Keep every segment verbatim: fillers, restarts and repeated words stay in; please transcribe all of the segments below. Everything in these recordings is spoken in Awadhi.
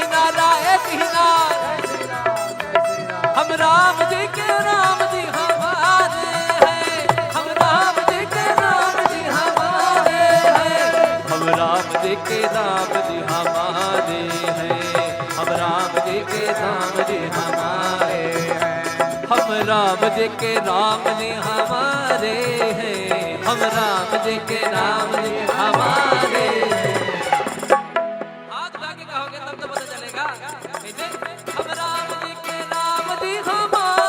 नारा एक ही नारा। हम राम जी के राम जी हमारे हैं, हम राम जी के राम जी हमारे हैं, हम राम जी के राम जी हमारे हैं, हम राम जी के राम जी हमारे हैं, हम राम जी के राम जी हमारे हैं, हम राम जी के राम जी हमारे हैं। हाथ उठा के कहोगे तब तो पता चलेगा। कैसे? हम राम जी के राम जी हमारे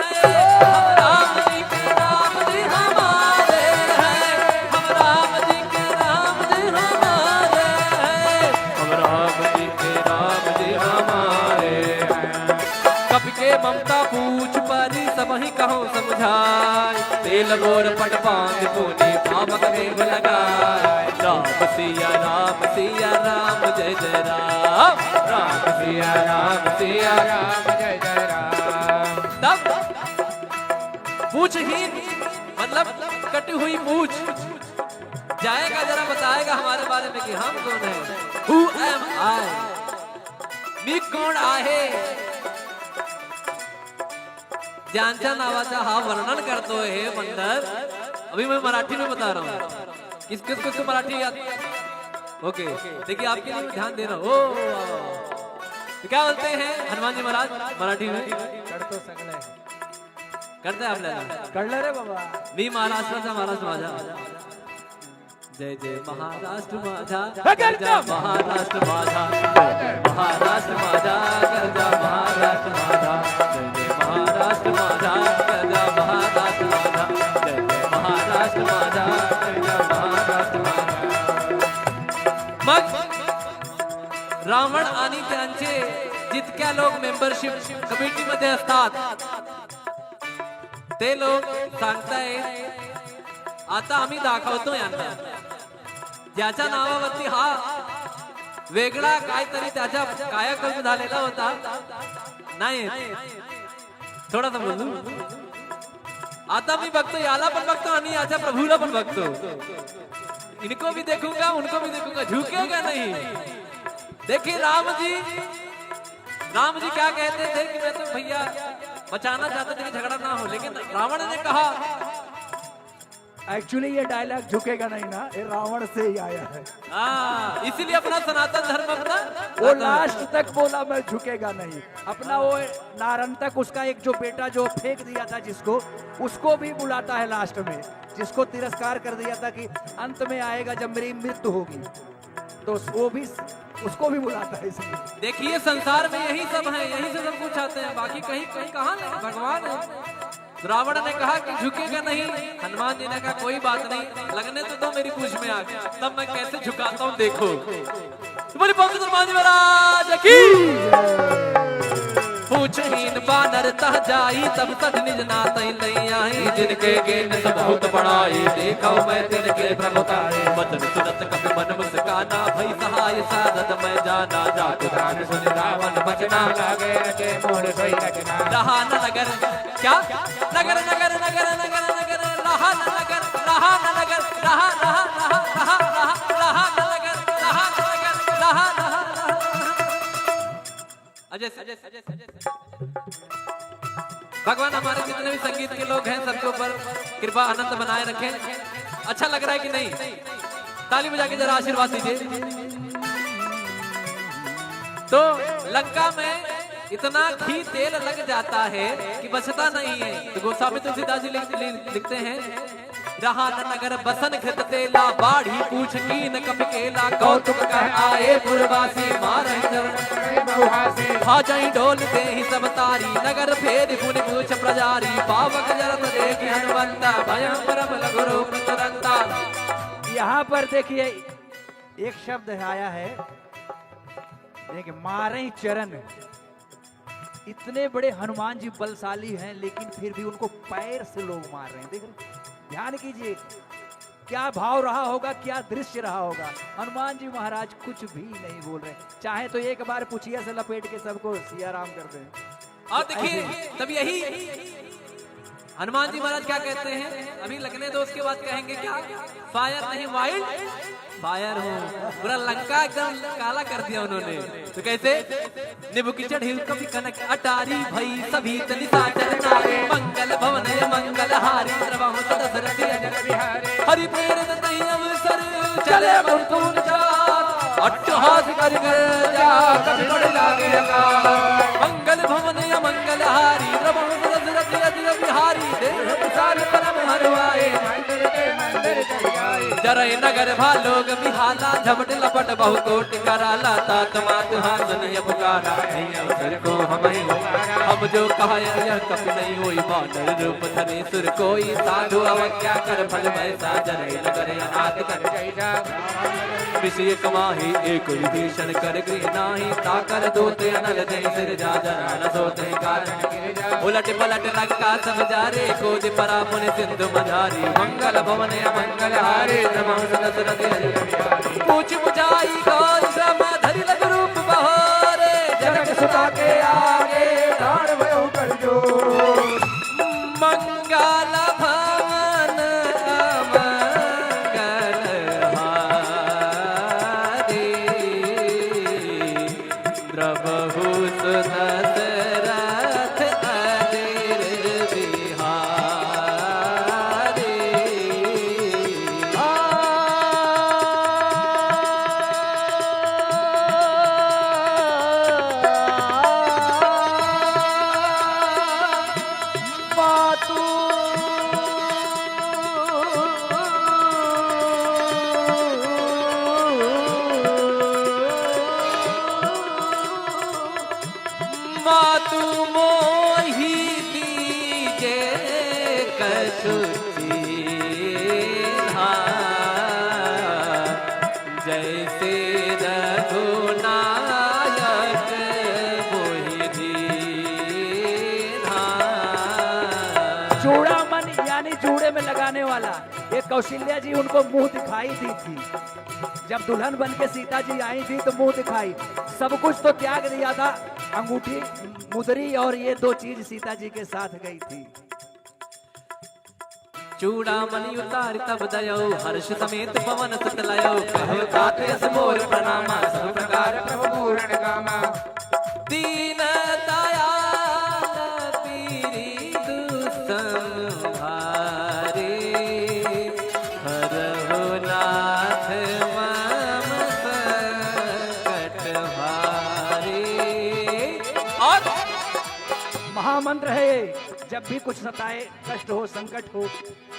हैं, हम राम जी के राम जी हमारे हैं, हम राम जी के राम जी हमारे हैं, हम राम जी के राम जी हमारे हैं। कपि के ममता पूछ परी सबहिं कहउँ समुझाइ, तेल बोर पट पाँति पूनि पावक देव लगाइ। राम सिया राम सिया राम जय जय राम, राम सिया राम सिया राम जय जय राम। तब पूछहीन मतलब कटी हुई पूछ जाएगा, जरा बताएगा हमारे बारे में कि हम कौन हैं, who am I, मी कोण आहे। ज्यांच्या नावाचा हा वर्णन करतोय हे मंडल। अभी मैं मराठी में बता रहा हूँ, किस किस किस को मराठी याद? ओके, देखिए आपके लिए ध्यान दे रहा हूँ। ओ, तो क्या बोलते हैं हनुमान जी महाराज मराठी में? करतो सगळे. करते आपल्याला. कळलं रे बाबा. मी महाराष्ट्राचा महाराष्ट्र माझा. जय जय महाराष्ट्र माझा. हे करतो. महाराष्ट्र माझा. जय जय महाराष्ट्र माझा. करता महाराष्ट्र माझा. जय जय महाराष्ट्र माझा. करता महाराष्ट्र माझा. जय जय महाराष्ट्र माझा. करता महाराष्ट्र माझा. मग रावण आणि त्यांचे जितक्या लोक मेंबरशिप कमिटीमध्ये असतात, ते लोक सांगतायत, आता आम्ही दाखवतो यांना, ज्याच्या नावावरती हा वेगळा काहीतरी त्याचा कायाकल्प झालेला होता. नाही, थोडासा बोलू. आता मी बघतो, याला पण बघतो आणि याच्या प्रभूला पण बघतो. इनको भी देखूंगा, उनको भी देखूंगा, झुकेगा नहीं. देखिए राम जी, राम जी क्या कहते थे कि मैं तो भैया बचाना चाहते थे कि झगड़ा ना हो, लेकिन रावण ने कहा, एक्चुअली ये डायलॉग झुकेगा नहीं ना, ये रावण से ही आया है. हाँ, इसीलिए अपना सनातन धर्म अपना वो लास्ट तक बोला, मैं झुकेगा नहीं. अपना वो नारंतक, उसका एक जो बेटा जो फेंक दिया था जिसको, उसको भी बुलाता है लास्ट में, जिसको तिरस्कार कर दिया था कि अंत में आएगा जब मेरी मृत्यु होगी, तो वो भी, उसको भी बुलाता है इसलिए. देखिए, संसार में यही सब है, यहीं से सब कुछ आते हैं, बाकी कहीं, कहीं कहाँ नहीं, भगवान है. रावण ने कहा कि झुकेगा नहीं, हनुमान जी ने कहा, "कोई बात नहीं, लगने तो दो मेरी पूँछ में आग, तब मैं कैसे झुकाता हूँ, देखो।" तो बोली, बोल हनुमान जी महाराज की। पूँछहीन बानर तह जाई, तब तज निज नातहि लइ आई। जिनके कीन्ह सु बहुत बड़ाई, देखउ मैं तिनके प्रभुताई। बचन सुनत कपि मन मुस्काना, भई सहाय सारद महि जाना। जातु जान सुनि रावण बचना, लागे अचेत मोर सोई रचना। रहा न नगर, क्या? नगर, नगर, नगर, रहा न नगर, रहा न नगर, रहा, रहा, रहा न नगर, रहा न नगर, रहा, रहा। अजय, अजय, अजय, अजय। भगवान हमारे जितने भी संगीत के लोग हैं, सबके ऊपर कृपा अनंत बनाए रखें। अच्छा लग रहा है कि नहीं? ताली बजा के जरा आशीर्वाद दीजिए। तो लंका में इतना घी तेल लग जाता है कि बचता नहीं है। तो गोस्वामी तुलसीदास जी लिख-, लिख-, लिखते हैं, रहा न नगर बसन घृत तेला, बाढ़ी पूँछ कीन्ह कपि केला। कौतुक कह आए पुरवासी, मारहि चरण बहुहासी। भा जहीं डोल देहि सब तारी, नगर फेरि पुनि पूँछ प्रजारी। पावक जरत देखि हनुमंता, भयउ परम लघु रूप तुरंता। यहाँ पर देखिए, एक शब्द आया है, देखिए, मारहि चरण। इतने बड़े हनुमान जी बलशाली हैं, लेकिन फिर भी उनको पैर से लोग मार रहे हैं। देख रहे हैं? ध्यान कीजिए, क्या भाव रहा होगा, क्या दृश्य रहा होगा। हनुमान जी महाराज कुछ भी नहीं बोल रहे, चाहे तो एक बार पुछिया से लपेट के सबको सिया राम कर दें। और देखिए, ऐसे तब यही हनुमान जी महाराज क्या कहते हैं, अभी लगने दो, उसके बाद कहेंगे क्या। फायर नहीं, वाइल्ड फायर हूँ। पूरा लंका एकदम काला कर दिया उन्होंने। तो कैसे? निबुक चढ़ी कपि कनक अटारी, भई सभी तनि साचर नारी। मंगल भवन मंगल हारी, द्रवहु सदसरथि अजर बिहारी। हरि प्रेरित तहि अवसर, चले मंथुन जात। अट्टहास करि गर्जा, कपि बड़ लागे अकाल। मंगल भवन अमंगल हारी, द्रवहु सदसरथि अजर बिहारी। देह विशाल परम हरवाए, जरई नगर भा लोग बिहाला, झपट लपट बहु कोटि कराला, तात मात हाथ निय पुकारा, नहीं अवसर को हमहि उबारा। हम जो कहा यह कपि नहीं होई, बानर रूप धरे सुर कोई, साधु अवज्ञा कर फल भय सा, जरई नगर अनाथ कर जय जा। विषय कमाही एक विभीषण कर गृह नाही, ताकर दूत अनल जय सिरजा, जरा न सोते कारण उलट पलट लंका सब जारे, कोदि परा पुनि सिंधु मझारी। मंगल भवन अमंगल हारे, द्रवहु सदसरथि अजर बिहारी। पूछ बुझाई गौर श्रम धरि लघु रूप बहोरे, जनक सुता के आगे डाँड़ भयउ कर जोर। मंगल भवन अमंगल हारे, द्रवहु सदसरथि अजर बिहारी। मातु मातु मोहि दीजे कछु चीन्हा, जैसे रघुनायक मोहि दीन्हा। चूड़ामणि यानी जूड़े में लगाने वाला, ये कौशल्या जी उनको मुंह दिखाई दी थी। जब दुल्हन बन के सीता जी आई थी तो मुंह दिखाई, सब कुछ तो त्याग दिया था, अंगूठी, मुदरी और ये दो चीज सीता जी के साथ गई थी। चूड़ामणि उतारि तब दयउ, हर्ष समेत पवन सुत लयउ। कहो तात यस मोर प्रणामा, सब प्रकार प्रभु पूरण कामा। दीन दयाल पीरि दुसम भारी, हरहु नाथ मम संकट भारी। और महामंत्र है ये, जब भी कुछ सताए, कष्ट हो, संकट हो,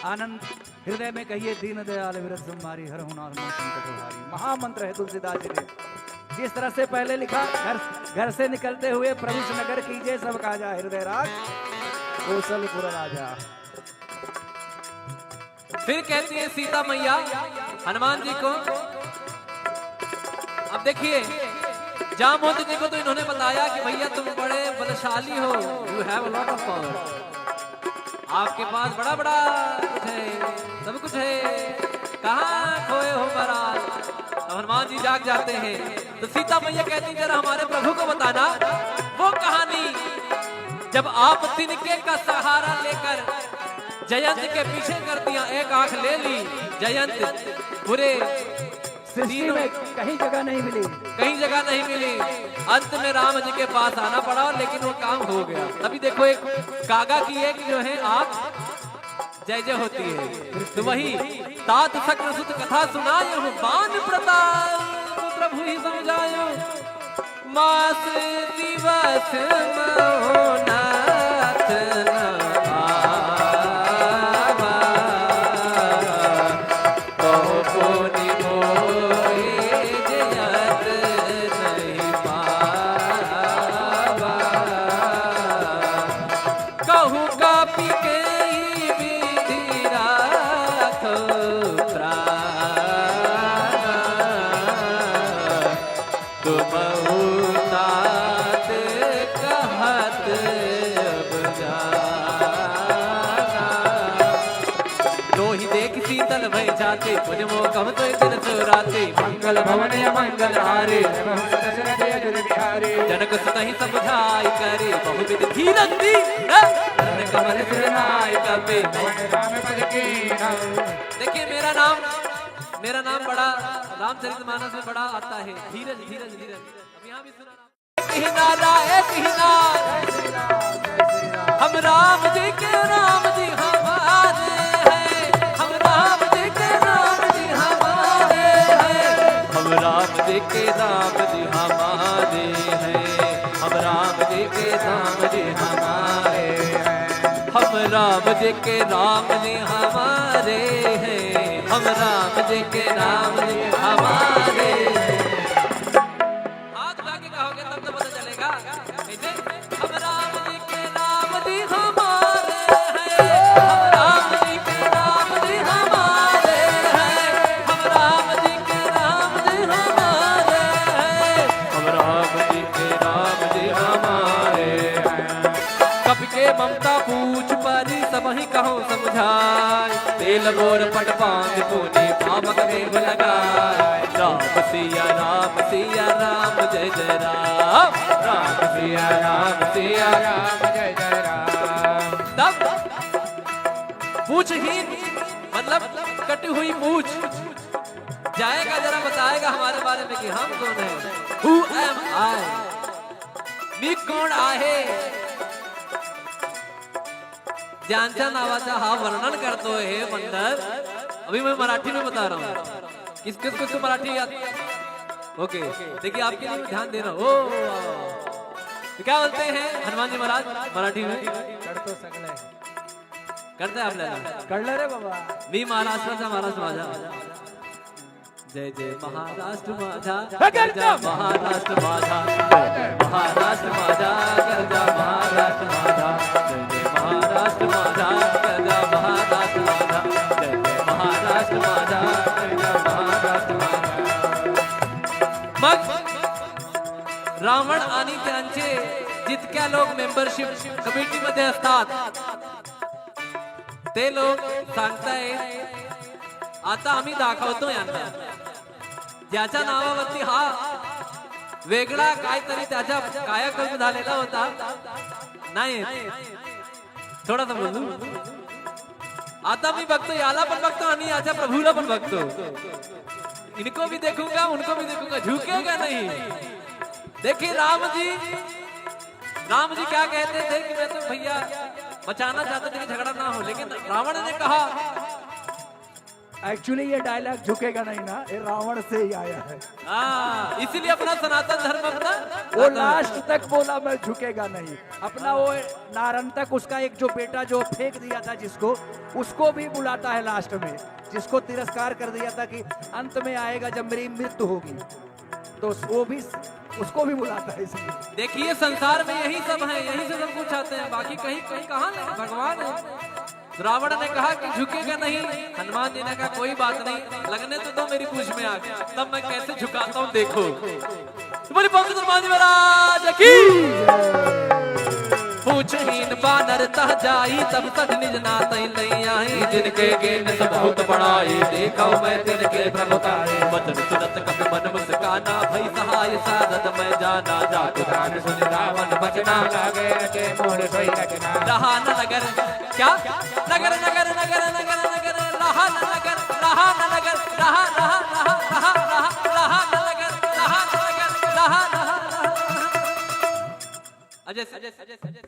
आनंद हृदय में कहिए, दीन दयाल विरज संभारी, हरहु नाथ मम संकट हारी। महामंत्र है तुलसीदास जी के। जिस तरह से पहले लिखा, घर, घर से निकलते हुए प्रभु से नगर कीजे, सब काजा हृदय राज कौशलपुर राजा। फिर कहती है सीता मैया हनुमान जी को, अब देखिए, जामवंत जी को तो इन्होंने बताया कि भैया तुम बड़े बलशाली हो, you have a lot of power, आपके पास बड़ा बड़ा कुछ है, सब कुछ है, कहाँ खोए हो महाराज? अब हनुमान जी जाग जाते हैं तो सीता मैया कहती, जरा हमारे प्रभु को बताना वो कहानी, जब आप तिनके का सहारा लेकर जयंत के पीछे कर दिया, एक आंख ले ली जयंत, पूरे सृष्टि तीनों में कहीं जगह नहीं मिली। कहीं जगह नहीं मिली। अंत में राम जी के पास आना पड़ा, लेकिन वो काम हो गया। तभी देखो, एक कागा की एक जो है आंख जय जय होती है। तो वही तात शक्र सुत कथा सुनायहु, बान प्रताप प्रभु ही सम जायहु। मास दिवस महु नाथ न आवा, कहु पुनि मोहि जयत नहीं पावा। कहु कपि केहि विधि राखउ प्राण, तुमहु तात कहत अब जाना। दोहि देखि शीतल भए राती, पूजमो कहु तो दिन सो राती, मंगल भवन अमंगल हारी। दशरथ अजुर बिहारी। जनक सुतहि समुझाइ करी, बहुविध धीरज दी, न? नंद कमल सिर नाय कपे। पवन राम पद कीन्हा। देखिए, मेरा नाम, मेरा नाम बड़ा, रामचरितमानस में बड़ा आता है, धीरज, धीरज, धीरज। अब यहाँ भी सुना। किनारा, ए किनारा। हम राम जी के राम जी हमारे हैं, हम राम जी के राम जी हमारे हैं, हम राम जी के राम जी हमारे हैं, हम राम जी के राम जी हमारे हैं, हम राम जी के राम जी हमारे हैं, हम राम जी के राम जी हमारे हैं। हाथ उठा के कहोगे तब तो पता चलेगा। कैसे? हम राम जी के राम जी हमारे हैं, हम राम जी के राम जी हमारे हैं, हम राम जी के राम जी हमारे हैं, हम राम जी के राम जी हमारे हैं। कपि के ममता पूछ परी, सबहिं कहउँ समुझाइ। तेल बोर पट पाँच पूनि, पावक देहु लगाइ। राम सिया राम सिया राम जय जय राम। राम सिया राम सिया राम जय जय राम। तब पूछहीन, मतलब कटी हुई पूछ, जाएगा जरा बताएगा हमारे बारे में कि हम कौन हैं। Who am I? मी कोण आहे? ज्यांच्या नावाचा हा वर्णन करतोय हे मंडल। अभी मैं मराठी में बता रहा हूँ। किस किस को मराठी याद? ओके, देखिए आपके लिए ध्यान दे रहा हूँ। ओ, तो क्या बोलते हैं हनुमान जी महाराज मराठी में? करतो सगळे. करते आपल्याला. कळलं रे बाबा. मी महाराष्ट्राचा महाराष्ट्र माझा. जय जय महाराष्ट्र माझा. हे करतो. जय महाराष्ट्र माझा. जय जय महाराष्ट्र माझा. जय जय महाराष्ट्र माझा. जय जय महाराष्ट्र माझा. जय जय महाराष्ट्र माझा. जय जय महाराष्ट्र माझा. जय जय महाराष्ट्र माझा. मग रावण आणि त्यांचे जितक्या लोक मेंबरशिप कमिटीमध्ये असतात, ते लोक सांगताय, आता आम्ही दाखवतो यांना, ज्याच्या नावावरती हा वेगळा काहीतरी त्याचा कायाकल्प झालेला होता. नाही, थोड़ा सा बोलू. आता मी बघतो, याला पण बघतो आणि याच्या प्रभूला पण बघतो. इनको भी देखूंगा, उनको भी देखूंगा, झुकेगा नहीं. देखिए राम जी, राम जी क्या कहते थे कि मैं तो भैया बचाना चाहते थे कि झगड़ा ना हो, लेकिन रावण ने कहा, एक्चुअली ये डायलॉग झुकेगा नहीं ना, ये रावण से ही आया है. हाँ, इसीलिए अपना सनातन धर्म अपना वो लास्ट तक बोला, मैं झुकेगा नहीं. अपना वो नारन तक उसका एक जो बेटा जो फेंक दिया था जिसको, उसको भी बुलाता है लास्ट में, जिसको तिरस्कार कर दिया था कि अंत में आएगा जब मेरी मृत्यु होगी, तो वो भी, उसको भी बुलाता है इसलिए. देखिए, संसार में यही सब है, यही से सब कुछ आते हैं, बाकी कहीं, कहीं कहाँ नहीं, भगवान है. रावण ने कहा कि झुकेगा नहीं, हनुमान जी ने कहा, "कोई बात नहीं, लगने तो दो मेरी पूंछ में आग, तब मैं कैसे झुकाता हूँ, देखो।" तो बोली, पवन सुत हनुमान जी महाराज की। पूछहीन बानर तह जाई, तब सठ निज नातहि लइ आई। जिनके कीन्ह सु बहुत बड़ाई, देखउ मैं तिनके प्रभुताई। वचन सुनत कपि मन मुस्काना, भई सहाय सारथ मैं जाना। जातु जान सुनि रावण बचना, लागे रचे मोर सोई रचना। रहा न नगर, क्या? नगर, नगर, नगर, रहा न नगर, रहा न नगर, रहा, रहा, रहा न नगर, रहा न नगर, रहा। अजय, अजय, अजय, अजय।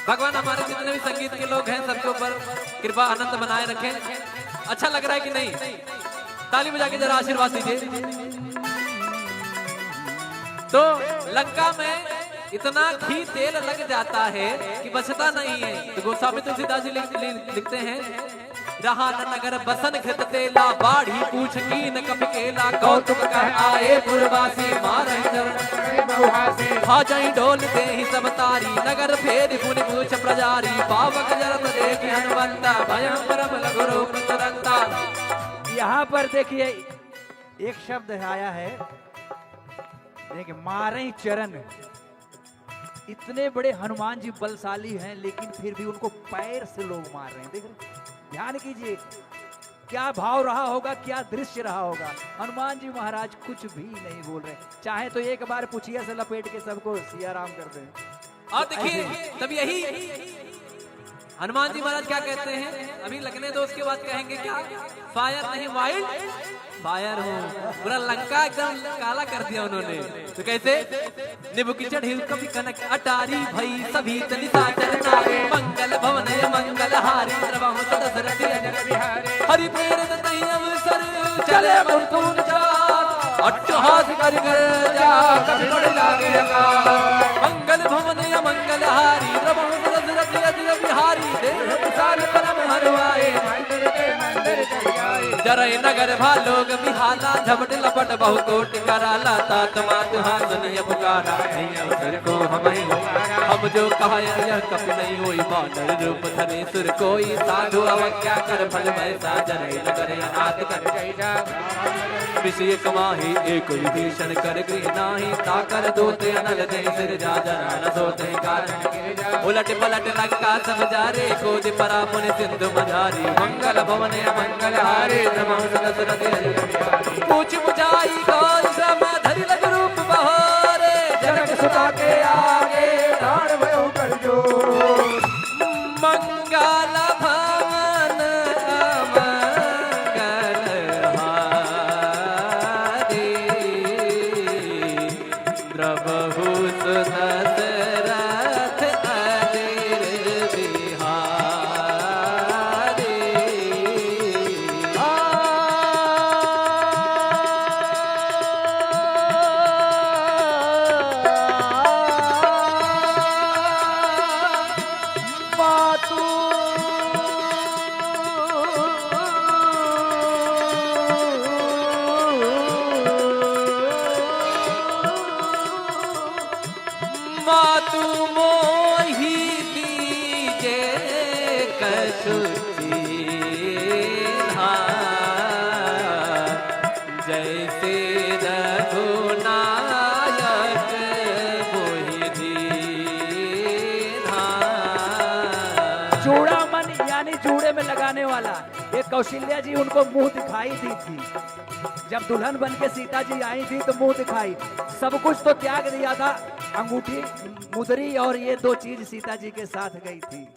भगवान हमारे जितने भी संगीत के लोग हैं, सबके ऊपर कृपा अनंत बनाए रखें। अच्छा लग रहा है कि नहीं? ताली बजा के जरा आशीर्वाद दीजिए। तो लंका में इतना घी तेल लग जाता है कि बचता नहीं है। तो गोस्वामी तुलसीदास जी लिख-, लिख-, लिखते हैं, रहा न नगर बसन घृत तेला, बाढ़ी पूछ कीन्ह कपि केला। कौतुक कह आए पुरवासी, मारहि चरण बहुहासी। खा जाई डोल देहि सब तारी, नगर फेरि पुनि पूछ प्रजारी। पावक जरत देखि हनुमंता, भयउ परम लघु रूप तुरंता। यहाँ पर देखिए, एक शब्द आया है, देखिए, मारहि चरण। इतने बड़े हनुमान जी बलशाली हैं, लेकिन फिर भी उनको पैर से लोग मार रहे हैं। देख रहे हैं? ध्यान कीजिए, क्या भाव रहा होगा, क्या दृश्य रहा होगा। हनुमान जी महाराज कुछ भी नहीं बोल रहे, चाहे तो एक बार पुछिया से लपेट के सबको सिया राम कर दें। और देखिए, तब यही हनुमान जी महाराज क्या कहते हैं, अभी लगने दो, उसके बाद कहेंगे क्या, फायर नहीं, वाइल्ड फायर हूँ। पूरा लंका एकदम काला कर दिया उन्होंने। तो कैसे? निबुकिचढ़ हिल कपि कनक अटारी, भई सभीत निसाचर नारी। मंगल भवन मंगल हारी, द्रवहुस दसरथ अजर बिहारी। हरि प्रेरित तहि अवसर चले मृत्युंजय। अट्टहास करि गर्जा कपि बड़ लागे अकाल। मंगल भवन अमंगल हारी, द्रवहुस दसरथ अजर बिहारी। देह विशाल परम हरुआए, जरई नगर भा लोग बिहाला, झपट लपट बहु कोटि कराला। तात मात हाँस निय पुकारा, नहीं अवसर को हमहि उबारा। हम जो कहा यह कपि नहीं होई, बानर रूप धरे सुर कोई। साधु अवज्ञा कर फल भय सा, जरई नगर अनाथ कर जय जा। विषय कमाही एक विभीषण, कर गृह नाही ताकर दूत। अनल जय सिरजा, जना न सोत ही कारण। उलट पलट लंका सब जारे, कूदि परा पुनि सिंधु मझारी। मंगल भवन अमंगल हारी, द्रवहुस दसरथ अजर बिहारी। पूछ बुझाई कौन सम धरि लघु रूप बहोरे, जनक सुता के आगे ठाढ़ भयउ कर जोर। मंगल भवन अमंगल हारी, द्रवहुस दसरथ अजर बिहारी। मातु मातु मोहि दीजे कछु चीन्हा, जैसे रघुनायक मोहि दीन्हा। चूड़ामन यानी जूड़े में लगाने वाला, ये कौशल्या जी उनको मुंह दिखाई दी थी। जब दुल्हन बन के सीता जी आई थी तो मुंह दिखाई, सब कुछ तो त्याग दिया था, अंगूठी, मुदरी और ये दो चीज सीता जी के साथ गई थी।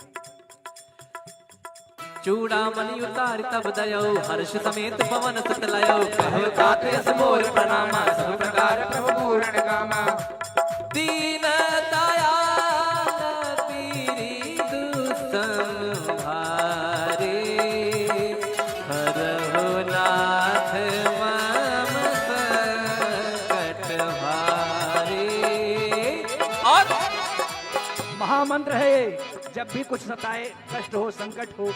चूड़ामणि उतारि तब दयउ, हर्ष समेत पवन सुत लयउ। कहो तात यस मोर प्रणामा, सब प्रकार प्रभु पूरण कामा। दीन दयाल पीरि दुसम भारी, हरहु नाथ मम संकट भारी। और महामंत्र है ये, जब भी कुछ सताए, कष्ट हो, संकट हो,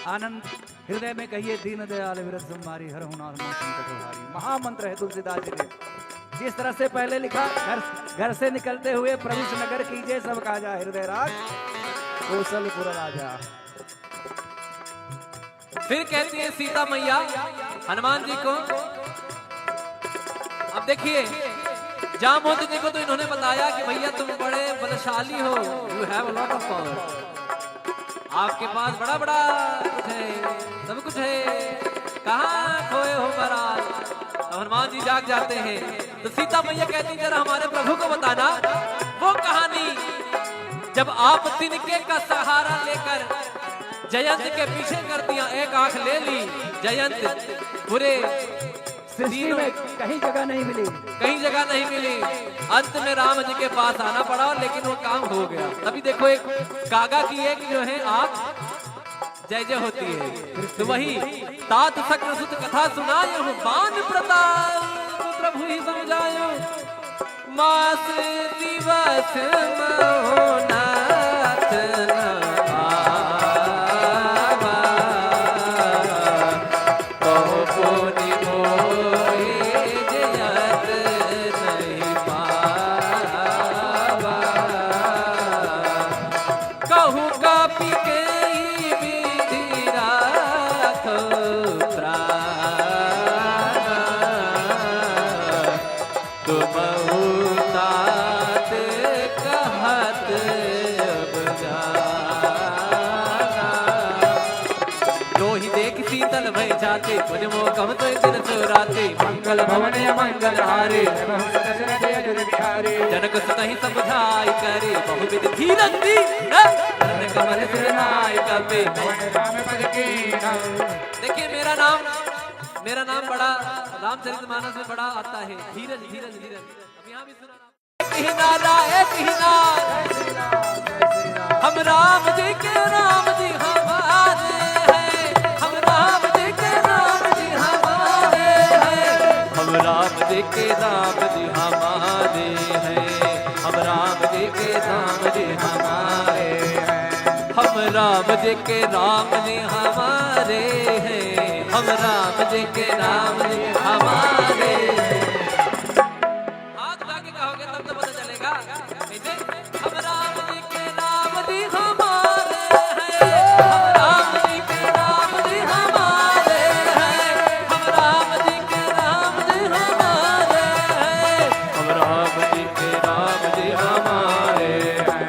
आनंद हृदय में कहिए, दीन दयाल विरज संभारी, हरहु नाथ मम संकट भारी। महामंत्र है तुलसीदास जी के। जिस तरह से पहले लिखा, घर, घर से निकलते हुए प्रभु से नगर कीजे, सब काजा हृदय राज, कोसलपुर राजा। फिर कहती है सीता मैया हनुमान जी को, अब देखिए, जामवंत जी को तो इन्होंने बताया कि भैया तुम बड़े बलशाली हो, you have a lot of power, आपके पास बड़ा बड़ा कुछ है, सब कुछ है, कहाँ खोए हो महाराज? अब हनुमान जी जाग जाते हैं तो सीता मैया कहती, जरा हमारे प्रभु को बताना वो कहानी, जब आप तिनके का सहारा लेकर जयंत के पीछे कर दिया, एक आंख ले ली जयंत, पूरे सृष्टि तीनों में कहीं जगह नहीं मिली। कहीं जगह नहीं मिली। अंत में राम जी के पास आना पड़ा, लेकिन वो काम हो गया। तभी देखो, एक कागा की एक जो है आंख जय जय होती है। तो वही तात शक्र सुत कथा सुनायहु, बान प्रताप प्रभु ही सम जायहु। मास दिवस महो नाथ न पावा, कहु पुनि मोहि जयत नहीं पावा। कहु कपि केहि विधि राखउ प्राण, तुमहु तात कहत अब जाना। दोहि देखि सीतल भई जाति पुनि मोकम तुइ दिन सुराति। मंगल भवन अमंगल हारी। दशरथ अजुर बिहारी। जनक सुतहि समुझाइ करी बहुविध धीरज दीन। करण कमल सिर नाय कपि। पवन राम पद कीन्हा। देखिए, मेरा नाम, मेरा नाम बड़ा, रामचरितमानस में बड़ा आता है, धीरज, धीरज, धीरज। अब यहाँ भी सुना। कीन्हा, राय कीन्हा। हम राम जी के राम जी हमारे हैं, हम राम जी के राम जी हमारे हैं, हम राम जी के राम जी हमारे हैं, हम राम जी के राम जी हमारे हैं, हम राम जी के राम जी हमारे हैं, हम राम जी के राम जी हमारे हैं। हाथ उठा के कहोगे तब तो पता चलेगा। कैसे? हम राम जी के राम जी हमारे हैं, हम राम जी के राम जी हमारे हैं, हम राम जी के राम जी हमारे हैं, हम राम जी के राम जी हमारे हैं।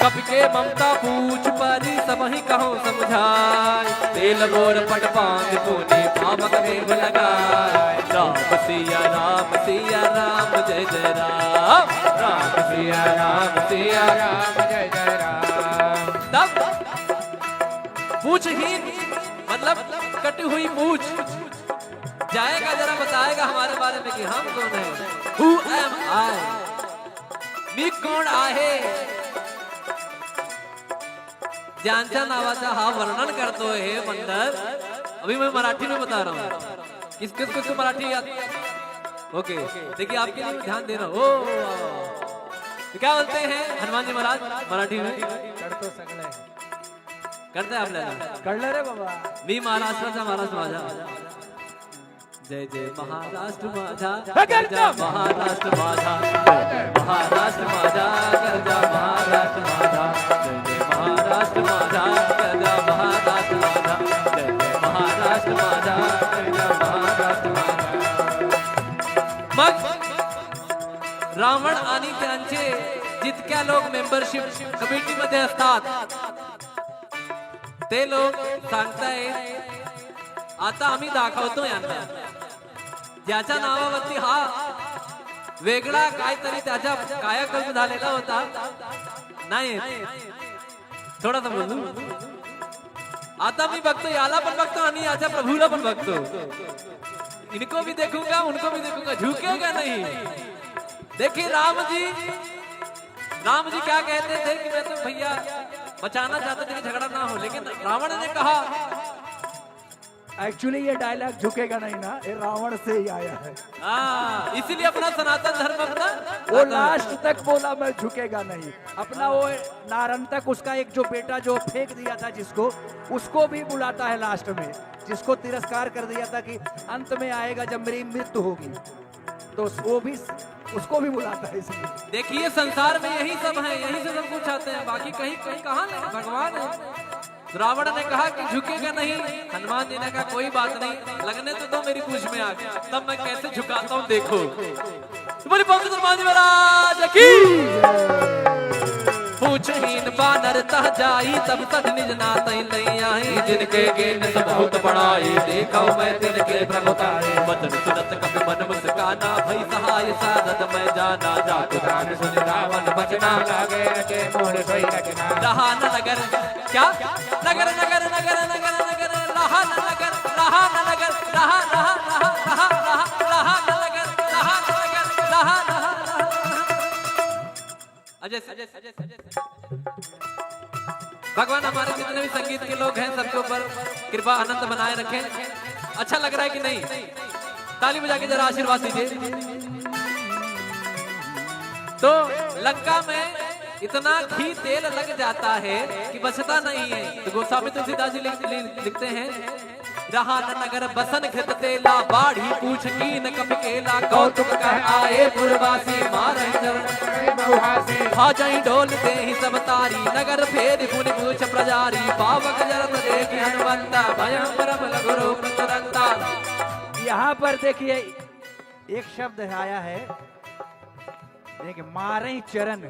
कपि के ममता पूछ परी सबहिं कहउँ समुझाय। तेल बोर पट बाँधि पुनि पावक वेग लगाय। राम सिया राम सिया राम जय जय राम। राम सिया राम सिया राम जय जय राम। तब पूछहीन मतलब कटी हुई पूछ जाएगा, जरा बताएगा हमारे बारे में कि हम कौन हैं। Who am I? मी कोण आहे? ज्यांच्या नावाचा हा वर्णन करतोय हे मंडल। अभी मैं मराठी में बता रहा हूँ। किस किस किस को मराठी याद? ओके, देखिए आपके लिए ध्यान दे रहा हूँ। ओ, तो क्या बोलते हैं हनुमान जी महाराज मराठी में? करतो सगळे. करते आप लेना. कळलं रे बाबा. मी महाराष्ट्राचा महाराष्ट्र माझा. जय जय महाराष्ट्र माझा. हे करता. गरजा महाराष्ट्र माझा. जय जय महाराष्ट्र माझा. गरजा महाराष्ट्र माझा. जय जय महाराष्ट्र माझा. गरजा महाराष्ट्र माझा. जय जय महाराष्ट्र माझा. गरजा महाराष्ट्र माझा. मग रावण आणि त्यांचे जितक्या लोक मेंबरशिप कमिटीमध्ये असतात, ते लोक सांगतायत, आता आम्ही दाखवतो यांना, ज्याच्या नावावरती हा वेगळा काहीतरी त्याचा कायाकल्प झालेला होता. नाही, थोडासा बोलू. आता मी बघतो, याला पण बघतो आणि याच्या प्रभूला पण बघतो. इनको भी देखूंगा, उनको भी देखूंगा, झुकेगा नहीं. देखिए राम जी, राम जी क्या कहते थे कि मैं तो भैया बचाना चाहते थे कि झगड़ा ना हो, लेकिन रावण ने कहा, एक्चुअली ये डायलॉग झुकेगा नहीं ना, ये रावण से ही आया है. हाँ, इसीलिए अपना सनातन धर्म अपना वो लास्ट तक बोला, मैं झुकेगा नहीं. अपना वो नारंतक, उसका एक जो बेटा जो फेंक दिया था जिसको, उसको भी बुलाता है लास्ट में, जिसको तिरस्कार कर दिया था कि अंत में आएगा जब मेरी मृत्यु होगी, तो वो भी, उसको भी बुलाता है इसलिए. देखिए, संसार में यही सब है, यहीं से सब कुछ आते हैं, बाकी कहीं, कहीं कहाँ नहीं, भगवान है. रावण ने कहा कि झुकेगा नहीं, हनुमान जी ने कहा, कोई बात नहीं, लगने तो दो मेरी पूंछ में आग, तब मैं कैसे झुकाता हूँ, देखो. तो बोले, पवन हनुमान जी महाराज की. पूछहीन बानर तह जाई, तब तज निज नातहि लइ आई। जिनके कीन्ह सुन बहुत बड़ाई, देखउ मैं तिनके प्रभुताई। वचन सुनत कपि मन मुस्काना, भई सहाय सारथ मैं जाना। जातु जान सुनि रावण बचना, लागे रचे मोर सोई रचना। रहा न नगर, क्या? नगर, नगर, नगर, नगर, नगर, रहा न नगर, रहा न नगर, रहा, रहा, रहा न नगर, रहा न नगर, रहा, रहा, रहा। अजय, अजय, अजय, अजय। भगवान हमारे जितने भी संगीत के लोग हैं, सबके ऊपर कृपा अनंत बनाए रखें। अच्छा लग रहा है कि नहीं? ताली बजा के जरा आशीर्वाद दीजिए। तो लंका में इतना घी तेल लग जाता है कि बचता नहीं है। तो गोस्वामी तुलसीदास जी लिख-, लिख-, लिखते हैं, रहा न नगर बसन घृत तेला, बाढ़ी पूछ कीन्ह कपि केला। कौतुक कह आए पुरवासी, मारहि चरण बहुहासी। भा जहीं डोल देहि सब तारी, नगर फेरि पुनि पूछ प्रजारी। पावक जरत देखि हनुमंता, भयउ परम लघु रूप तुरंता। यहाँ पर देखिए, एक शब्द आया है, देखिए, मारहि चरण।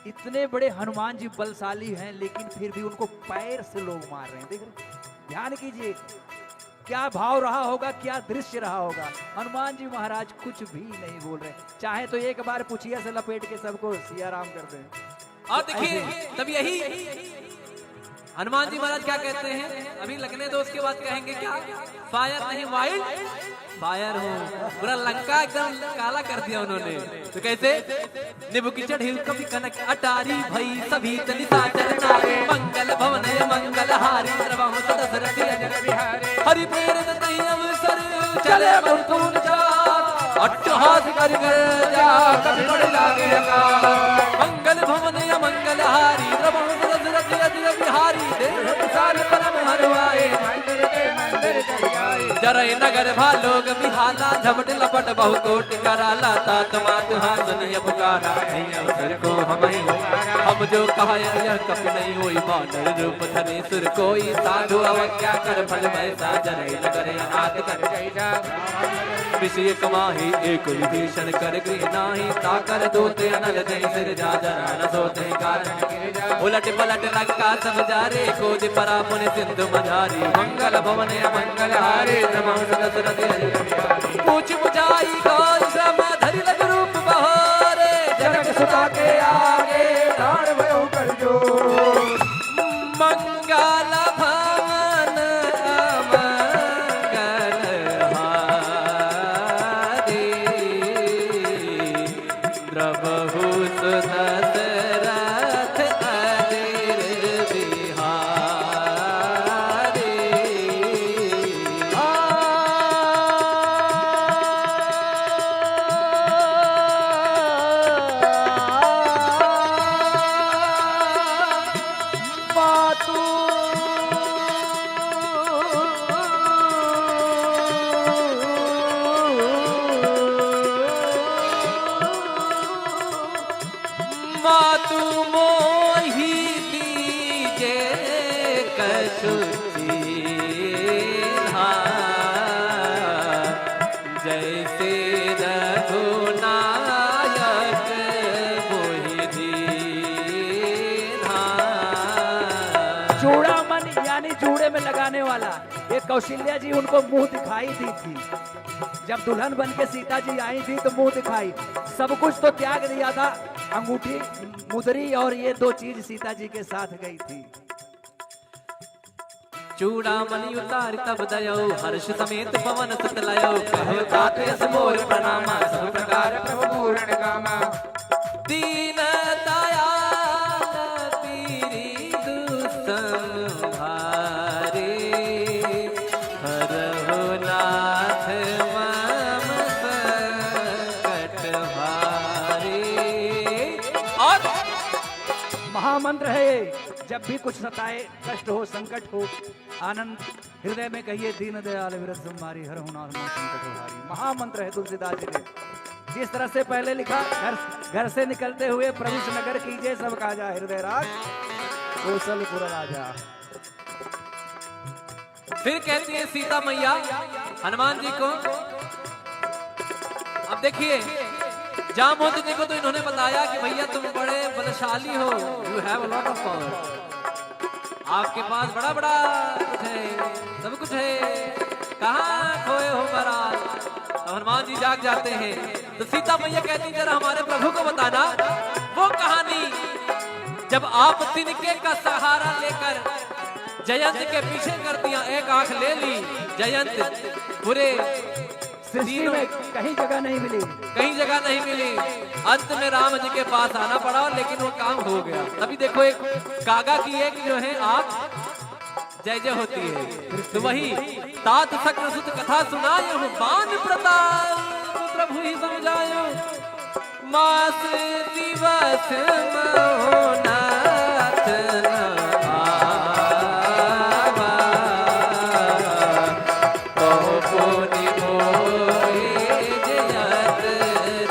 इतने बड़े हनुमान जी बलशाली हैं, लेकिन फिर भी उनको पैर से लोग मार रहे हैं। देख रहे हैं? ध्यान कीजिए, क्या भाव रहा होगा, क्या दृश्य रहा होगा। हनुमान जी महाराज कुछ भी नहीं बोल रहे, चाहे तो एक बार पुछिया से लपेट के सबको सिया राम कर दें। और देखिए, ऐसे ही। तब यही हनुमान जी महाराज क्या कहते हैं, अभी लगने दो, उसके बाद कहेंगे क्या, फायर नहीं, वाइल्ड फायर हूँ। पूरा लंका एकदम काला कर दिया उन्होंने। तो कैसे? निभ की चढ़ी कपि कनक अटारी, भई सभीत निसाचर नारी। मंगल भवन मंगल हारी, द्रवहु दसरथ अजिर बिहारी। हरि प्रेरित तहि अवसर चले मृत्युंजय, अट्टहास करि गर्जा कपि बड़ लागे अकाल। मंगल भवन अमंगल हारी, द्रवहु दसरथ अजिर बिहारी। देह विशाल परम हरवाए, जरई नगर भा लोग बिहाला, झपट लपट बहु कोटि कराला। तात मात हाँ सुनिय पुकारा, नहीं अवसर को हमहि। हम जो कहा यह कपि नहीं होई, बानर रूप धरे सुर कोई। साधु अवज्ञा कर फल वैसा, जरई नगर अनाथ कर। विषय कमाही एक विभीषण, कर गृह नाही ताकर दूत। अनल जय सिरजा, जरा न सोते कारण। उलट पलट लंका सब जारे, खोज परा पुनि सिंधु मझारी। मंगल भवन अमंगल हारे, द्रवहु दसरथ अजिर बिहारी। पूछ बुझाई गौर श्रम, धरि लघु रूप बहारे। जनक सुता के आगे, ठाढ़ भयउ कर जोर। मंगल भवन अमंगल हारी, द्रवहु दसरथ अजिर बिहारी। मातु मातु मोहि दीजे कछु चीन्हा, जैसे रघुनायक मोहि दीन्हा। चूड़ामणि यानी जूड़े में लगाने वाला, ये कौशल्या जी उनको मुंह दिखाई दी थी। जब दुल्हन बन के सीता जी आई थी तो मुंह दिखाई, सब कुछ तो त्याग दिया था, अंगूठी, मुदरी और ये दो चीज सीता जी के साथ गई थी। चूड़ामणि उतारि तब दयउ, हर्ष समेत पवन सुत लयउ। कहो तात यस मोर प्रणामा, सब प्रकार प्रभु पूरण कामा। दीन दयाल पीरि दुसम भारी, हरहु नाथ मम संकट भारी। और महामंत्र है ये, जब भी कुछ सताए, कष्ट हो, संकट हो, आनंद हृदय में कहिए, दीन दयाल विरज संभारी, हरहु नाथ मम संकट भारी। महामंत्र है तुलसीदास जी के। जिस तरह से पहले लिखा, घर, घर से निकलते हुए प्रभु से नगर कीजे, सब काजा हृदय राख कौशलपुर राजा। फिर कहती है सीता मैया हनुमान जी को, अब देखिए, जामवंत जी को तो इन्होंने बताया कि भैया तुम बड़े बलशाली हो, you have a lot of power, आपके पास बड़ा बड़ा कुछ है, सब कुछ है, कहाँ खोए हो महाराज? अब हनुमान जी जाग जाते हैं तो सीता मैया कहती, जरा हमारे प्रभु को बताना वो कहानी, जब आप तिनके का सहारा लेकर जयंत के पीछे कर दिया, एक आंख ले ली जयंत, पूरे सृष्टि तीनों में कहीं जगह नहीं मिली। कहीं जगह नहीं मिली। अंत में राम जी के पास आना पड़ा, लेकिन वो काम हो गया। तभी देखो, एक कागा की एक जो है आंख जय जय होती है। तो वही तात शक्रसुत कथा सुनायहु, बान प्रताप प्रभु ही सम जायहु। मास दिवस महो नाथ न आवा, कहो पुनि मोहि जयत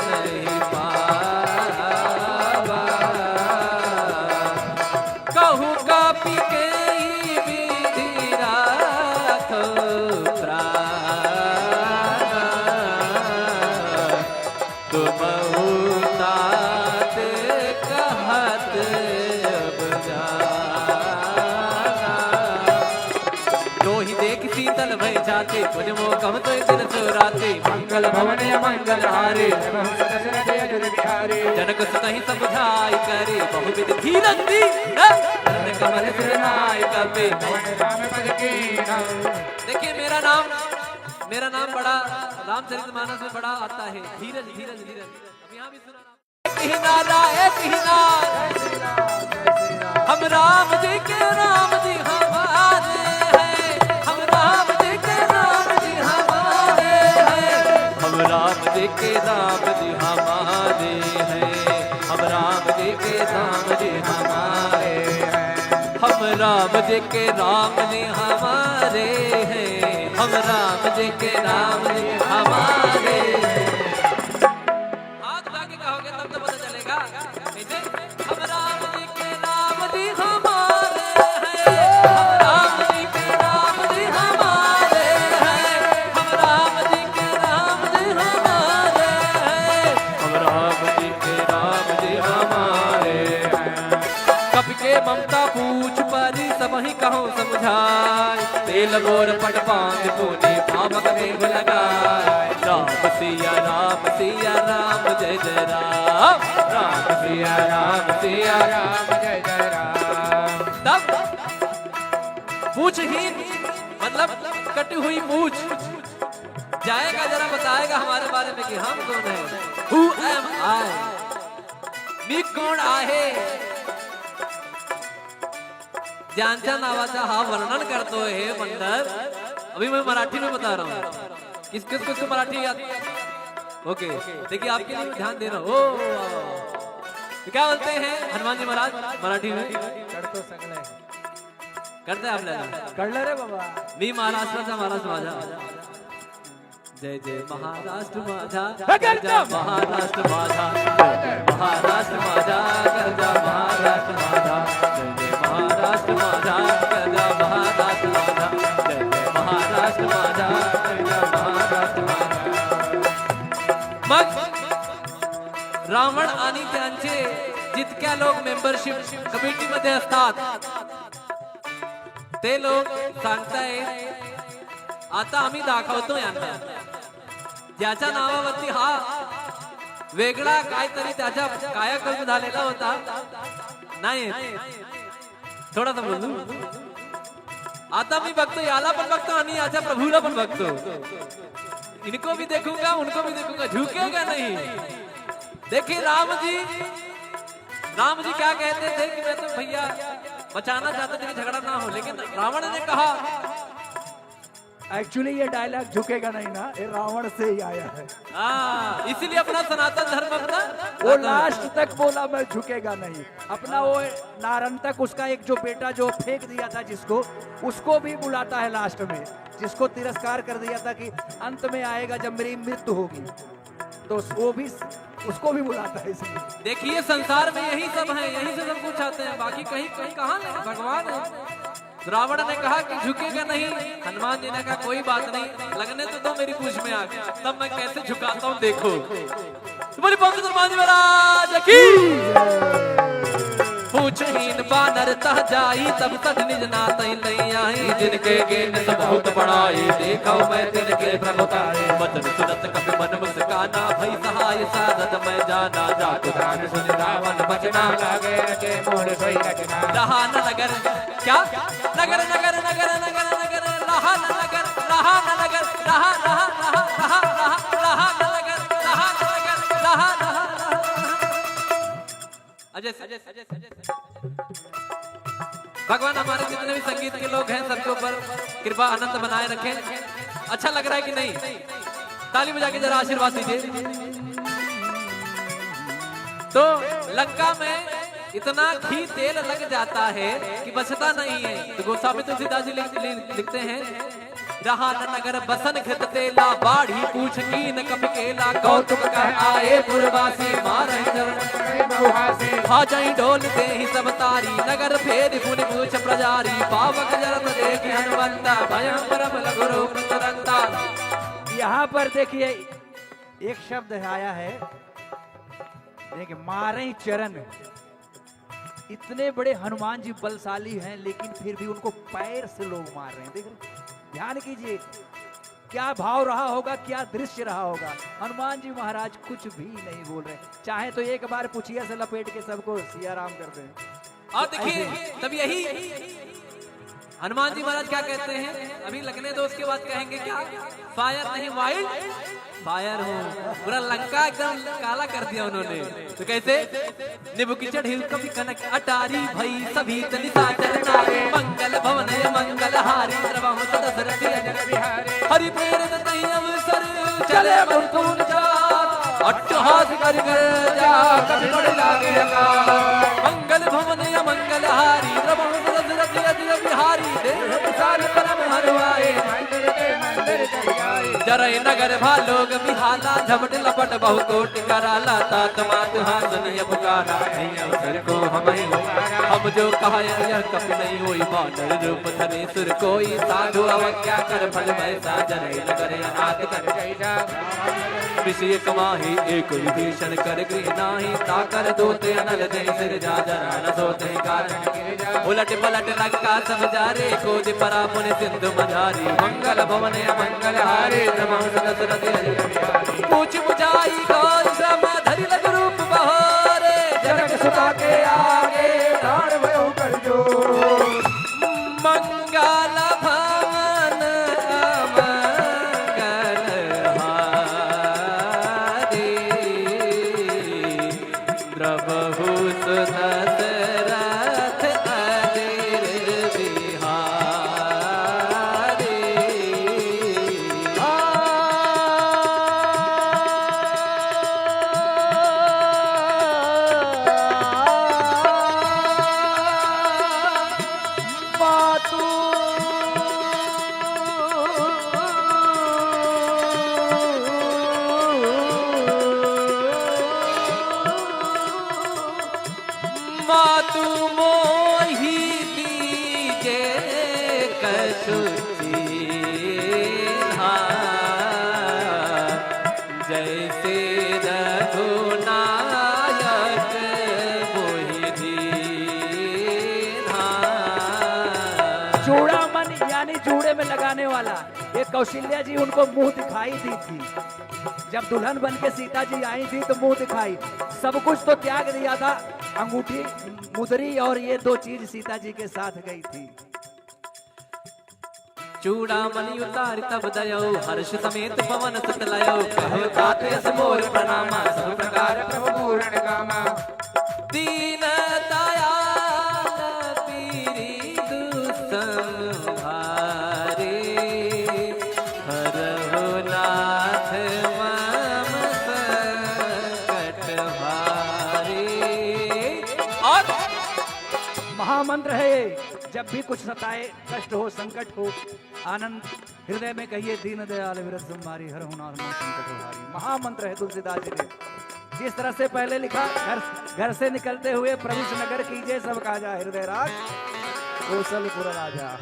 नहीं पावा। कहु कपि केहि विधि राखो प्राण, तुमहु तात कहत अब जाना। तो राते पुनिमो कहतोइ दिन सो राते। मंगल भवन अमंगल हारे। दशरथ अयोध्या बिहारी। जनक सुतहि सब जाय करे। बहुविध धीरज दी। नंद कमल सिर नाय कपे। पवन राम पद कीन्हा। देखिए, मेरा नाम, मेरा नाम बड़ा रामचरितमानस में बड़ा आता है, धीरज, धीरज, धीरज। अब यहाँ भी सुना। एक ही नारा, एक ही नारा। हम राम जी के, राम जी हमारे हैं। हम राम जी के, राम जी हमारे हैं। हम राम जी के, राम जी हमारे हैं। हम राम जी के, राम जी हमारे हैं। हम राम जी के, राम जी हमारे हैं। हम राम जी के, राम जी हमारे हैं। हाथ उठा के कहोगे तब तो पता चलेगा। कैसे? हम राम जी के, राम जी हमारे हैं। हम राम जी के, राम जी हमारे हैं। हम राम जी के, राम जी हमारे हैं। हम राम जी के, राम जी हमारे हैं। कपि के ममता पूछ परि सबहिं कहउँ समुझाय। तेल बोर पट पाँति पूनि पावक देहु लगाय। राम सिया राम सिया राम जय जय राम। राम सिया राम सिया राम जय जय राम। तब पूछहीन, मतलब कटी हुई पूछ, जाएगा जरा बताएगा हमारे बारे में कि हम कौन हैं। Who am I? मी कोण आहे? ज्यांच्या नावाचा हा वर्णन करतोय हे बंदर। अभी मैं मराठी में बता रहा हूँ। किस किस किस को मराठी याद? ओके, देखिए आपके लिए ध्यान दे रहा हूँ। ओ, तो क्या बोलते हैं हनुमान जी महाराज मराठी में? करतो सगळे. करते आप लोग. कळलं रे बाबा. मी महाराष्ट्राचा महाराष्ट्र माझा. जय जय महाराष्ट्र माझा. हे, गरजा महाराष्ट्र माझा. जय जय महाराष्ट्र माझा. गरजा महाराष्ट्र माझा. जय जय महाराष्ट्र माझा. गरजा महाराष्ट्र माझा. जय जय महाराष्ट्र माझा. गरजा महाराष्ट्र माझा. मग रावण आणि त्यांचे जितक्या लोक मेंबरशिप कमिटीमध्ये असतात, ते लोक सांगताय, आता आम्ही दाखवतो यांना, ज्याच्या नावावरती हा वेगळा काहीतरी त्याचा कायाकल्प झालेला होता. नाही, थोडासा बोलू. आता मी बघतो, याला पण बघतो आणि याच्या प्रभूला पण बघतो. इनको भी देखूंगा, उनको भी देखूंगा, झुकेगा नहीं. देखिए राम जी, राम जी क्या कहते थे कि मैं तो भैया बचाना चाहता था कि झगड़ा ना हो, लेकिन रावण ने कहा. Actually ये डायलॉग झुकेगा नहीं ना, ये रावण से ही आया है. हाँ, इसीलिए अपना सनातन धर्म अपना वो लास्ट तक बोला, मैं झुकेगा नहीं. अपना वो नारंतक, उसका एक जो बेटा जो फेंक दिया था जिसको, उसको भी बुलाता है लास्ट में, जिसको तिरस्कार कर दिया था कि अंत में आएगा जब मेरी मृत्यु होगी, तो वो भी, उसको भी बुलाता है इसलिए. देखिए, संसार में यही सब है, यहीं से सब कुछ आते हैं, बाकी कहीं, कहीं कहाँ नहीं, भगवान है. रावण ने कहा कि झुकेगा नहीं, हनुमान जी ने कहा, "कोई बात नहीं, लगने तो दो मेरी पूंछ में आग, तब मैं कैसे झुकाता हूँ, देखो।" तो बोली, पवन सुत हनुमान जी महाराज की। पूछहीन बानर तह जाई, तब सठ निज नातहि लइ आई। जिनके कीन्ह सु बहुत बड़ाई, देखउ मैं तिनके प्रभुताई। वचन सुनत कपि मन मुस्काना, भई सहाय सारथ मैं जाना। जातु जान सुनि रावण बचना, लागे रचे मोर सोई रचना। रहा न नगर, क्या? नगर, नगर, नगर, नगर, नगर, रहा न नगर, रहा न नगर, रहा, रहा, रहा, रहा, रहा, रहा न नगर, रहा न नगर, रहा, रहा, रहा। अजय, अजय, अजय, अजय। भगवान हमारे जितने भी संगीत के लोग हैं, सबके ऊपर कृपा अनंत बनाए रखें। अच्छा लग रहा है कि नहीं? ताली बजा के जरा आशीर्वाद दीजिए। तो लंका में इतना घी तेल लग जाता है कि बचता नहीं है। तो गोस्वामी तुलसीदास जी लिख-, लिख-, लिखते हैं, रहा न नगर बसन घृत तेला, बाढ़ी पूछ कीन्ह कपि केला। कौतुक कह आए पुरवासी, मारहि चरण बहुहासी। भाजहि ढोल देहि सब तारी, नगर फेरि पुनि पूछ पुजारी। पावक जरत देखि हनुमंता, भयउ परम लघु रूप तुरंता। यहाँ पर देखिए, एक शब्द आया है, देखिए, मारहि चरण। इतने बड़े हनुमान जी बलशाली हैं, लेकिन फिर भी उनको पैर से लोग मार रहे हैं। देख रहे हैं? ध्यान कीजिए, क्या भाव रहा होगा, क्या दृश्य रहा होगा। हनुमान जी महाराज कुछ भी नहीं बोल रहे, चाहे तो एक बार पुछिया से लपेट के सबको सिया राम कर दें। और देखिए, तब यही हनुमान जी महाराज क्या कहते हैं, अभी लगने दो, उसके बाद कहेंगे क्या, फायर नहीं, वाइल्ड फायर हूँ। पूरा लंका एकदम काला कर दिया उन्होंने। तो कैसे? निबुकिचड़ हिल कपि कनक अटारी, भई सभी तनि साचर नारी। मंगल भवन अमंगल हारी, द्रवहु सदसरथि अजर बिहारी। हरि प्रेरित तहि अवसर चले मृत्युंजय, अट्टहास करि गर्जा कपि बड़ लागे अकाल। मंगल भवन अमंगल हारी, द्रवहु सदसरथि अजर बिहारी। देह विशाल परम हरवाए, जरई नगर भा लोग बिहाला, झपट लपट बहु कोटि कराला। तात मात हाथ निय पुकारा, नहीं अवसर को हमहि उबारा। हम जो कहा यह कपि नहीं होई, बानर रूप धरे सुर कोई। साधु अवज्ञा कर फल भैसा, जरई नगर अनाथ कर जय जा। विषय कमाही एक विभीषण कर गृह नाही, ताकर दोते अनल जय सिरजा। जरा न सोते कारण उलट पलट लंका सब जारे, खोज परा पुनि सिंधु मझारी। मंगल भवन अमंगल हारी, द्रवहु सदसरथि अजर बिहारी। पूछ बुझाई गौर श्रम धरि लघु रूप बहोरे, जनक सुता के आगे ठाढ़ भयउ कर जोर। मंगल भवन अमंगल हारी, द्रवहु सदसरथि अजर बिहारी। मातु मातु मोहि दीजे कछु चीन्हा, जैसे रघुनायक मोहि दीन्हा। चूड़ामन यानी जूड़े में लगाने वाला, ये कौशल्या जी उनको मुंह दिखाई दी थी। जब दुल्हन बन के सीता जी आई थी तो मुंह दिखाई, सब कुछ तो त्याग दिया था, अंगूठी, मुदरी और ये दो चीज सीता जी के साथ गई थी। चूड़ामणि उतारि तब दयउ, हर्ष समेत पवन सुत लयउ। कहो तात यस मोर प्रणामा, सब प्रकार प्रभु पूरण कामा। दीन दयाल पीरि दुसम भारी, हरहु नाथ मम संकट भारी। और महामंत्र है ये, जब भी कुछ सताए, कष्ट हो, संकट हो, आनंद हृदय में कहिए, दीन दयाल विरज संभारी, हरहु नाथ मम संकट भारी। महामंत्र है तुलसीदास जी के। जिस तरह से पहले लिखा, घर, घर से निकलते हुए प्रभु से नगर कीजे, सब काजा हृदय राज, कोसलपुर राजा।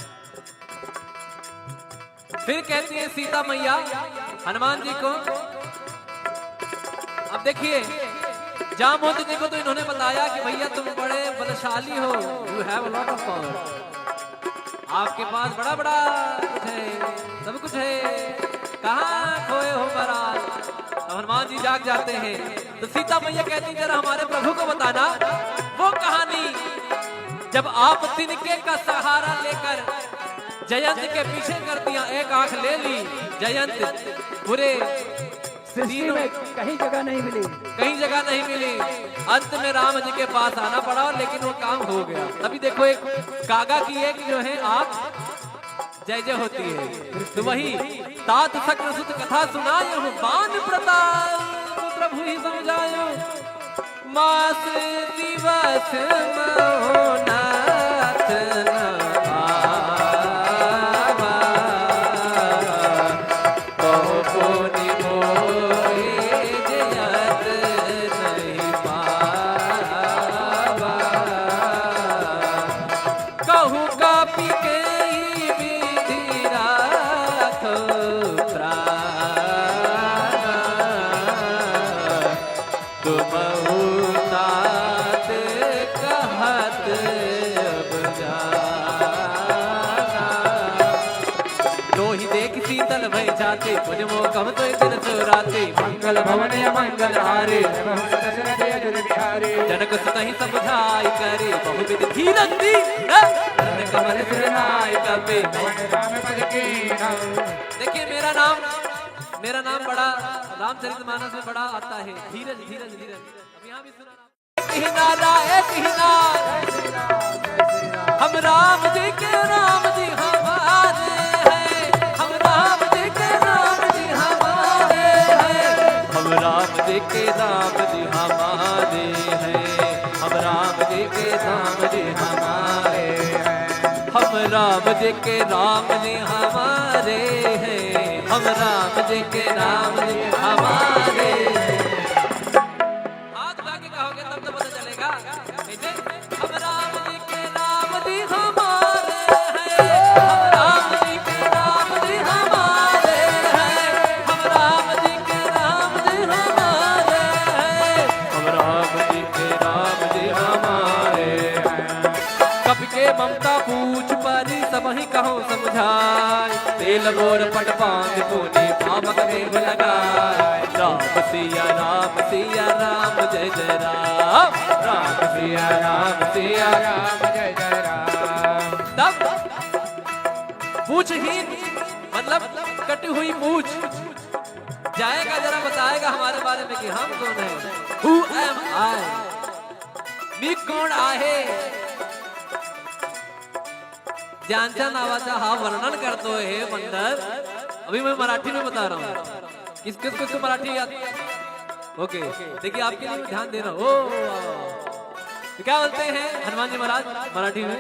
फिर कहती है सीता मैया हनुमान जी को, अब देखिए, जामवंत जी को तो इन्होंने बताया कि भैया तुम बड़े बलशाली हो, you have a lot of power, आपके पास बड़ा बड़ा कुछ है, सब कुछ है, कहाँ खोए हो महाराज? अब हनुमान जी जाग जाते हैं। तो सीता मैया कहती, "जरा हमारे प्रभु को बताना वो कहानी, जब आप तिनके का सहारा लेकर जयंत के पीछे कर दिया, एक आंख ले ली जयंत, पूरे सृष्टि तीनों में कहीं जगह नहीं मिली।" कहीं जगह नहीं मिली। अंत में राम जी के पास आना पड़ा, लेकिन वो काम हो गया। तभी देखो, एक कागा की एक जो है आंख जय जय होती है। तो वही तात शक्रसुत कथा सुनायहु, बान प्रताप प्रभु ही सम जायहु। मास दिवस महो नाथ न पावा, कहु पुनि मोहि जयत नहीं पावा। कहु कपि केहि विधि राखो प्राण, तुमहु तात कहत अब जाना। नोहि देखि सीतल भई जाति पुनि मोकम तुइ दिन सुराति। मंगल भवन अमंगल हारी। दशरथ अजुर बिहारी। जनक सुतहि सब जाहि करी। बहुविध धीरज धीर। कमल सिर नाय कपि। पवन राम पद कीन्हा। देखिए, मेरा नाम, मेरा नाम बड़ा रामचरितमानस में बड़ा आता है, धीरज, धीरज, धीरज। अब यहाँ भी सुना। कीन्हा राय कीन्हा। हम राम जी के राम जी हमारे हैं, हम राम जी के राम जी हमारे हैं, हम राम जी के राम जी हमारे हैं, हम राम जी के राम जी हमारे हैं, हम राम जी के राम जी हमारे हैं, हम राम जी के राम जी हमारे हैं। हाथ उठा के कहोगे तब तो पता चलेगा। कैसे? हम राम जी के राम जी हमारे हैं, हम राम जी के राम जी हमारे हैं, हम राम जी के राम जी हमारे हैं, हम राम जी के राम जी हमारे हैं। कपि के ममता पूछ परी, सबहिं कहो समुझाय। तेल बोर पट बाँधि पुनि पावक देह लगाय। राम सिया राम सिया राम जय जय राम। राम सिया राम सिया राम जय जय राम। तब पूछहीन, मतलब कटी हुई पूछ, जाएगा जरा बताएगा हमारे बारे में कि हम कौन हैं। Who am I? मी कोण आहे? ज्यांच्या नावाचा हा वर्णन करतोय हे बंदर। अभी मैं मराठी में बता रहा हूँ। किस किस किस को मराठी याद? ओके, देखिए आपके लिए ध्यान दे रहा हूँ। ओ, तो क्या बोलते हैं हनुमान जी महाराज मराठी में?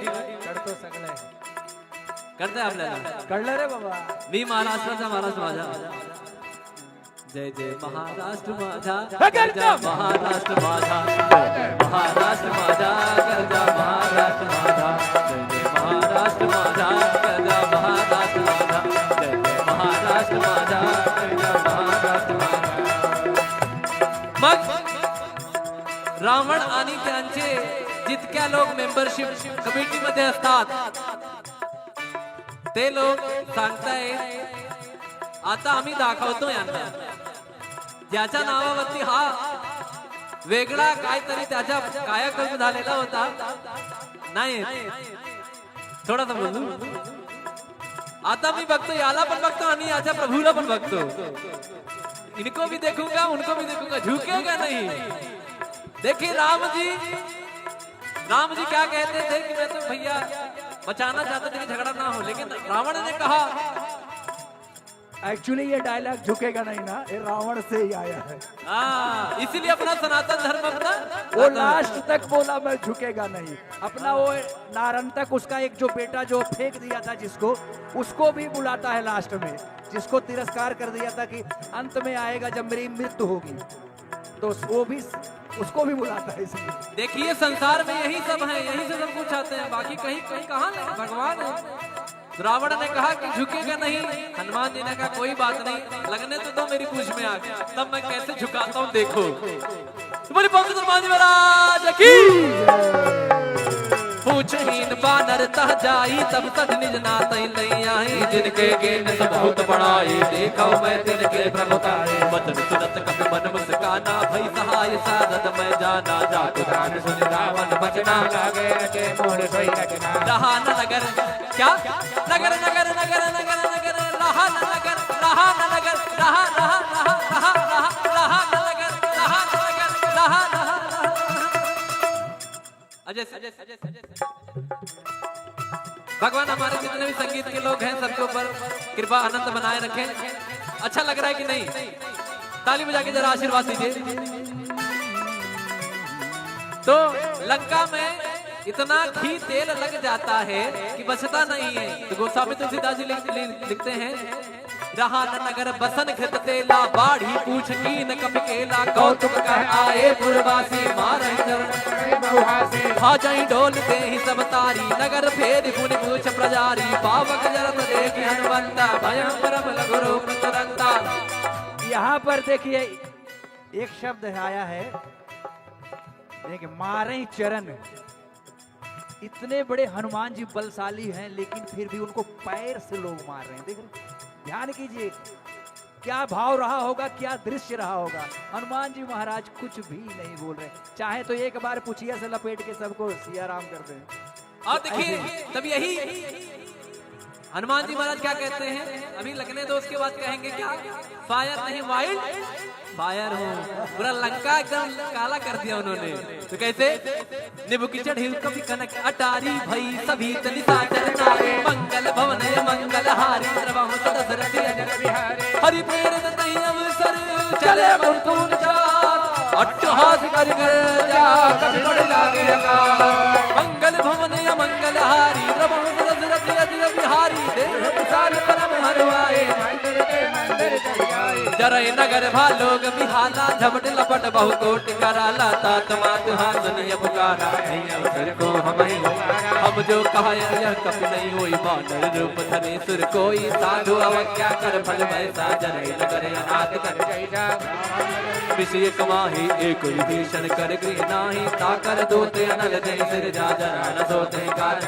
करतो सगळे. करते आप लेना. कळलं रे बाबा. मी महाराष्ट्राचा महाराष्ट्र माझा. जय जय महाराष्ट्र माझा, हे करतो. गरजा महाराष्ट्र माझा. जय जय महाराष्ट्र माझा, गरजा महाराष्ट्र माझा. जय जय महाराष्ट्र माझा, गरजा महाराष्ट्र माझा. जय जय महाराष्ट्र माझा, गरजा महाराष्ट्र माझा. मग रावण आणि त्यांचे जितक्या लोक मेंबरशिप कमिटीमध्ये असतात, ते लोक सांगताय, आता आम्ही दाखवतो यांना, ज्याच्या नावावरती हा वेगळा काहीतरी त्याच्या कायाकल्प झालेला होता. नाही, थोडासा बोलू. आता मी बघतो, याला पण बघतो आणि याच्या प्रभूला पण बघतो. इनको भी देखूंगा, उनको भी देखूंगा, झुकेगा नहीं. देखिए राम जी, राम जी क्या कहते थे कि मैं तो भैया बचाना चाहता था कि झगड़ा ना हो, लेकिन रावण ने कहा, एक्चुअली ये डायलॉग झुकेगा नहीं ना, ये रावण से ही आया है. हाँ, इसीलिए अपना सनातन धर्म अपना वो लास्ट तक बोला, मैं झुकेगा नहीं. अपना वो नारंतक, उसका एक जो बेटा जो फेंक दिया था जिसको, उसको भी बुलाता है लास्ट में, जिसको तिरस्कार कर दिया था कि अंत में आएगा जब मेरी मृत्यु होगी, तो वो भी, उसको भी बुलाता है इसलिए. देखिए, संसार में यही सब है, यहीं से सब कुछ आते हैं, बाकी कहीं, कहीं कहाँ नहीं, भगवान है. रावण ने कहा कि झुकेगा नहीं, हनुमान जी ने कहा, कोई बात नहीं, लगने तो दो मेरी पूंछ में आग, तब मैं कैसे झुकाता हूँ, देखो. तो बोले, पवन हनुमान जी महाराज की. पूछहीन बानर तह जाई, तब सठ निज नातहि लइ आई। जिनके गेन सब बहुत बड़ाई, देखौ मैं तिनके प्रभुताई। वचन सुनत कपि मन मुस्काना, भई सहाय सारद मैं जाना। जातु जान सुनि रावण बचना, लागे अके मोर सोई रचना। रहा न नगर, क्या? नगर, नगर, नगर, नगर, नगर, रहा न नगर, रहा न नगर, रहा, रहा, रहा न नगर, रहा न नगर, रहा, रहा, रहा। अजय, अजय, अजय, अजय। भगवान हमारे जितने भी संगीत के लोग हैं, सबके ऊपर कृपा अनंत बनाए रखें। अच्छा लग रहा है कि नहीं? ताली बजा के जरा आशीर्वाद दीजिए। तो लंका में इतना घी तेल लग जाता है कि बचता नहीं है। तो गोस्वामी तुलसीदास जी लिख-, लिख-, लिखते हैं, रहा न नगर बसन घृत तेला, बाढ़ी पूछ कीन कपि केला। कौतुक कह आए पुरवासी, मारहि चरण बहुहासी। भा जहीं डोल देहि सब तारी, नगर फेरि पुनि पूछ प्रजारी। पावक जरत देखि हनुमंता, भयम परम लघु रूप तुरंता। यहाँ पर देखिए, एक शब्द आया है, देखिए, मारहि चरण। इतने बड़े हनुमान जी बलशाली हैं, लेकिन फिर भी उनको पैर से लोग मार रहे हैं। देख रहे हैं? ध्यान कीजिए, क्या भाव रहा होगा, क्या दृश्य रहा होगा। हनुमान जी महाराज कुछ भी नहीं बोल रहे, चाहे तो एक बार पुछिया से लपेट के सबको सिया राम कर दें। और देखिए, ऐसे ही। तब यही हनुमान जी महाराज क्या कहते हैं, अभी लगने दो, उसके बाद कहेंगे क्या, फायर नहीं, वाइल्ड फायर हूँ। पूरा लंका एकदम काला कर दिया उन्होंने। तो कैसे? निबुक चढ़ी कपि कनक अटारी, भई सभीत निसाचर नारी। मंगल भवन अमंगल हारी, द्रवहु दसरथ अजर बिहारी। हरि प्रेरित तहि अवसर चले मृत्युंजय, अट्टहास करि गर्जा कपि बड़ लागे अकाल। मंगल भवन अमंगल हारी, द्रवहु दसरथ अजर बिहारी। देह विशाल परम हरवाए, जरई नगर भा लोग बिहाला, झपट लपट बहु कोटि कराला। तात मातु हाँ सुनिय पुकारा, नहीं अवसर को हमहि। हम जो कहा यह कपि नहीं होई, बानर रूप धरे सुर कोई। साधु अवज्ञा कर फल वैसा, जरई नगर अनाथ कर। विषय कमाही एक विभीषण कर गृह नाही, ताकर दूत अनल जय सिरजा। जरा न सोते कारण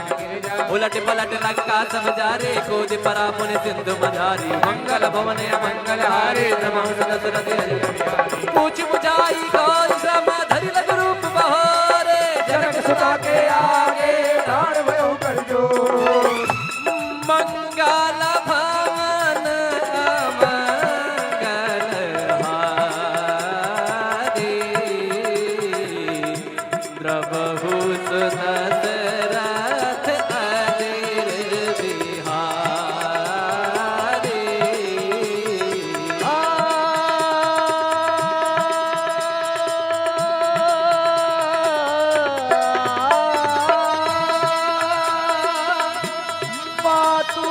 उलट पलट लंका सब जारे, कोदि परा पुनि सिंधु मझारी। मंगल भवन अमंगल हारे, द्रवहु दसरथ अजर बिहारी। पूछ बुझाई गौतम धरि लघु रूप बहारे, जनक सुता के आगे ठाढ़ भयो कर जोर। मंगल भवन अमंगल हारे, द्रवहु दसरथ अजर बिहारी। मातु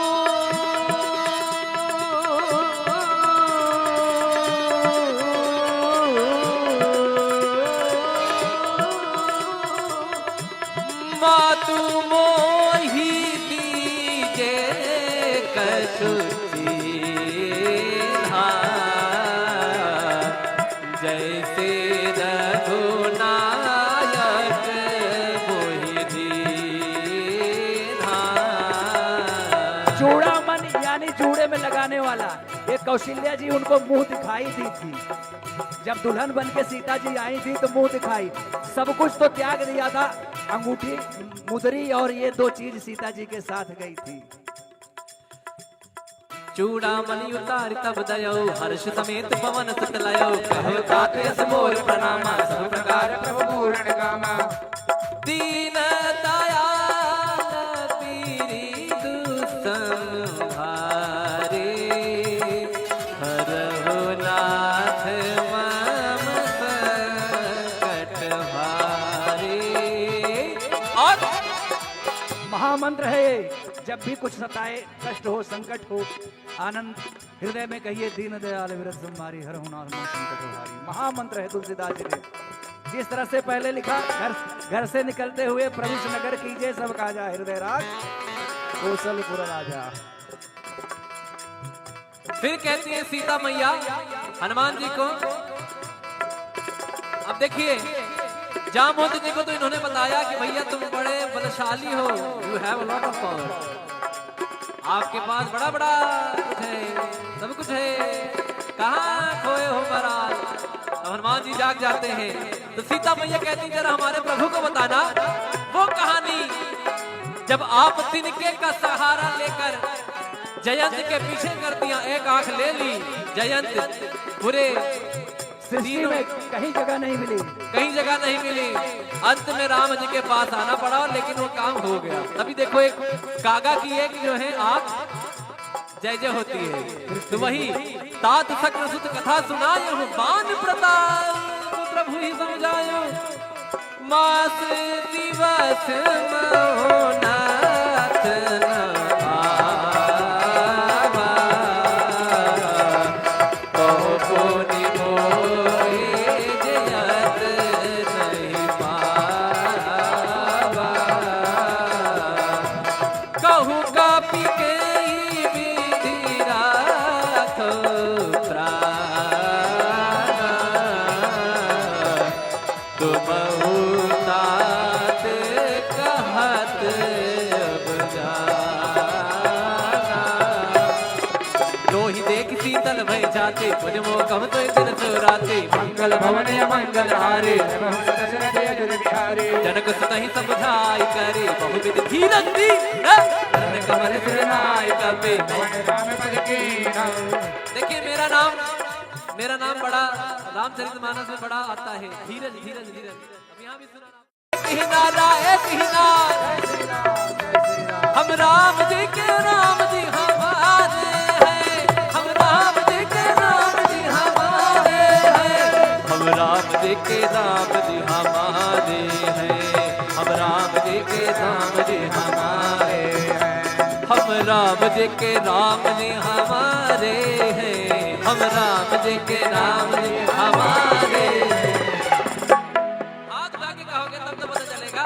मातु मोहि दीजे कछु चीन्हा, जैसे रघुनायक मोहि दीन्हा। चूड़ामन यानी जूड़े में लगाने वाला, ये कौशल्या जी उनको मुंह दिखाई दी थी। जब दुल्हन बन के सीता जी आई थी तो मुंह दिखाई, सब कुछ तो त्याग दिया था, अंगूठी, मुदरी और ये दो चीज सीता जी के साथ गई थी। चूड़ामणि उतारि तब दयो, हर्ष समेत पवन सुत लयो। कहो तात यस मोर प्रणामा, सब प्रकार प्रभु पूरण कामा। दीन दयाल पीरि दुसम भारे, हरहु नाथ मम संकट भारे। और महामंत्र है ये, जब भी कुछ सताए, कष्ट हो, संकट हो, आनंद हृदय में कहिए, दीन दयाल विरज संभारी, हरहु नाथ मम संकट भारी। महामंत्र है तुलसीदास जी ने। जिस तरह से पहले लिखा, घर, घर से निकलते हुए प्रभु से नगर कीजे, सब काजा हृदय राग कौशलपुर राजा। फिर कहती है सीता मैया हनुमान जी को, अब देखिए, जामवंत जी को तो इन्होंने बताया कि भैया तुम बड़े बलशाली हो, you have a lot of power, आपके पास बड़ा बड़ा कुछ है, सब कुछ है, कहाँ खोए हो महाराज? अब हनुमान जी जाग जाते हैं तो सीता मैया कहती, जरा हमारे प्रभु को बताना वो कहानी, जब आप तिनके का सहारा लेकर जयंत के पीछे कर दिया, एक आंख ले ली जयंत, पूरे सृष्टि तीनों में कहीं जगह नहीं मिली। कहीं जगह नहीं मिली। अंत में राम जी के पास आना पड़ा, लेकिन वो काम हो गया। तभी देखो, एक कागा की एक जो है आंख जय जय होती है। तो वही तात शक्रसुत कथा सुनाए हूँ, बान प्रताप प्रभु ही सम जायो। मास दिवस महो नाथ न आवा, कहो पुनि मोहि जयत नहीं पावा। कहूँ कपि केहि विधि राखो प्राण, तुमहु तात कहत अब जाना। तो राती, पूजमो कहु तुइ दिन सुराती, मंगल भवन अमंगल हारी। दशरथ अयोध्या बिहारी। जनक सुतहि समुझाइ करी, बहुविध धीरज दी, हैं? चरण कमल सिर नाय कपि। पवन राम पद कीन्हा। देखिए, मेरा नाम, मेरा नाम बड़ा, रामचरितमानस में बड़ा आता है, धीरज, धीरज, धीरज। अब यहाँ भी सुना। एक ही नारा, एक ही नारा। हम राम जी के, राम जी हमारे हैं। हम राम जी के, राम जी हमारे हैं। हम राम जी के, राम जी हमारे हैं। हम राम जी के, राम जी हमारे हैं। हम राम जी के, राम जी हमारे हैं। हम राम जी के, राम जी हमारे हैं। हाथ उठा के कहोगे तब तो पता चलेगा।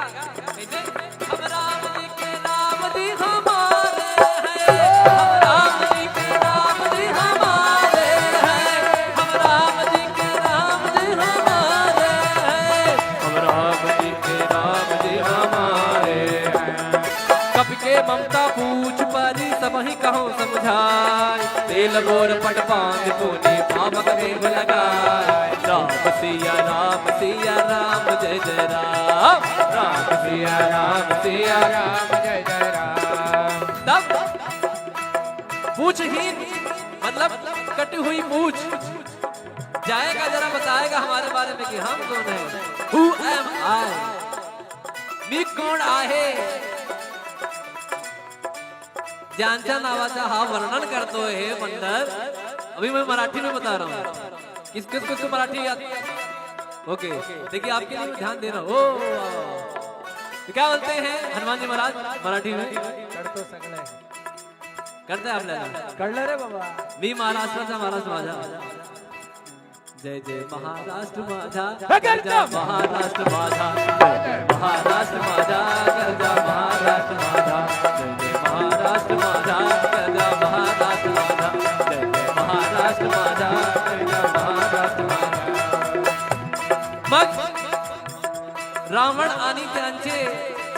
कैसे? हम राम जी के, राम जी हमारे हैं। हम राम जी के, राम जी हमारे हैं। हम राम जी के, राम जी हमारे हैं। हम राम जी के, राम जी हमारे हैं। कपि के ममता पूछ परी, सबहिं कहउँ समुझाइ। तेल बोर पट पाँति पूनि, पावक देह लगाइ। राम सिया राम सिया राम जय जय राम। राम सिया राम सिया राम जय जय राम। तब पूछहीन, मतलब कटी हुई पूछ, जाएगा जरा बताएगा हमारे बारे में कि हम कौन हैं। Who am I? मी कोण आहे? ज्यांच्या नावाचा हा वर्णन करतोय हे मंडल। अभी मैं मराठी में बता रहा हूँ। किस किस किस को मराठी याद? ओके, देखिए आपके लिए ध्यान दे रहा हूँ। ओ, तो क्या बोलते हैं हनुमान जी महाराज मराठी में? करतो सगळे. करते आपल्याला. कळलं रे बाबा. मी महाराष्ट्राचा महाराष्ट्र माझा. जय जय महाराष्ट्र माझा. हे करतो. महाराष्ट्र माझा. जय जय महाराष्ट्र माझा. करता महाराष्ट्र माझा. जय जय महाराष्ट्र माझा. करता महाराष्ट्र माझा. जय जय महाराष्ट्र माझा. करता महाराष्ट्र माझा. मग रावण आणि त्यांचे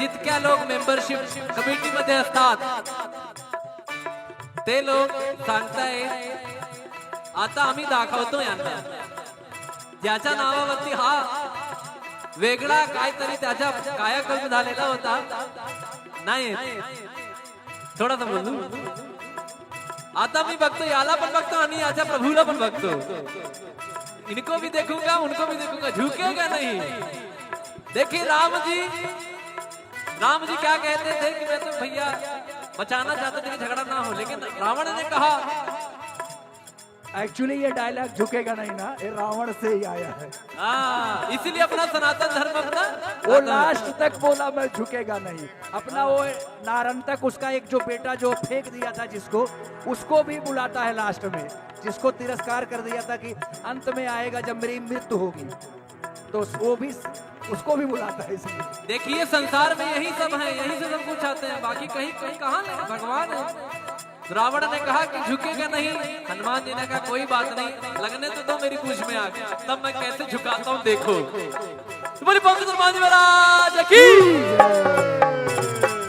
जितक्या लोक मेंबरशिप कमिटीमध्ये असतात, ते लोक सांगताय, आता आम्ही दाखवतो यांना, ज्याच्या नावावरती हा वेगळा काहीतरी त्याचा कायाकल्प झालेला होता. नाही, थोडासा बोलू. आता मी बघतो, याला पण बघतो आणि याच्या प्रभूला पण बघतो. इनको भी देखूंगा, उनको भी देखूंगा, झुकेगा नहीं. देखिए राम जी, राम जी क्या कहते थे कि मैं तो भैया बचाना चाहता था कि झगड़ा ना हो, लेकिन रावण ने कहा. Actually ये डायलॉग झुकेगा नहीं ना, ये रावण से ही आया है. हाँ, इसीलिए अपना सनातन धर्म अपना वो लास्ट तक बोला, मैं झुकेगा नहीं. अपना वो नारंतक, उसका एक जो बेटा जो फेंक दिया था जिसको, उसको भी बुलाता है लास्ट में, जिसको तिरस्कार कर दिया था कि अंत में आएगा जब मेरी मृत्यु होगी, तो वो भी, उसको भी बुलाता है इसलिए. देखिए, संसार में यही सब है, यही से सब कुछ आते हैं, बाकी कहीं, कहीं कहाँ नहीं, भगवान है. रावण ने कहा कि झुकेगा नहीं, हनुमान जी ने कहा, "कोई बात नहीं, लगने तो दो मेरी पूँछ में आग, तब मैं कैसे झुकाता हूँ, देखो।" तो बोली, पंडित हनुमान जी महाराज की।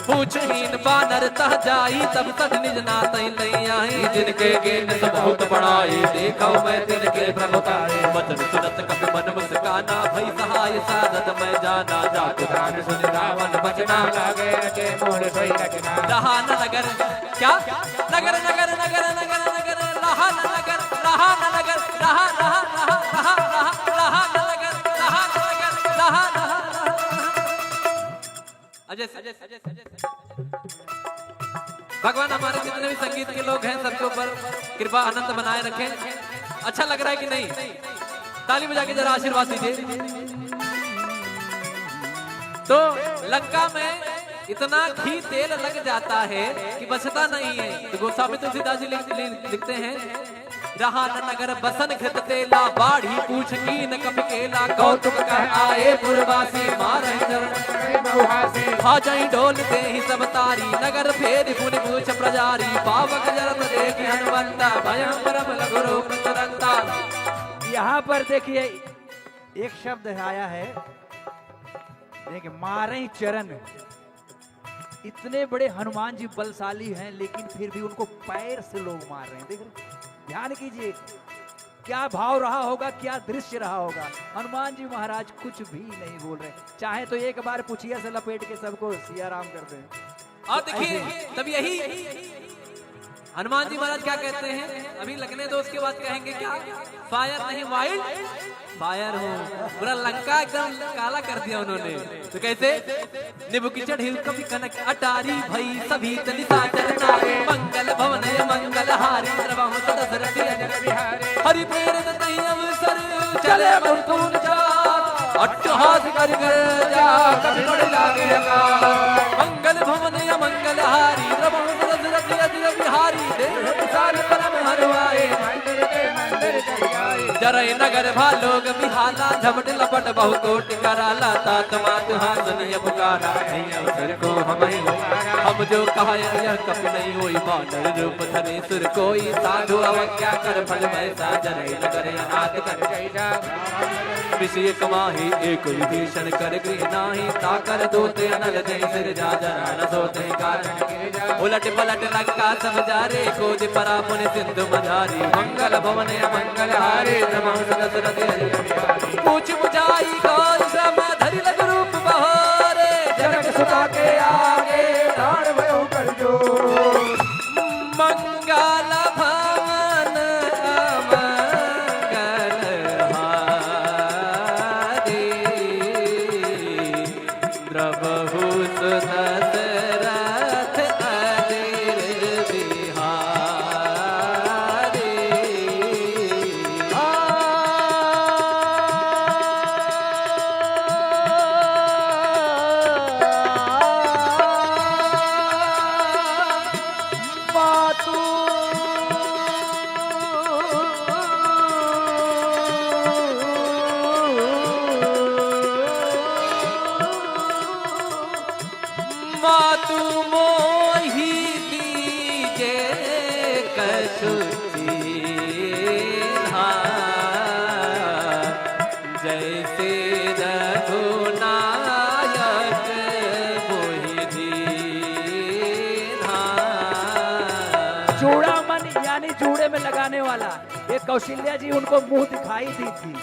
पूँछहीन बानर तह जाई, तब तज निज नातहि लइ आई। जिनके कीन्ह सु बहुत बड़ाई, देखउ मैं तिनके प्रभुताई। वचन सुनत कपि मन मुस्काना, भई सहाय सारथ मैं जाना। जातु जान सुनि रावण बचना, लागे रचे मोर सोई रचना। रहा न नगर, क्या? नगर, नगर, नगर, नगर, नगर, रहा न नगर, रहा न नगर, रहा, रहा, रहा, रहा, रहा, रहा न नगर, रहा न नगर, रहा, रहा, रहा। अजय, अजय, अजय, अजय। भगवान हमारे जितने भी संगीत के लोग हैं, सबके ऊपर कृपा अनंत बनाए रखें। अच्छा लग रहा है कि नहीं? ताली बजा के जरा आशीर्वाद दीजिए। तो लंका में इतना घी तेल लग जाता है कि बचता नहीं है। तो गोस्वामी तुलसीदास जी लिख-, लिख-, लिखते हैं, रहा न नगर बसन घृत तेला, बाढ़ी पूँछ कीन्ह कपि केला। कौतुक कह आए पुरवासी, मारहि चरण बहुहासी। भा जहीं डोल देहि सब तारी, नगर फेरि पुनि पूँछ प्रजारी। पावक जरत देखि हनुमंता, भयउ परम लघु रूप तुरंता। यहाँ पर देखिए, एक शब्द आया है, देखिए, मारहि चरण। इतने बड़े हनुमान जी बलशाली हैं, लेकिन फिर भी उनको पैर से लोग मार रहे हैं। देख रहे हैं? ध्यान कीजिए, क्या भाव रहा होगा, क्या दृश्य रहा होगा। हनुमान जी महाराज कुछ भी नहीं बोल रहे, चाहे तो एक बार पुछिया से लपेट के सबको सिया राम कर दें। और देखिए, तब यही हनुमान जी महाराज क्या कहते हैं, अभी लगने दो, उसके बाद कहेंगे क्या, फायर नहीं, वाइल्ड फायर हूँ। पूरा लंका एकदम काला कर दिया उन्होंने। तो कैसे? निबुक चढ़िल कपि कनक अटारी, भई सभी तनि साचर नारी। मंगल भवन मंगल हारी, द्रवहु सदसरथि अजर बिहारी। हरि प्रेरित तहि अवसर चले मृत्युंजय, अट्टहास करि गर्जा कपि बड़ लागे अकाल। मंगल भवन अमंगल हारी, द्रवहु सदसरथि अजर बिहारी। देह विशाल परम हरवाए, जरई नगर भा लोग बिहाला, झपट लपट बहु कोटि कराला। तात मात हाथ निय पुकारा, नहीं अवसर को हमहि उहारा। हम जो कहा यह कपि नहीं होई, बानर रूप धरे सुर कोई। साधु अवज्ञा कर फल भैसा, जरई नगर अनाथ कर जय जा। विषय कमाही एक विभीषण कर गृह नाही, ताकर दूत अनल जय सिरजा। जरा न सोते कारण उलट पलट लंका सब जारे, खोज परा पुनि सिंधु मझारी। मंगल भवन अमंगल हारे, नमः दशरथ अजय बिहारी। पूछ बुझाई कौन श्रम धरि लघु रूप बहारे, जनक सुता के आगे ठाढ़ भयो कर जोर। मंगल भवन अमंगल हारी, द्रवहु सुदसरथ अजर बिहारी। मातु मातु मोहि दीजे कछु चीन्हा, जैसे रघुनायक मोहि दीन्हा। चूड़ामन यानी जूड़े में लगाने वाला, ये कौशल्या जी उनको मुंह दिखाई दी थी।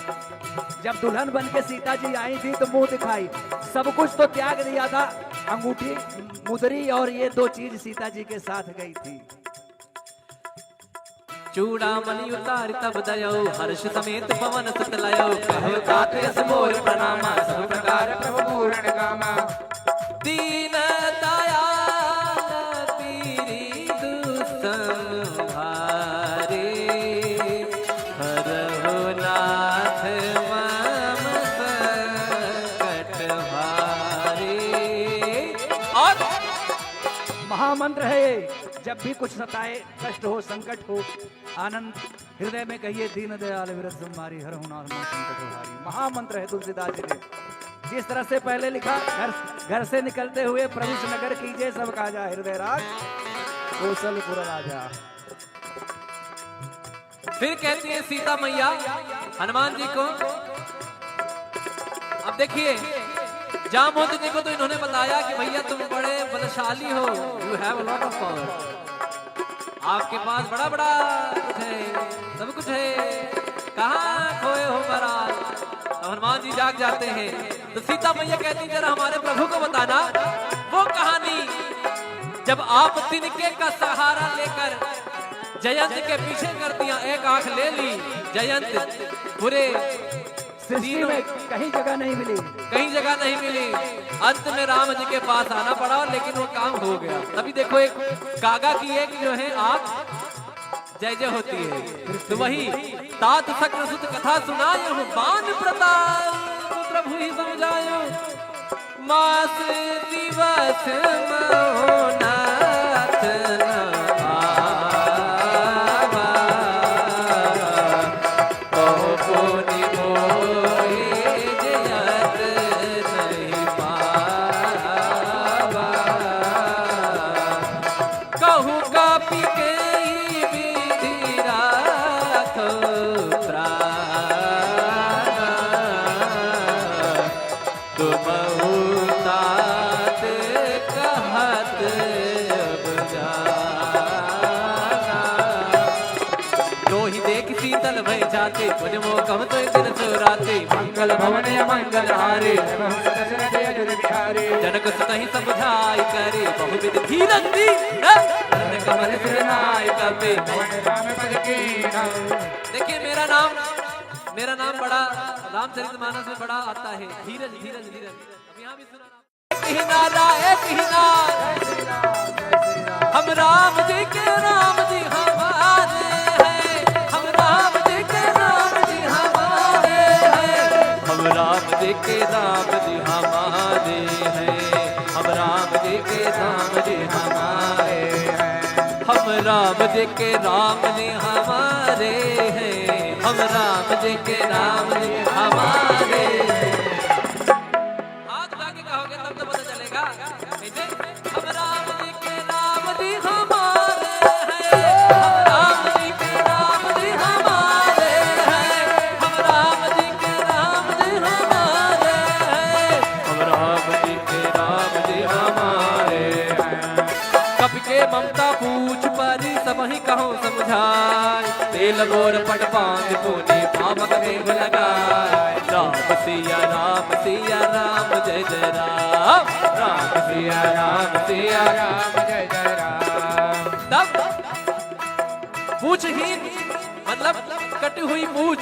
जब दुल्हन बन के सीता जी आई थी तो मुंह दिखाई, सब कुछ तो त्याग दिया था, अंगूठी, मुदरी और ये दो चीज सीता जी के साथ गई थी। चूड़ामणि उतारि तब दयो, हर्ष समेत पवन सुत लयो। कहो तात यस मोर प्रणामा, सब प्रकार प्रभु पूरण कामा। दीन दयाल पीरि दुसंहारे, हरहु नाथ मम संकट भारे। और महामंत्र है ये, जब भी कुछ सताए, कष्ट हो, संकट हो, आनंद हृदय में कहिए, दीन दयाल विरज संभारी, हरहु नाथ मम संकट भारी। महामंत्र है तुलसीदास जी के। जिस तरह से पहले लिखा, घर, घर से निकलते हुए प्रभु से नगर कीजे, सब काजा हृदय राज कौशलपुर राजा। फिर कहती है सीता मैया हनुमान जी को, अब देखिए, जामवंत जी को तो इन्होंने बताया कि भैया तुम बड़े बलशाली हो, you have a lot of power, आपके पास बड़ा बड़ा कुछ है, सब कुछ है, कहाँ खोए हो महाराज? अब हनुमान जी जाग जाते हैं तो सीता मैया कहती, जरा हमारे प्रभु को बताना वो कहानी, जब आप तिनके का सहारा लेकर जयंत के पीछे कर दिया, एक आंख ले ली जयंत, पूरे सृष्टि तीनों में कहीं जगह नहीं मिली। कहीं जगह नहीं मिली। अंत में राम जी के पास आना पड़ा, लेकिन वो काम हो गया। तभी देखो, एक कागा की एक जो है आंख जय जय होती है। तो वही तात शक्रसुत कथा सुनायहु, बान प्रताप प्रभु ही सम जायहु। मास दिवस महो नाथ न आवा, कहो पुनि मोहि जयत नहीं पावा। कहूँ कपि केहि विधि राखो प्राण, तुमहु तात कहत अब जाना। दोहि देखि शीतल भए जा के पुनि मोकम तुय दिन सुराते, मंगल भवन अमंगल हारे। दशरथ अजुर बिहारी। जनक सुतहि सब जाय करे, बहुविध धीरज दी, न? करण कमल सिर नाय कपे। पवन राम पद कीन्हा। देखिए, मेरा नाम, मेरा नाम बड़ा, रामचरितमानस में बड़ा आता है, धीरज, धीरज, धीरज। अब यहाँ भी सुना। कीन्हा राय कीन्हा। हम राम जी के राम जी हमारे हैं, हम राम जी के राम जी हमारे हैं। हम राम जी के राम जी हमारे हैं, हम राम जी के राम जी हमारे हैं। हम राम जी के राम जी हमारे हैं, हम राम जी के राम जी हमारे हैं। हाथ उठा के कहोगे तब तो पता चलेगा। कैसे? हम राम जी के राम जी हमारे हैं, हम राम जी के राम जी हमारे हैं, हम राम जी के राम जी हमारे हैं, हम राम जी के राम जी हमारे हैं। कपि के ममता पूछ परी, सबहिं कहउँ समुझाय। तेल बोर पट बाँधि पुनि पावक देह लगाय। राम सिया राम सिया राम जय जय राम। राम सिया राम सिया राम जय जय राम। तब पूछहीन, मतलब कटी हुई पूछ,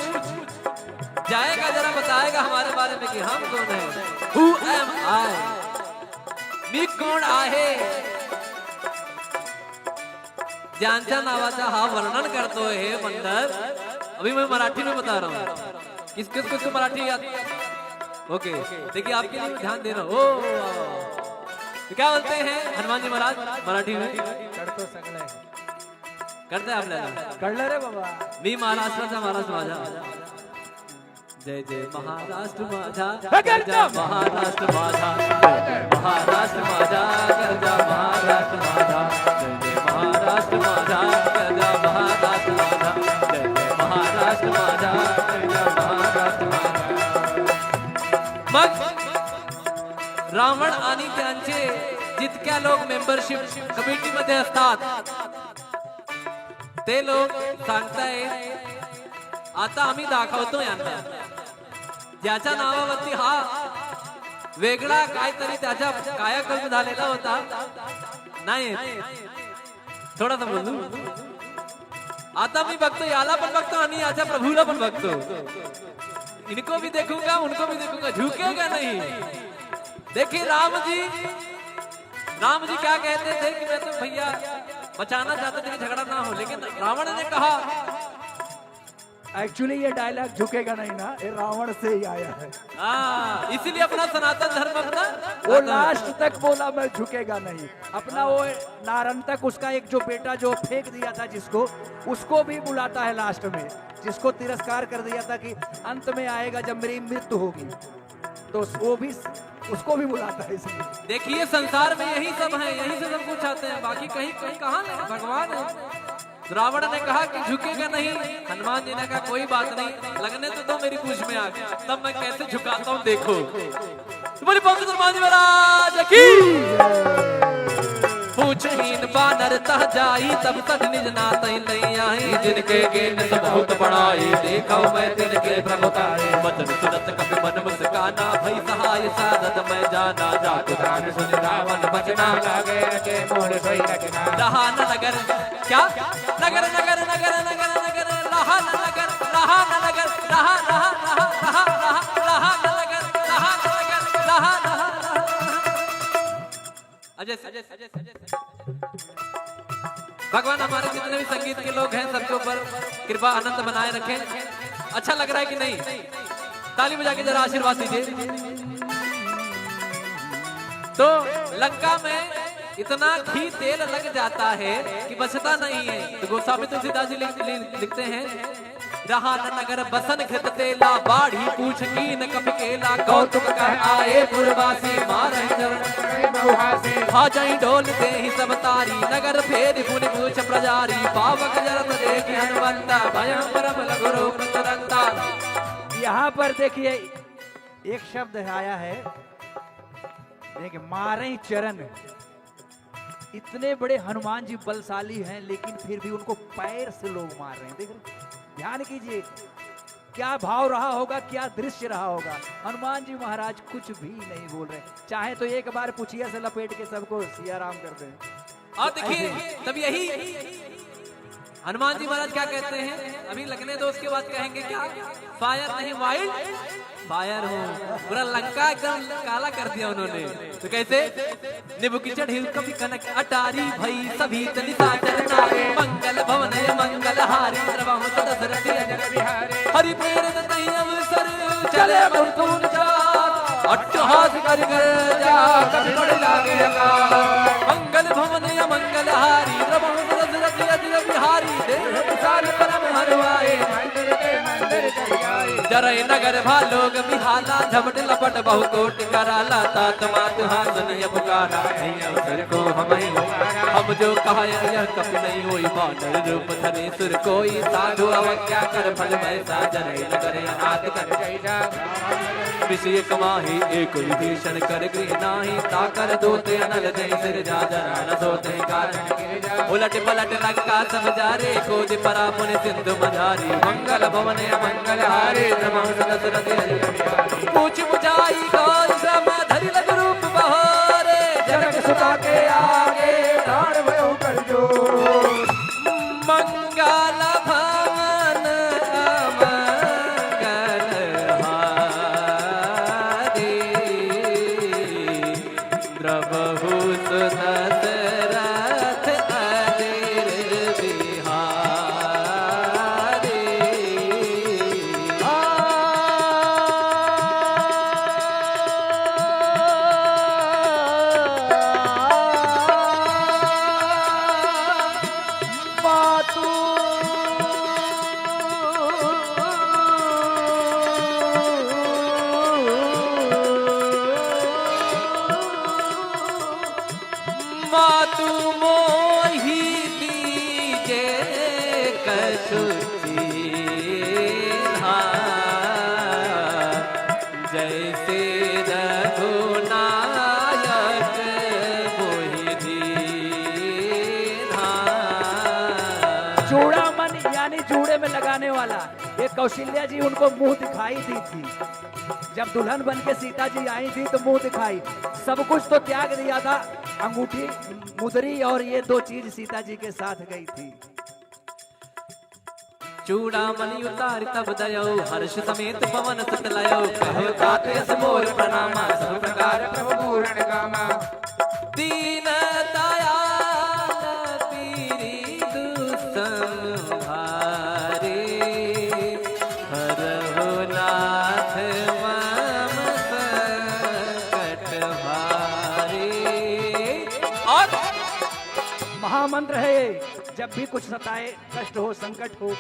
जाएगा जरा बताएगा हमारे बारे में कि हम कौन हैं। Who am I? मी कोण आहे? ज्यांच्या नावाचा हा वर्णन करतोय हे मंडल। अभी मैं मराठी में बता रहा हूँ। किस किस किस को मराठी याद? ओके, देखिए आपके लिए ध्यान दे रहा हूँ। ओ, तो क्या बोलते हैं हनुमान जी महाराज मराठी में? करतो सगळं. करते आप लेना. कळलं रे बाबा. मी महाराष्ट्राचा महाराष्ट्र माझा. जय जय महाराष्ट्र माझा, हे गरजा महाराष्ट्र माझा, जय जय महाराष्ट्र माझा, गरजा महाराष्ट्र माझा, जय जय महाराष्ट्र माझा, गरजा महाराष्ट्र माझा, जय जय महाराष्ट्र माझा, गरजा महाराष्ट्र माझा. मग रावण आणि त्यांचे जितक्या लोक मेंबरशिप कमिटीमध्ये असतात, ते लोक सांगताय, आता आम्ही दाखवतो यांना. ज्याच्या नावावरती हा वेगळा काहीतरी त्याच्या कायाकल्प झालेला होता, नाही, थोडासा बोलू. आता मी बघतो, याला पण बघतो आणि याच्या प्रभूला पण बघतो. इनको भी देखूंगा, उनको भी देखूंगा, झुकेगा नहीं. देखिए राम जी, राम जी क्या कहते थे कि मैं तो भैया बचाना चाहते थे कि झगड़ा ना हो, लेकिन रावण ने कहा, एक्चुअली ये डायलॉग झुकेगा नहीं ना, ये रावण से ही आया है. हाँ, इसीलिए अपना सनातन धर्म अपना वो लास्ट तक बोला, मैं झुकेगा नहीं. अपना वो नारन तक उसका एक जो बेटा जो फेंक दिया था जिसको, उसको भी बुलाता है लास्ट में, जिसको तिरस्कार कर दिया था कि अंत में आएगा जब मेरी मृत्यु होगी, तो वो भी, उसको भी बुलाता है इसलिए. देखिए, संसार में यही सब है, यहीं से सब कुछ आते हैं, बाकी कहीं, कहीं कहाँ नहीं, भगवान है. रावण ने कहा कि झुकेगा नहीं, हनुमान जी ने कहा, "कोई बात नहीं, लगने तो दो मेरी पूंछ में आग, तब मैं कैसे झुकाता हूँ, देखो।" तो बोले, "पवन हनुमान जी महाराज की।" पूछहीन बानर तह जाई, तब तक निज नातहि लइ आई। जिनके कीन्ह सुबहुत बड़ाई, देखउ मैं तिनके प्रभुताई। वचन सुनत कपि मन मुस्काना, भई सहाय सारथ मैं जाना। जातु जान सुनि रावण बचना, लागे रचे मूढ़ सोई रचना। रहा न नगर, क्या? नगर, नगर, नगर, नगर, नगर, रहा न नगर, रहा न नगर, रहा, रहा, रहा, रहा, रहा, रहा न नगर, रहा न नगर, रहा, रहा, रहा। अजय सर, भगवान हमारे जितने भी संगीत के लोग हैं, सबके ऊपर कृपा अनंत बनाए रखें। अच्छा लग रहा है कि नहीं? ताली बजा के जरा आशीर्वाद दीजिए। तो लंका में इतना घी तेल लग जाता है कि बचता नहीं है। तो गोस्वामी तुलसीदास जी लिख-, लिख-, लिखते हैं, रहा न नगर बसन घृत तेला, बाढ़ी पूछ कीन्ह कपि केला। कौतुक कह आए पुरवासी, मारहि चरण बहुहासी। भा जहीं डोल देहि सब तारी, नगर फेरि पुनि पूछ प्रजारी। पावक जरत देखि हनुमंता, भयउ परम लघु रूप तुरंता। यहाँ पर देखिए, एक शब्द आया है, देखिए, मारहि चरण। इतने बड़े हनुमान जी बलशाली हैं, लेकिन फिर भी उनको पैर से लोग मार रहे हैं। देख रहे हैं? ध्यान कीजिए, क्या भाव रहा होगा, क्या दृश्य रहा होगा। हनुमान जी महाराज कुछ भी नहीं बोल रहे, चाहे तो एक बार पुछिया से लपेट के सबको सिया राम कर दें। और देखिए, तब यही हनुमान जी महाराज क्या कहते हैं, अभी लगने दो, उसके बाद कहेंगे क्या, फायर नहीं, वाइल्ड फायर हूँ। पूरा लंका एकदम काला कर दिया उन्होंने। तो कैसे? निबु की चढ़ी कपि कनक अटारी, भई सभी तनि साचर नारी। मंगल भवन मंगल हारी, द्रवहु दशरथ अजिर बिहारी। हरि प्रेरित तहि अवसर, चले मृत्युंजय। अट्टहास करि गर्जा, कपि बड़ लागे अकाल। मंगल भवन अमंगल हारी, द्रवहु दशरथ अजिर बिहारी। देह विशाल परम हरवाए, मंदिर के मंदिर चढ़ जाए। जरई नगर भा लोग बिहाला, झपट लपट बहु कोटि कराला। तात मात हाँ सुनिय पुकारा, नहीं अवसर को हमहि उबारा। हम जो कहा यह कपि नहीं होई, बानर रूप धरे सुर कोई। साधु अवज्ञा कर फल भय सा, जरई नगर अनाथ कर जाई जा। विषय कमाही एक विभीषण, कर गृह नाही ताकर दूत। अनल जय सिरजा, जना न सोते कारण। उलट पलट लंका सब जारे, खोज परा पुनि सिंधु मझारी। मंगल भवन अमंगल हारे, द्रवहु दशरथ अजिर बिहारी। पूछ बुझाई गौर श्रम, धरि लघु रूप बहोरे। जनक सुता के आगे, ठाढ़ भयो कर जोर। मंगल भवन अमंगल हारी, द्रवहु दशरथ अजिर बिहारी। मातु मातु मोहि दीजे कछु चीन्हा, जैसे रघुनायक मोहि दीन्हा। चूड़ामन यानी जूड़े में लगाने वाला, ये कौशल्या जी उनको मुंह दिखाई दी थी। जब दुल्हन बन के सीता जी आई थी तो मुंह दिखाई, सब कुछ तो त्याग दिया था, अंगूठी, मुदरी और ये दो चीज सीता जी के साथ गई थी। चूड़ामणि उतारि तब दयो, हर्ष समेत पवन सुत लयो। कहो तात यस मोर प्रणामा, सब प्रकार प्रभु पूरण कामा। दीन दयाल पीरि दुसम भारी, हरहु नाथ मम संकट भारी। और महामंत्र है ये, जब भी कुछ सताए, कष्ट हो, संकट हो,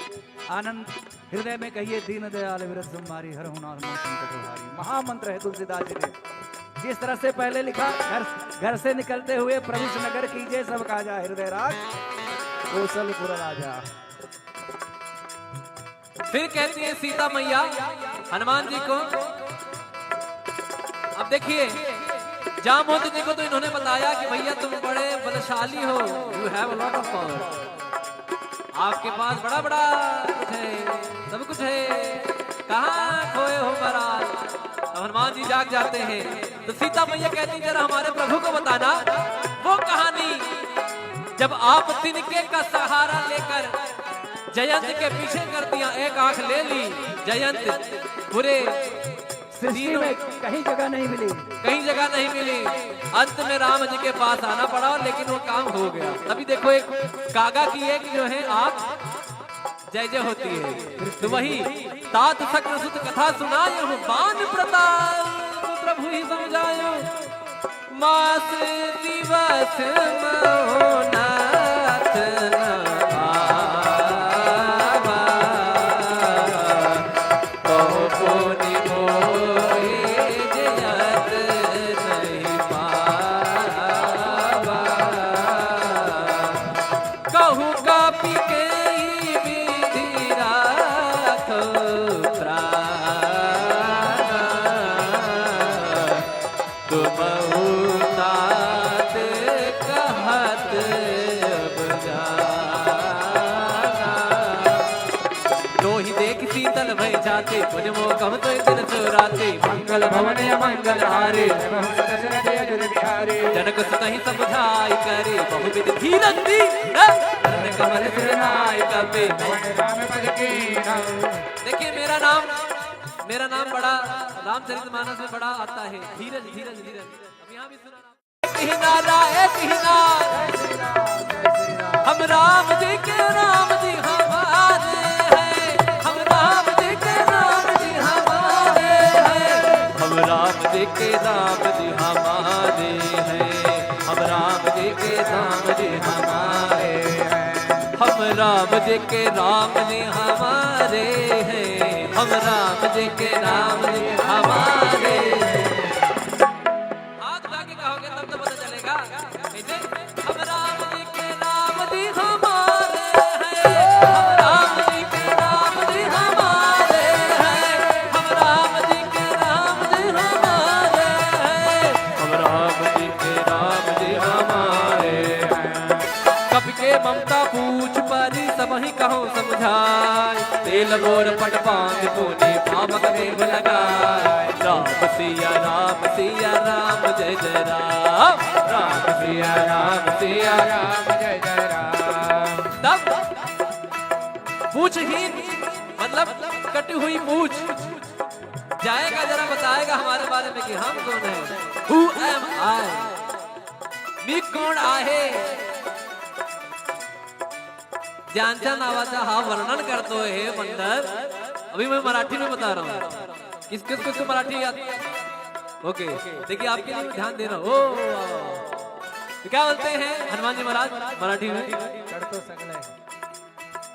आनंद हृदय में कहिए, दीन दयाल विरज संभारी, हरहु नाथ मम संकट भारी। महामंत्र है तुलसीदास जी के। जिस तरह से पहले लिखा, घर, घर से निकलते हुए प्रभु से नगर कीजे, सब काजा हृदय राग, कोसलपुर राजा। फिर कहती है सीता मैया हनुमान जी को, अब देखिए, जामवंत जी को तो इन्होंने बताया कि भैया तुम बड़े बलशाली हो, you have a lot of power, आपके पास बड़ा बड़ा कुछ है, सब कुछ है, कहाँ खोए हो महाराज? अब हनुमान जी जाग जाते हैं तो सीता मैया कहती, जरा हमारे प्रभु को बताना वो कहानी, जब आप तिनके का सहारा लेकर जयंत के पीछे कर दिया, एक आंख ले ली जयंत, पूरे सृष्टि तीनों में कहीं जगह नहीं मिली। कहीं जगह नहीं मिली। अंत में राम जी के पास आना पड़ा, लेकिन वो काम हो गया। तभी देखो, एक कागा की एक जो है आंख जय जय होती है। तो वही तात शक्र सुत कथा सुनायो, बान प्रताप प्रभु ही सम जायो। मास दिवस महो नाथ न आवा, कहो पुनि मोहि जयत नहीं पावा। कहु कपि केहि विधि राखो प्राण, तुमहु तात कहत अब जाना। दोहि देखि शीतल भए जा राती, पुनि मोकम तुइ दिन सुराती, मंगल भवन अमंगल हारी। दशरथ अजुर बिहारी। जनक सुतहि समुझाइ करी, बहुविध धीरज दी, न? करण कमल सिर नाय कपि। भवन राम पद कीन्हा। देखिए, मेरा नाम, मेरा नाम बड़ा, रामचरितमानस में बड़ा आता है, धीरज, धीरज, धीरज। अब यहाँ भी सुना। एक ही नारा, एक ही नारा। हम राम जी के, राम जी हमारे हैं। हम राम जी के, राम जी हमारे हैं। हम राम जी के, राम जी हमारे हैं। हम राम जी के, राम जी हमारे हैं। हम राम जी के, राम जी हमारे हैं। हम राम जी के, राम जी हमारे हैं। हाथ उठा के कहोगे तब तो पता चलेगा। कैसे? हम राम जी के, राम जी हमारे हैं। हम राम जी के, राम जी हमारे हैं। हम राम जी के, राम जी हमारे हैं। हम राम जी के, राम जी हमारे हैं। कपि के ममता पूछ परी, सबहिं कहउँ समुझाइ। तेल बोर पट पाँति पूनि, पावक देव लगाइ। राम सिया राम सिया राम जय जय राम। राम सिया राम सिया राम जय जय राम। तब पूछहीन, मतलब कटी हुई पूछ, जाएगा जरा बताएगा हमारे बारे में कि हम कौन हैं। Who am I? मी कोण आहे? ज्यांच्या नावाचा हा वर्णन करतोय हे मंडल। अभी मैं मराठी में बता रहा हूँ। किस, किस, किसको मराठी याद? OK, देखिए, आपके लिए ध्यान दे रहा हूँ। ओ, वाह, वाह, वाह। तो क्या बोलते हैं हनुमान जी महाराज मराठी में? करतो सगळे.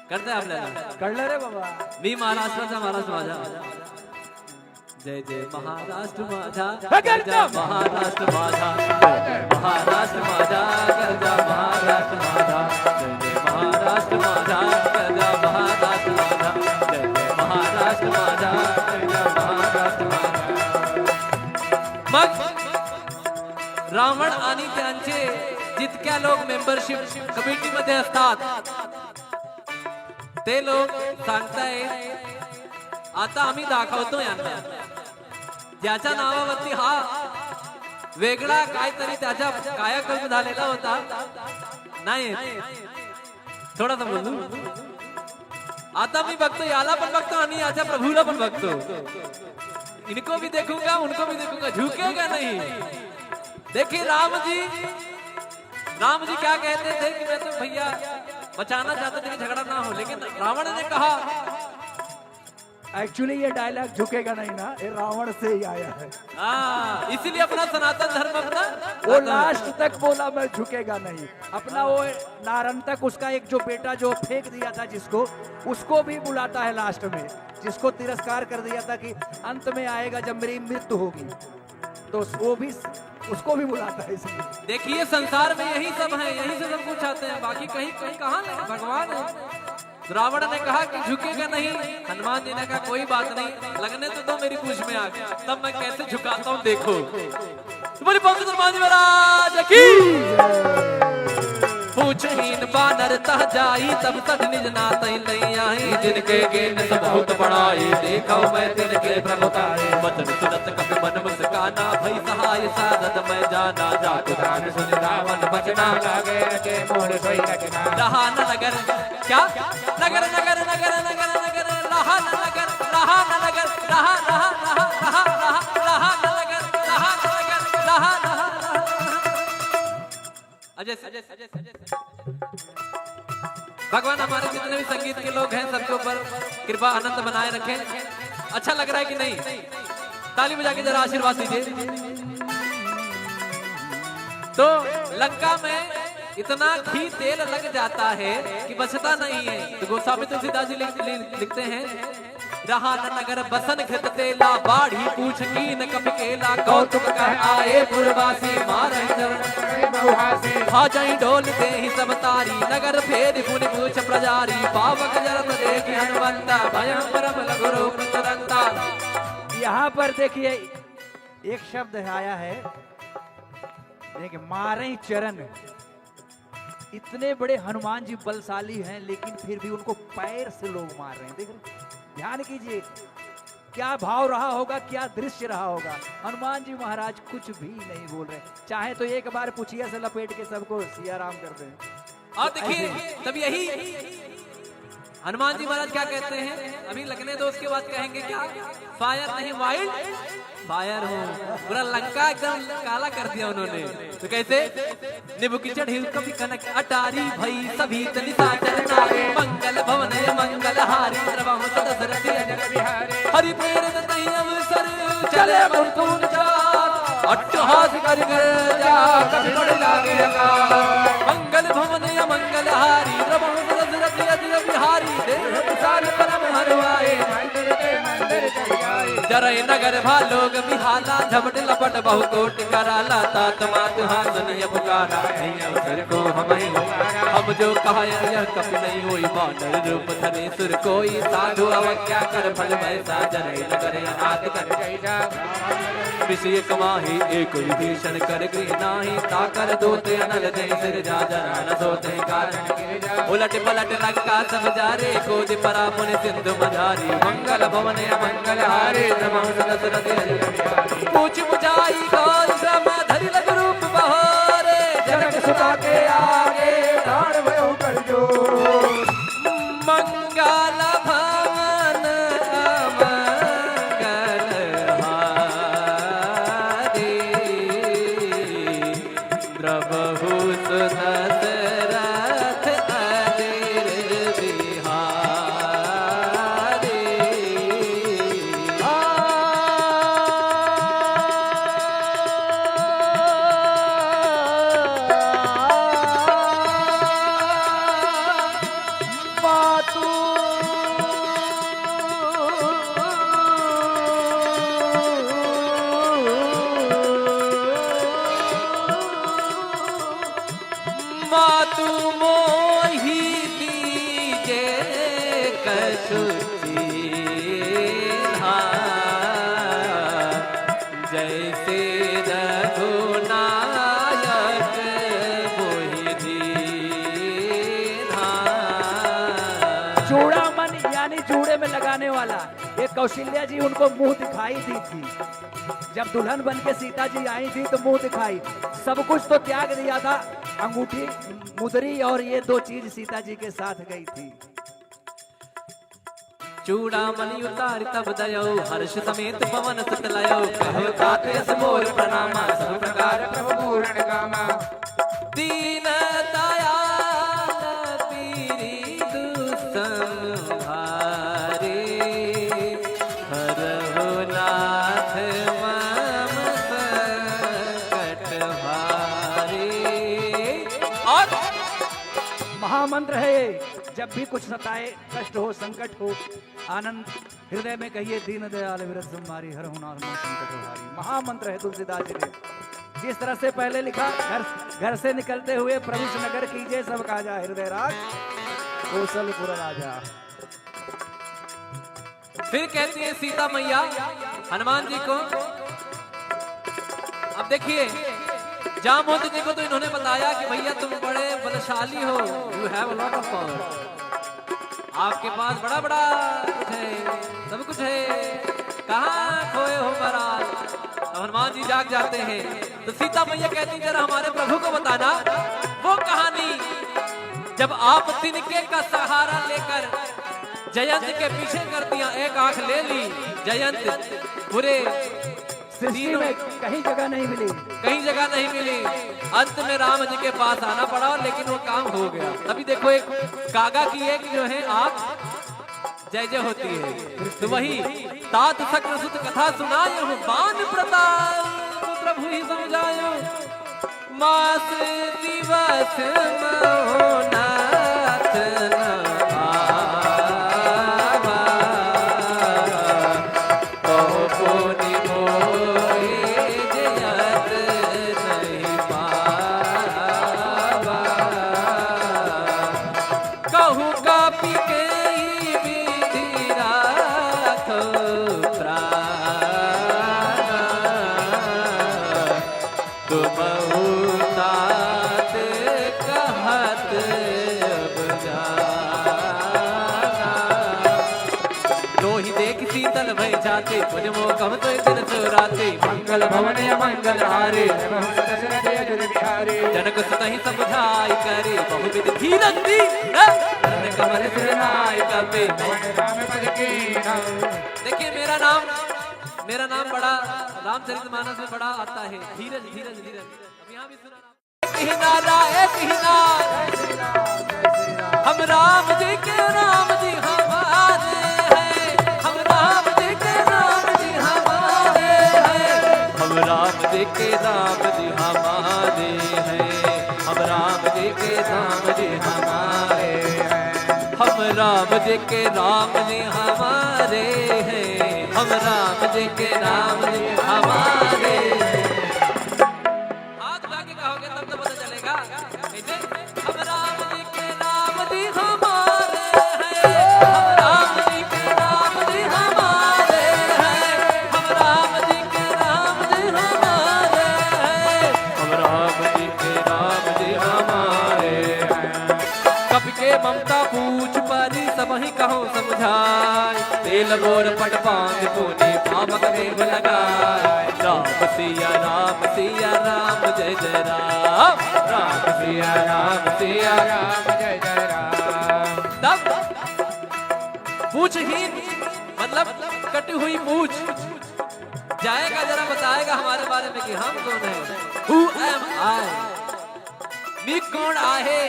करते आप लेना. कळलं रे बाबा. मी महाराष्ट्राचा महाराष्ट्र माझा. जय जय महाराष्ट्र माझा, हे गरजा महाराष्ट्र माझा, जय जय महाराष्ट्र माझा, गरजा महाराष्ट्र माझा, जय जय महाराष्ट्र माझा, गरजा महाराष्ट्र माझा, जय जय महाराष्ट्र माझा, गरजा महाराष्ट्र माझा. मग रावण आणि त्यांचे जितक्या लोक मेंबरशिप कमिटीमध्ये असतात, ते लोक सांगतायत, आता आम्ही दाखवतो यांना. ज्याच्या नावावरती हा वेगळा काहीतरी त्याचा कायाकल्प झालेला होता, नाही, थोडासा बोलू. आता मी बघतो, याला पण बघतो आणि याच्या प्रभूला पण बघतो. इनको भी देखूंगा, उनको भी देखूंगा, झुकेगा नहीं. देखिए राम जी, राम जी क्या कहते थे कि मैं तो भैया बचाना चाहते थे कि झगड़ा ना हो, लेकिन रावण ने कहा, actually ये डायलॉग झुकेगा नहीं ना, ये रावण से ही आया है. हाँ, इसीलिए अपना सनातन धर्म अपना वो लास्ट तक बोला, मैं झुकेगा नहीं. अपना वो नारंतक, उसका एक जो बेटा जो फेंक दिया था जिसको, उसको भी बुलाता है लास्ट में, जिसको तिरस्कार कर दिया था कि अंत में आएगा जब मेरी मृत्यु होगी, तो वो भी, उसको भी बुलाता है इसलिए. देखिए, संसार में यही सब है, यही से सब कुछ आते हैं, बाकी कहीं, कहीं कहाँ नहीं, भगवान है. रावण ने कहा कि झुकेगा नहीं, हनुमान जी ने कहा, "कोई बात नहीं, लगने तो दो मेरी पूँछ में आग, तब मैं कैसे झुकाता हूँ, देखो।" तो बोली, बोल हनुमान जी महाराज की। पूँछहीन बानर तह जाई, तब तज निज नातहि लइ आई। जिनके कीन्ह सुन बहुत बड़ाई, देखउ मैं तिनके प्रभुताई। वचन सुनत कपि मन मुस्काना, भई सहाय सारद मैं जाना। जातु जान सुनि रावण बचना, लागे रचे मोर सोई रचना। रहा न नगर, क्या? नगर, नगर, नगर, रहा न नगर, रहा न नगर, रहा, रहा, रहा न नगर, रहा न नगर, रहा, रहा। अजय, अजय, अजय, अजय। भगवान हमारे जितने भी संगीत के लोग हैं, सबके ऊपर कृपा आनंद बनाए रखें। अच्छा लग रहा है कि नहीं? ताली बजा के जरा आशीर्वाद दीजिए। तो लंका में इतना घी तेल लग जाता है कि बचता नहीं है। तो गोस्वामी तुलसीदास जी लिख-, लिख-, लिखते हैं, रहा न नगर बसन घृत तेला, बाढ़ी पूँछ कीन्ह कपि केला। कौतुक कह आए पुरवासी, मारहि चरण बहुहासी। भा जहीं डोल देहि सब तारी, नगर फेरि पुनि पूँछ प्रजारी। पावक जरत देखि हनुमंता, भयउ परम लघु रूप तुरंता। यहाँ पर देखिए, एक शब्द आया है, देखिए, मारहि चरण। इतने बड़े हनुमान जी बलशाली हैं, लेकिन फिर भी उनको पैर से लोग मार रहे हैं। देख रहे हैं? ध्यान कीजिए, क्या भाव रहा होगा, क्या दृश्य रहा होगा। हनुमान जी महाराज कुछ भी नहीं बोल रहे, चाहे तो एक बार पुछिया से लपेट के सबको सिया राम कर दें। और देखिए, ऐसे। तब यही हनुमान जी महाराज क्या कहते हैं, अभी लगने दो, उसके बाद कहेंगे क्या, फायर नहीं, वाइल्ड फायर हूँ। पूरा लंका एकदम काला कर दिया उन्होंने। तो कैसे? निबुक चढ़ी कपि कनक अटारी, भई सभी तनि साचर नारी। मंगल भवन मंगल हारी, द्रवहु सदसरथि अजर बिहारी। हरि प्रेरित तहि अवसर, चले मुनि पुन चार। अट्टहास करि गर्जा, कपि बड़ लागे अकार। मंगल भवन अमंगल हारी, द्रवहु सदसरथि अजर बिहारी। देह विशाल परम हरवाए, मंदिर के मंदिर चढ़ाए। जरई नगर भा लोग बिहाला, झपट लपट बहु कोटि कराला। तात मातु हाँ सुनिय पुकारा, नहीं अवसर को हमहिं उबारा। हम जो कहा यह कपि नहीं होई, बानर रूप धरे सुर कोई। साधु अवज्ञा कर फल वैसा, जरई नगर अनाथ कर जैसा। विषय कमाही एक विभीषण कर गृह नाही, ताकर दोते अनल जय सिरजा। जरा न सोते कारण उलट पलट लंका सब जारे, कोदि परा पुनि सिंधु मझारी। मंगल भवन अमंगल हारे, द्रवहु सदसरथि अजर बिहारी। पूछ बुझाई गौर श्रम धरि लघु रूप बहारे, जनक सुता के आगे डाँड़ भयउ कर जोर। मंगल भवन अमंगल हारे, द्रवहु सदसरथि अजर बिहारी। मातु मातु मोहि दीजे कछु चीन्हा, जैसे रघुनायक मोहि दीन्हा। चूड़ामणि यानी जूड़े में लगाने वाला, ये कौशल्या जी उनको मुंह दिखाई दी थी। जब दुल्हन बन के सीता जी आई थी तो मुंह दिखाई, सब कुछ तो त्याग दिया था, अंगूठी, मुदरी और ये दो चीज सीता जी के साथ गई थी। चूड़ामणि उतारि तब दयउ, हर्ष समेत पवन सुत लयउ। कहो तात यस मोर प्रणामा, सब प्रकार प्रभु पूरण कामा। दीन दयाल पीरि दुसंहारे, हरहु नाथ मम संकट भारे। और महामंत्र है ये, जब भी कुछ सताए, कष्ट हो, संकट हो, आनंद हृदय में कहिए, दीन दयाल विरज संभारी, हरहु नाथ मम संकट भारी। महामंत्र है तुलसीदास जी के। जिस तरह से पहले लिखा, घर, घर से निकलते हुए प्रभु से नगर कीजे, सब काजा हृदय राज कौशलपुर राजा। फिर कहती है सीता मैया हनुमान जी को, अब देखिए, जामवंत जी को तो इन्होंने बताया कि भैया तुम बड़े बलशाली हो, you have a lot of power, आपके पास बड़ा बड़ा कुछ है, सब कुछ है, कहाँ खोए हो महाराज? अब हनुमान जी जाग जाते हैं तो सीता मैया कहती, जरा हमारे प्रभु को बताना वो कहानी, जब आप तिनके का सहारा लेकर जयंत के पीछे कर दिया, एक आंख ले ली जयंत, पूरे सृष्टि तीनों में कहीं जगह नहीं मिली। कहीं जगह नहीं मिली। अंत में राम जी के पास आना पड़ा, लेकिन वो काम हो गया। तभी देखो, एक कागा की एक जो है आंख जय जय होती है। तो वही तात शक्र सुत कथा सुनायहु, बान प्रताप प्रभु ही सम जायहु। मास दिवस महो नाथ न आवा, कहो पुनि मोहि जयत नहीं पावा। कहु कपि केहि विधि राखो प्राण, तुमहु तात कहत अब जाना। दोहि देखि शीतल भय जात बजमो कम तो दिन सो राती, मंगल भवन अमंगल हारी। दशरथ अजुर बिहारी। जनक सुतहि समुझाइ करी, बहुविध धीरज दी, धन कमल सिर नाय कपे। राम पद कीन्हा। देखिए, मेरा नाम, मेरा नाम बड़ा रामचरितमानस में बड़ा आता है, धीरज, धीरज, धीरज। अब यहाँ भी सुना। एक ही नारा, एक ही नारा। हम राम जी के, राम जी हमारे हैं। हम राम जी के, राम जी हमारे हैं। हम राम जी के, राम जी हमारे हैं। हम राम जी के, राम जी हमारे हैं। हम राम जी के, राम जी हमारे हैं। हम राम जी के, राम जी हमारे हैं। हाथ उठा के कहोगे तब तो पता चलेगा। कैसे? हम राम जी के, राम जी हमारे हैं। हम राम जी के, राम जी हमारे हैं। हम राम जी के, राम जी हमारे हैं। हम राम जी के, राम जी हमारे हैं। कपि के ममता पूछ परी, सबहिं कहो समुझाय। तेल बोर पट पाँच पूनी, पावक देव लगाय। राम सिया राम सिया राम, जय जय राम। राम सिया राम सिया राम, जय जय राम। तब पूछहीन, मतलब कटी हुई पूछ, जाएगा जरा बताएगा हमारे बारे में कि हम कौन हैं। Who am I? मी कोण आहे?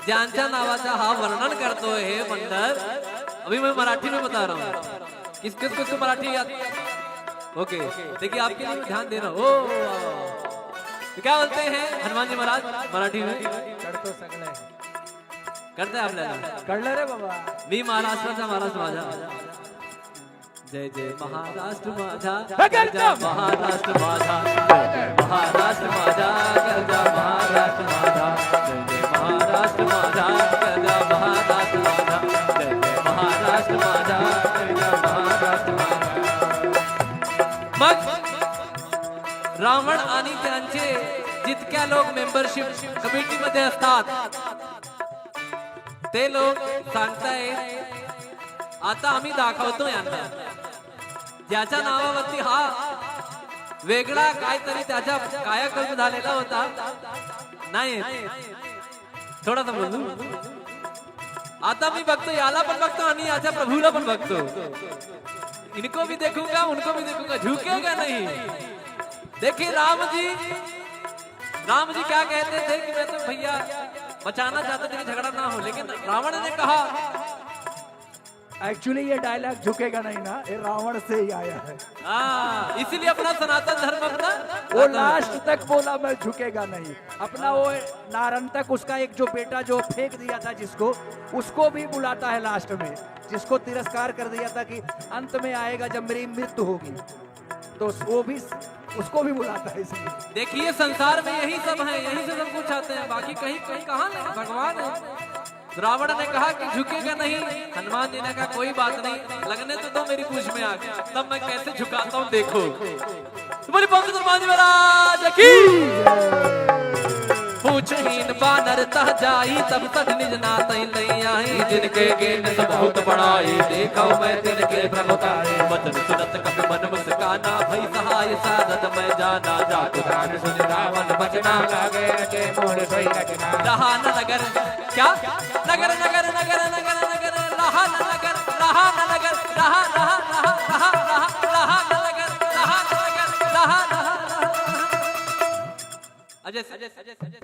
ज्यांच्या नावाचा हा वर्णन करतोय हे मंडळ। अभी मैं मराठी में बता रहा हूँ। किस किस को मराठी याद? ओके, देखिए आपके लिए मैं ध्यान दे रहा हूँ। ओ, तो क्या बोलते हैं हनुमान जी महाराज मराठी में? करतो सगळं आहे. करते आप लेना. कळलं रे बाबा. मी महाराष्ट्राचा महाराष्ट्र माझा. जय जय महाराष्ट्र माझा, हे करतो. गरजा महाराष्ट्र माझा. जय जय महाराष्ट्र माझा, गरजा महाराष्ट्र माझा. जय जय महाराष्ट्र माझा, गरजा महाराष्ट्र माझा. जय जय महाराष्ट्र माझा, गरजा महाराष्ट्र माझा. मग रावण आणि त्यांचे जितक्या लोक मेंबरशिप कमिटीमध्ये असतात, ते लोक सांगताय, आता आम्ही दाखवतो यांना, ज्याच्या नावावरती हा वेगळा काहीतरी त्याचा कायाकल्प झालेला होता. नाही, थोडासा बोलू. आता मी बघतो, याला पण बघतो आणि याच्या प्रभूला पण बघतो. इनको भी देखूंगा, उनको भी देखूंगा, झुकेगा नहीं. देखिए राम जी, राम जी क्या कहते थे कि मैं तो भैया बचाना चाहते थे कि झगड़ा ना हो, लेकिन रावण ने कहा, एक्चुअली ये डायलॉग झुकेगा नहीं ना, ये रावण से ही आया है. हाँ, इसीलिए अपना सनातन धर्म अपना वो लास्ट तक बोला, मैं झुकेगा नहीं. अपना वो नारायण तक उसका एक जो बेटा जो फेंक दिया था जिसको, उसको भी बुलाता है लास्ट में, जिसको तिरस्कार कर दिया था कि अंत में आएगा जब मेरी मृत्यु होगी, तो वो भी, उसको भी बुलाता है इसलिए. देखिए, संसार में यही सब है, यही से सब कुछ आते हैं, बाकी कहीं, कहीं कहाँ नहीं, भगवान है. रावण ने कहा कि झुकेगा नहीं, हनुमान जी ने कहा, "कोई बात नहीं, लगने तो दो मेरी पूंछ में आग, तब मैं कैसे झुकाता हूँ, देखो।" तो बोली, पवन सुत हनुमान जी महाराज की। पूछहीन बानर तह जाई, तब सठ निज नातहि लइ आई। जिनके कीन्ह सु बहुत बड़ाई, देखउ मैं तिनके प्रभुताई। वचन सुनत कपि मन मुस्काना, भई सहाय सारथ मैं जाना। जातु जान सुनि रावण बचना, लागे रचे मोर सोई रचना। रहा न नगर, क्या? नगर, नगर, नगर, रहा न नगर, रहा न नगर, रहा, रहा, रहा न नगर, रहा न नगर, रहा, रहा। अजय, अजय, अजय, अजय।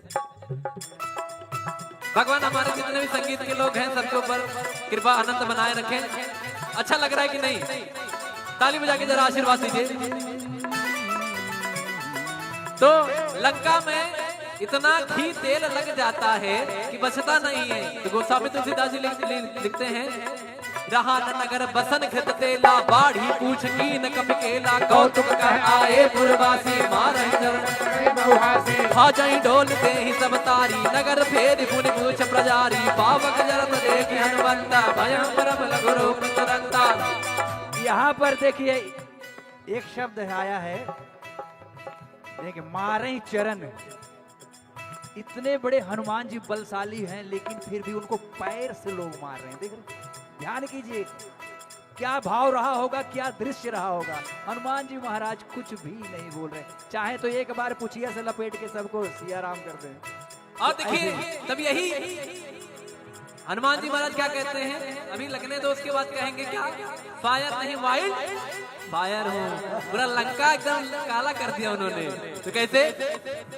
भगवान हमारे जितने भी संगीत के लोग हैं, सबके ऊपर कृपा अनंत बनाए रखें। अच्छा लग रहा है कि नहीं? ताली बजा के जरा आशीर्वाद दीजिए। तो लंका में इतना घी तेल लग जाता है कि बचता नहीं है। तो गोस्वामी तुलसीदास जी लिख-, लिख-, लिखते हैं, रहा न नगर बसन घृत तेला, बाढ़ी पूछ कीन्ह कपि केला। कौतुक कह आए पुरवासी, मारहि चरण बहुहासी। खा जाई डोल देहि सब तारी, नगर फेरि पुनि पूछ प्रजारी। पावक जरत देखि हनुमंता, भयम परम लघु रूप तुरंता। यहाँ पर देखिए, एक शब्द आया है, देखिए, मारहि चरण। इतने बड़े हनुमान जी बलशाली हैं, लेकिन फिर भी उनको पैर से लोग मार रहे हैं। देख रहे, ध्यान कीजिए, क्या भाव रहा होगा, क्या दृश्य रहा होगा। हनुमान जी महाराज कुछ भी नहीं बोल रहे, चाहे तो एक बार पुछिया से लपेट के सबको सिया राम कर दें। और देखिए, तब यही हनुमान जी महाराज क्या कहते हैं, अभी लगने दो, उसके बाद कहेंगे क्या, फायर नहीं, वाइल्ड फायर हूँ। पूरा लंका एकदम काला कर दिया उन्होंने। तो कैसे?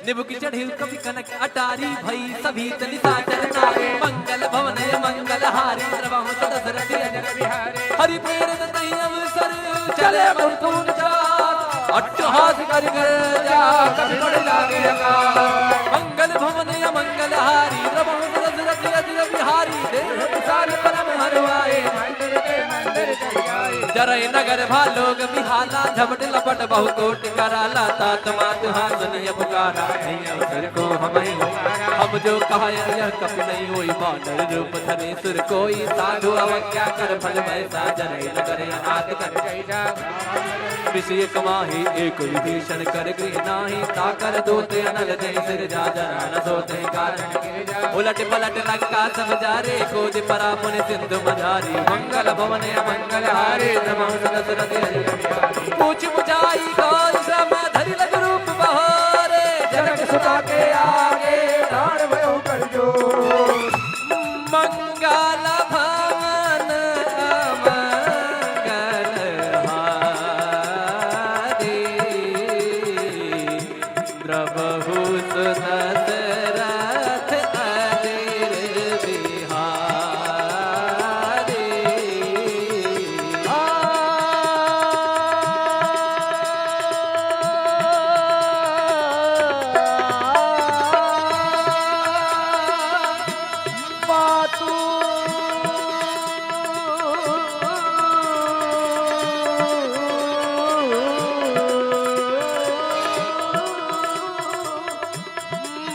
निबुकिचढ़ हिल कपि कनक अटारी, भई सभीत निसाचर नारी। मंगल भवन मंगल हारी, द्रवहुस दसरथ अजर बिहारी। हरि प्रेरित तहि अवसर चले मृत्युंजय। अट्टहास करि गर्जा कपि बड़ लागे अकाल। मंगल भवन अमंगल हारी, द्रवहुस दसरथ अजर बिहारी। देह विशाल परम हरुआए, मंदिर के मंदिर कहियाए। जरई नगर भा लोग बिहाला, झपट लपट बहु कोटि कराला। तात मात हाँस निय पुकारा, नहीं अवसर को हमहि। हम जो कहा यह कपि नहीं होई, बानर रूप धरे सुर कोई। साधु अवज्ञा कर फल भय सा, जरई नगर अनाथ कर। विषय कमाही एक विभीषण, कर गृह नाही ताकर दूत। अनल जय सिरजा, जरा न सोते कारण। उलट पलट लंका सब जारे, कूदि परा पुनि सिंधु मझारी। मंगल भवन अमंगल हारी, द्रवहुस दसरथ अजर बिहारी। पूछ बुझाई कौन श्रम, धरि लघु रूप बहोरे। जनक सुता के आगे, ठाढ़ भयो कर जोर। मंगल भवन अमंगल हारी, द्रवहुस दसरथ अजर बिहारी। मातु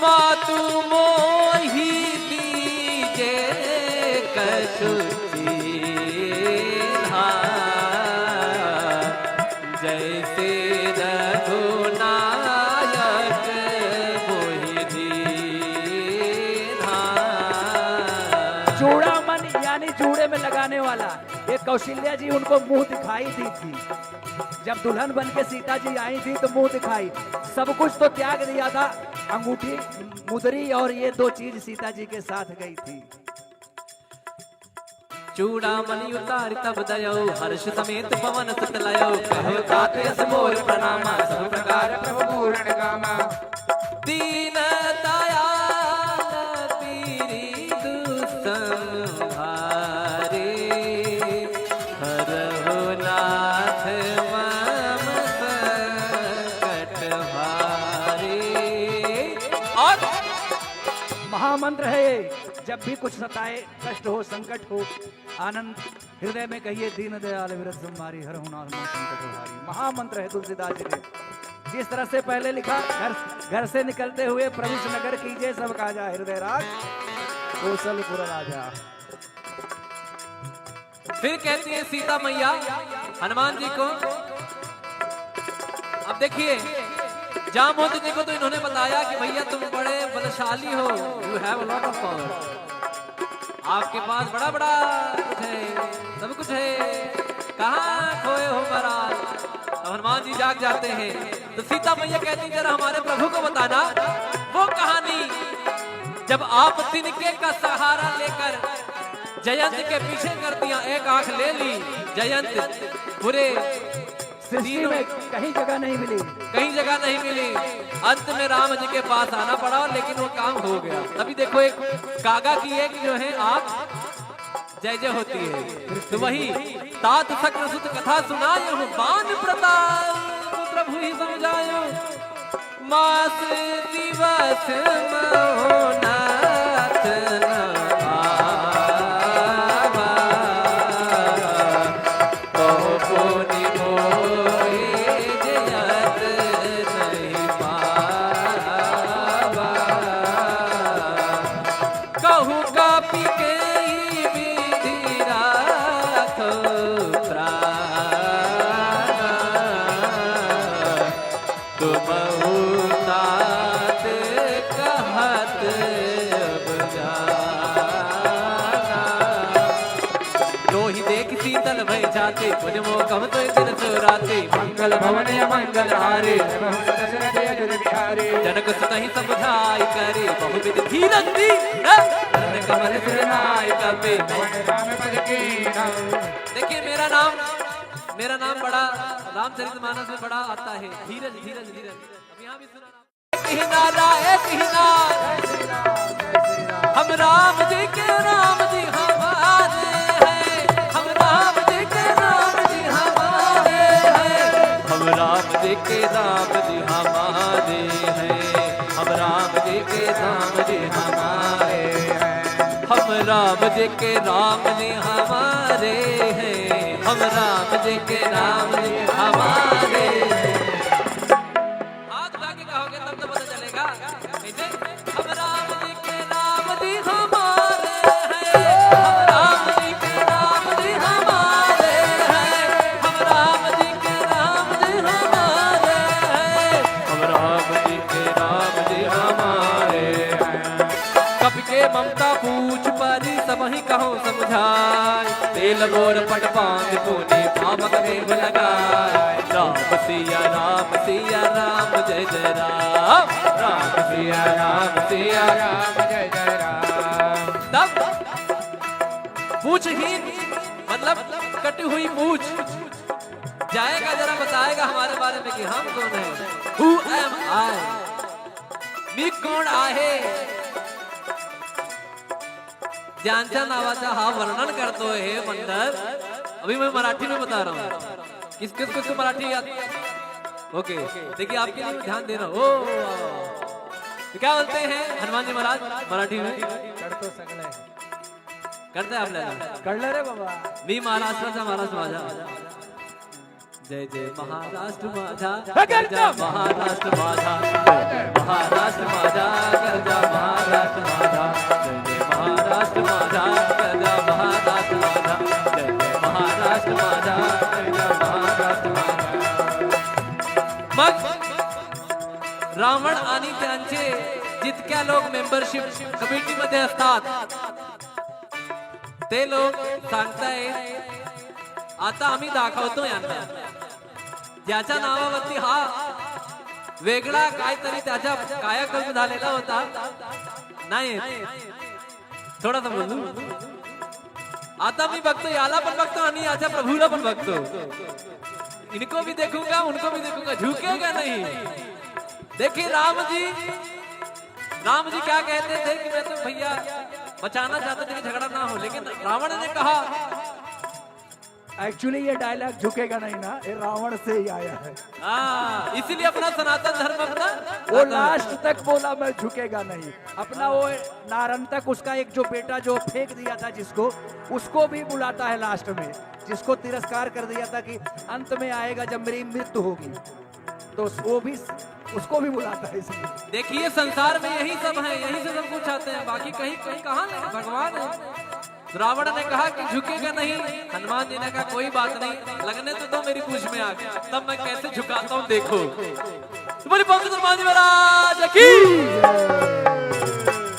मातु मोहि दीजे कछु चीन्हा, जैसे रघुनायक मोहि दीन्हा। चूड़ामन यानी जूड़े में लगाने वाला, ये कौशल्या जी उनको मुंह दिखाई दी थी। जब दुल्हन बन के सीता जी आई थी तो मुंह दिखाई, सब कुछ तो त्याग दिया था, अंगूठी, मुदरी और ये दो चीज सीता जी के साथ गई थी। चूड़ामणि उतारि तब दयो, हर्ष समेत पवन सुत लयो। कहो तात यस मोर प्रणामा, सब प्रकार प्रभु पूर्ण कामा। दीन दयाल पीरि दुसम भारी, हरहु नाथ मम संकट भारी। और महामंत्र है ये, जब भी कुछ सताए, कष्ट हो, संकट हो, आनंद हृदय में कहिए, दीन दयाल विरज संभारी, हरहु नाथ मम संकट भारी। महामंत्र है तुलसीदास जी के। जिस तरह से पहले लिखा, घर, घर से निकलते हुए प्रभु से नगर कीजे, सब काजा हृदय राज, कोसलपुर राजा। फिर कहती है सीता मैया हनुमान जी को, अब देखिए, जामवंत जी को तो इन्होंने बताया कि भैया तुम बड़े बलशाली हो, you have a lot of power, आपके पास बड़ा बड़ा कुछ है, सब कुछ है, कहाँ खोए हो महाराज? अब हनुमान जी जाग जाते हैं तो सीता मैया कहती, जरा हमारे प्रभु को बताना वो कहानी, जब आप तिनके का सहारा लेकर जयंत के पीछे कर दिया, एक आंख ले ली जयंत, पूरे सृष्टि तीनों में कहीं जगह नहीं मिली। कहीं जगह नहीं मिली। अंत में राम जी के पास आना पड़ा, लेकिन वो काम हो गया। तभी देखो, एक कागा की एक जो है आंख जय जय होती है। तो वही तात शक्र सुत कथा सुनायो, बान प्रताप प्रभु ही सम जायो। मास दिवस महो नाथ न आवा, कहो पुनि मोहि जयत नहीं पावा। कहु कपि केहि विधि राखो प्राण, तुमहु तात कहत अब जाना। दोहि देखि सीतल भई जाति पुनि मोकम तुइ दिन सुराति। मंगल भवन अमंगल हारी। दशरथ अजुर बिहारी। जनक सुतहि समुझाइ करी बहुविध धीरज दीन। करण कमल सिर नाय कपि। पवन राम पद कीन्हा। देखिए, मेरा नाम, मेरा नाम बड़ा, रामचरितमानस में बड़ा आता है, धीरज, धीरज, धीरज। अब यहाँ भी सुना। कीन्हा, राय कीन्हा। हम राम जी के राम जी हमारे हैं, हम राम जी के राम जी हमारे हैं, हम राम जी के राम जी हमारे हैं, हम राम जी के राम जी हमारे हैं, हम राम जी के राम जी हमारे हैं, हम राम जी के राम जी हमारे हैं। हाथ उठा के कहोगे तब तो पता चलेगा। कैसे? हम राम जी के राम जी हमारे हैं, हम राम जी के राम जी हमारे हैं, हम राम जी के राम जी हमारे हैं, हम राम जी के राम जी हमारे हैं। कपि के ममता पूछ परी सबहिं कहउँ समुझाय। तेल बोर पट बाँधि पुनि पावक देह लगाय। राम सिया राम सिया राम जय जय राम। राम सिया राम सिया राम जय जय राम। तब पूछहीन मतलब कटी हुई पूछ जाएगा, जरा बताएगा हमारे बारे में कि हम कौन हैं। Who am I? मी कोण आहे? ज्यांच्या नावाचा हा वर्णन करतोय हे मंडल। अभी मैं मराठी में बता रहा हूँ। किस किस किस को मराठी याद? ओके, देखिए आपके लिए ध्यान दे रहा हूँ। ओ, तो क्या बोलते हैं हनुमान जी महाराज मराठी में? करतो सगळे. करते आप लेना. कळलं रे बाबा. मी महाराष्ट्राचा महाराष्ट्र माझा. जय जय महाराष्ट्र माझा. हे करता. गरजा महाराष्ट्र माझा. जय जय महाराष्ट्र माझा. गरजा महाराष्ट्र माझा. जय जय महाराष्ट्र माझा. गरजा महाराष्ट्र माझा. जय जय महाराष्ट्र माझा. गरजा महाराष्ट्र माझा. मग रावण आणि त्यांचे जितक्या लोक मेंबरशिप कमिटीमध्ये असतात, ते लोक सांगतायत, आता आम्ही दाखवतो यांना, ज्याच्या नावावरती हा वेगळा काहीतरी त्याचा कायाकल्प झालेला होता. नाही, थोडासा बोलू. आता मी बघतो, याला पण बघतो आणि याच्या प्रभूला पण बघतो. इनको भी देखूंगा, उनको भी देखूंगा, झुकेगा नहीं. देखिए राम जी, राम जी क्या कहते थे कि मैं तो भैया बचाना चाहते थे कि झगड़ा ना हो, लेकिन रावण ने कहा, एक्चुअली ये डायलॉग झुकेगा नहीं ना, ये रावण से ही आया है. हाँ, इसीलिए अपना सनातन धर्म अपना वो लास्ट तक बोला, मैं झुकेगा नहीं. अपना वो नारंतक, उसका एक जो बेटा जो फेंक दिया था जिसको, उसको भी बुलाता है लास्ट में, जिसको तिरस्कार कर दिया था कि अंत में आएगा जब मेरी मृत्यु होगी, तो वो भी, उसको भी बुलाता है इसलिए. देखिए, संसार में यही सब है, यहीं से सब कुछ आते हैं, बाकी कहीं, कहीं कहाँ नहीं, भगवान है. रावण ने कहा कि झुकेगा नहीं, हनुमान जी ने कहा, कोई बात नहीं, लगने तो दो मेरी पूंछ में आग, तब मैं कैसे झुकाता हूँ, देखो. तो बोले, पवन हनुमान जी महाराज की.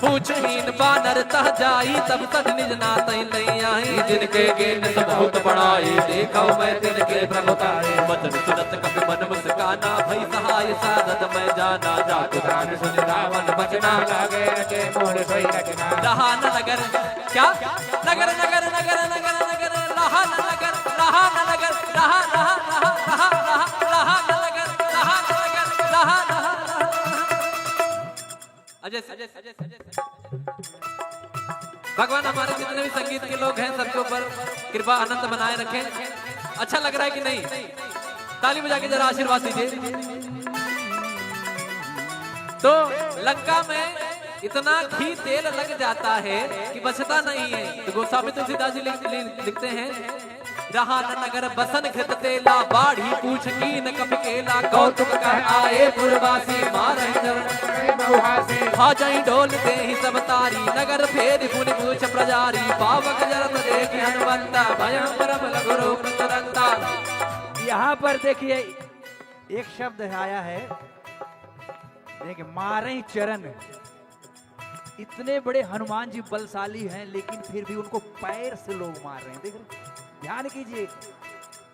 पूछहीन बानर तह जाई, तब तज निज नातहि लइ आई. जिनके कीन्ह सु बहुत बड़ाई, देखउ मैं तिनके प्रभुताई. वचन सुनत कपि मन मुस्काना, भई सहाय सारथ मैं जाना. जातु जान सुनि रावण बचना, लागे अचेत मोर सोई रचना. रहा न नगर, क्या? नगर, नगर, नगर, नगर, नगर, रहा न नगर, रहा न नगर, रहा, रहा, रहा न नगर, रहा न नगर, रहा, रहा, रहा. अजय, अजय, अजय, अजय. भगवान हमारे जितने भी संगीत के लोग हैं, सबके ऊपर कृपा अनंत बनाए रखें. अच्छा लग रहा है कि नहीं? ताली बजा के जरा आशीर्वाद दीजिए. तो लंका में इतना घी तेल लग जाता है कि बचता नहीं है. तो गोस्वामी तुलसीदास जी लिख-, लिख-, लिखते हैं, रहा न नगर बसन घृत तेला, बाढ़ी पूछ कीन्ह कपि केला, कौतुक कह आए पुरवासी, मारहि चरण बहुहासी. भा जहीं डोल देहि सब तारी, नगर फेरि पुनि पूछ प्रजारी, पावक जरत देखि हनुमंता, भयउ परम लघु रूप तुरंता. यहाँ पर देखिए, एक शब्द आया है, देखिए, मारहि चरण. इतने बड़े हनुमान जी बलशाली हैं, लेकिन फिर भी उनको पैर से लोग मार रहे हैं. देख रहे? ध्यान कीजिए,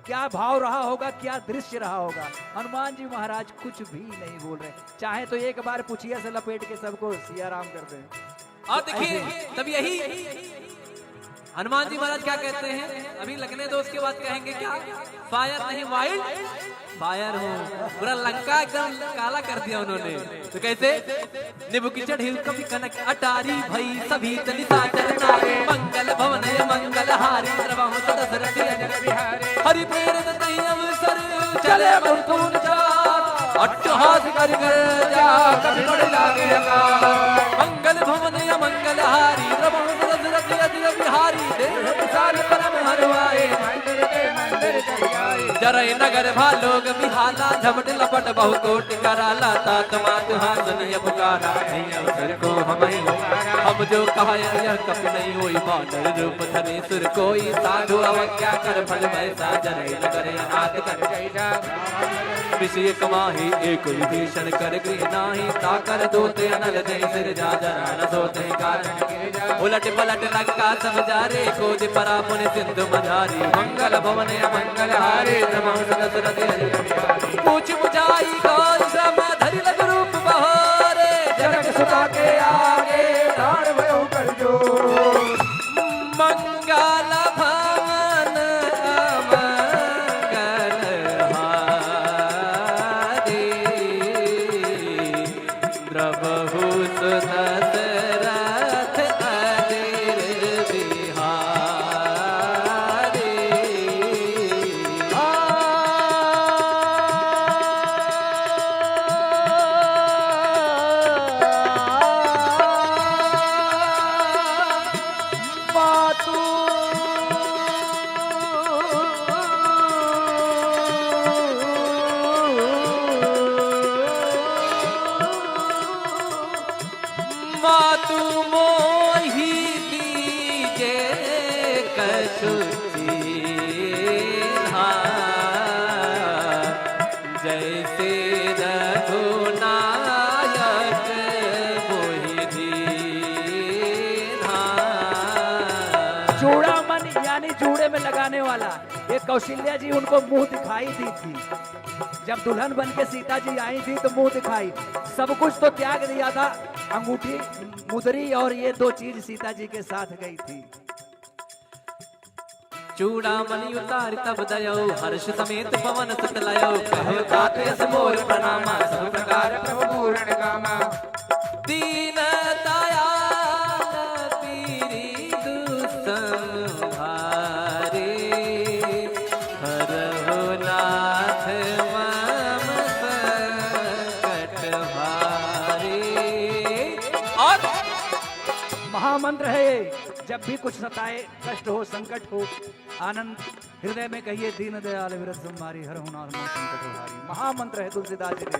क्या भाव रहा होगा, क्या दृश्य रहा होगा। हनुमान जी महाराज कुछ भी नहीं बोल रहे, चाहे तो एक बार पुछिया से लपेट के सबको सिया राम कर दें। और देखिए, ऐसे ही। तब यही हनुमान जी महाराज क्या कहते हैं, अभी लगने दो, उसके बाद कहेंगे क्या, फायर नहीं, वाइल्ड फायर हूँ। पूरा लंका एकदम काला कर दिया उन्होंने। तो कैसे? निभु की चढ़ी कपि कनक अटारी, भई सभी तनि साचर नारी। मंगल भवन मंगल हारी, द्रवहु दशरथ अजिर बिहारी। हरि प्रेरित तहि अवसर, चले मुरतून चार। अट्टहास करि गर्जा, कपि बड़ लागे अकार। मंगल भवन मंगल हारी, द्रवहु दशरथ अजिर बिहारी। देह विशाल परम हरवाए, जरई नगर भा लोग बिहाला, झपट लपट बहु कोटि कराला। तात मात हाँस नहीं पुकारा, नहीं अवसर को हमहि। हम जो कहा यह कपि नहीं होई, बानर रूप धरे सुर कोई। साधु अवज्ञा कर फल वैसा, जरई नगर अनाथ कर। विषय कमाही एक विभीषण, कर गृह नाही ताकर दोते। अनल जय सिरजा, जरा न सोते कारण। उलट पलट लंका सब जारे, खोज परा पुनि सिंधु मझारी। मंगल भवन अमंगल हारे, द्रवहु दशरथ अजिर बिहारी। पूछ बुझाई गौर श्रम, धरि लघु रूप बहारे। जनक सुता के आगे, ठाढ़ भयउ कर जोर। मंगल भवन अमंगल हारी, द्रवहु दशरथ अजिर बिहारी। मातु मातु मोहि दीजे कछु चीन्हा, जैसे रघुनायक मोहि दीन्हा। चूड़ामणि यानी जूड़े में लगाने वाला, ये कौशल्या जी उनको मुंह दिखाई दी थी। जब दुल्हन बन के सीता जी आई थी तो मुंह दिखाई, सब कुछ तो त्याग दिया था, अंगूठी, मुदरी और ये दो चीज सीता जी के साथ गई थी। चूड़ामणि उतारि तब दयउ, हर्ष समेत पवन सुत लयउ। कहो तात यस मोर प्रणामा, सब प्रकार प्रभु पूरण कामा। दीन दयाल पीरि दुसम भारी, हरहु नाथ मम संकट भारी। और महामंत्र है ये, जब भी कुछ सताए, कष्ट हो, संकट हो, आनंद हृदय में कहिए, दीन दयाल विरज संभारी, हरहु नाथ मम संकट भारी। महामंत्र है तुलसीदास जी के।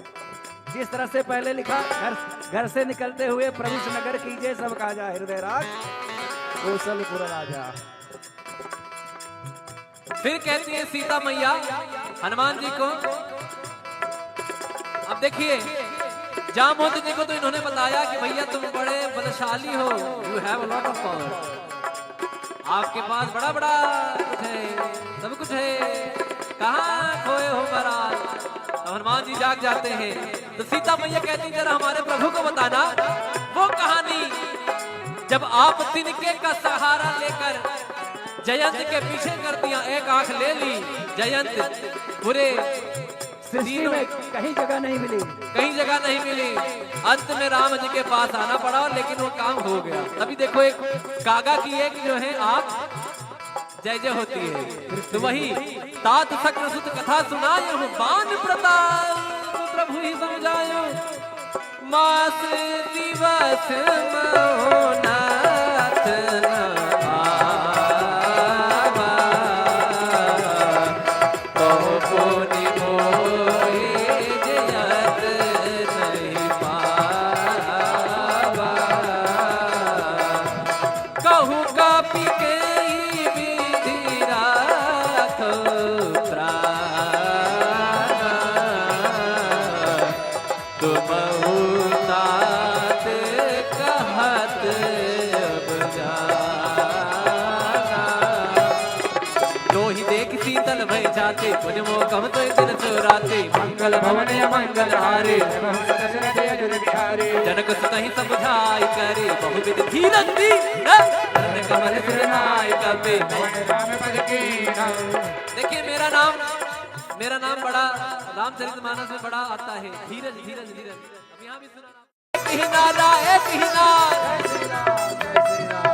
जिस तरह से पहले लिखा, घर, घर से निकलते हुए प्रभु से नगर कीजे, सब काजा हृदय राख कौशलपुर राजा। फिर कहती है सीता मैया हनुमान जी को, अब देखिए, जामवंत जी को तो इन्होंने बताया कि भैया तुम बड़े बलशाली हो, you have a lot of power, आपके पास बड़ा बड़ा कुछ है, सब कुछ है, कहाँ खोए हो महाराज? तो हनुमान जी जाग जाते हैं। तो सीता मैया कहती, जरा हमारे प्रभु को बताना वो कहानी, जब आप तिनके का सहारा लेकर जयंत के पीछे कर दिया, एक आंख ले ली जयंत, पूरे सृष्टि तीनों में कहीं जगह नहीं मिली। कहीं जगह नहीं मिली। अंत में राम जी के पास आना पड़ा, लेकिन वो काम हो गया। तभी देखो, एक कागा की एक जो है आंख जय जय होती है। तो वही तात शक्रसुत कथा सुनाए हूँ, बान प्रताप प्रभु ही सम जायो। मास दिवस महो नाथ न आवा, कहो पुनि मोहि जयत नहीं पावा। कहु कपि केहि विधि राखो प्राण, तुमहु तात कहत अब जाना। तो मुनि मोकम तुय दिन सुराती, मंगल भवन अमंगल हारी। दशरथ अजुर बिहारी। जनक सुतहि सब जाय करी, बहुविध धीरज दी, नंद कमल सिर नाय कपे। पवन राम पद कीन्हा। देखिए, मेरा नाम, मेरा नाम बड़ा, रामचरितमानस में बड़ा आता है, धीरज, धीरज, धीरज। अब यहाँ भी सुना। एक ही नारा, एक ही नारा।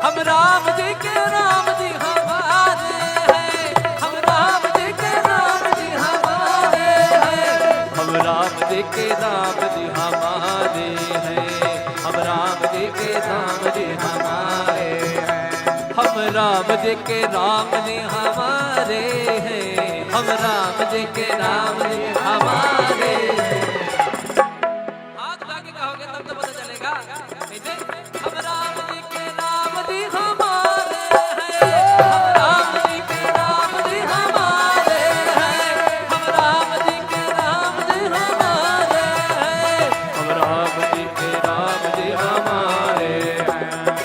हम राम जी के, राम जी हमारे हैं। हम राम जी के, राम जी हमारे हैं। हम राम जी के, राम जी हमारे हैं। हम राम जी के, राम जी हमारे हैं। हम राम जी के, राम जी हमारे हैं। हम राम जी के, राम जी हमारे हैं। हाथ उठा के कहोगे तब तो पता चलेगा। कैसे? हम राम जी के, राम जी हमारे हैं। हम राम जी के, राम जी हमारे हैं। हम राम जी के, राम जी हमारे हैं। हम राम जी के, राम जी हमारे हैं।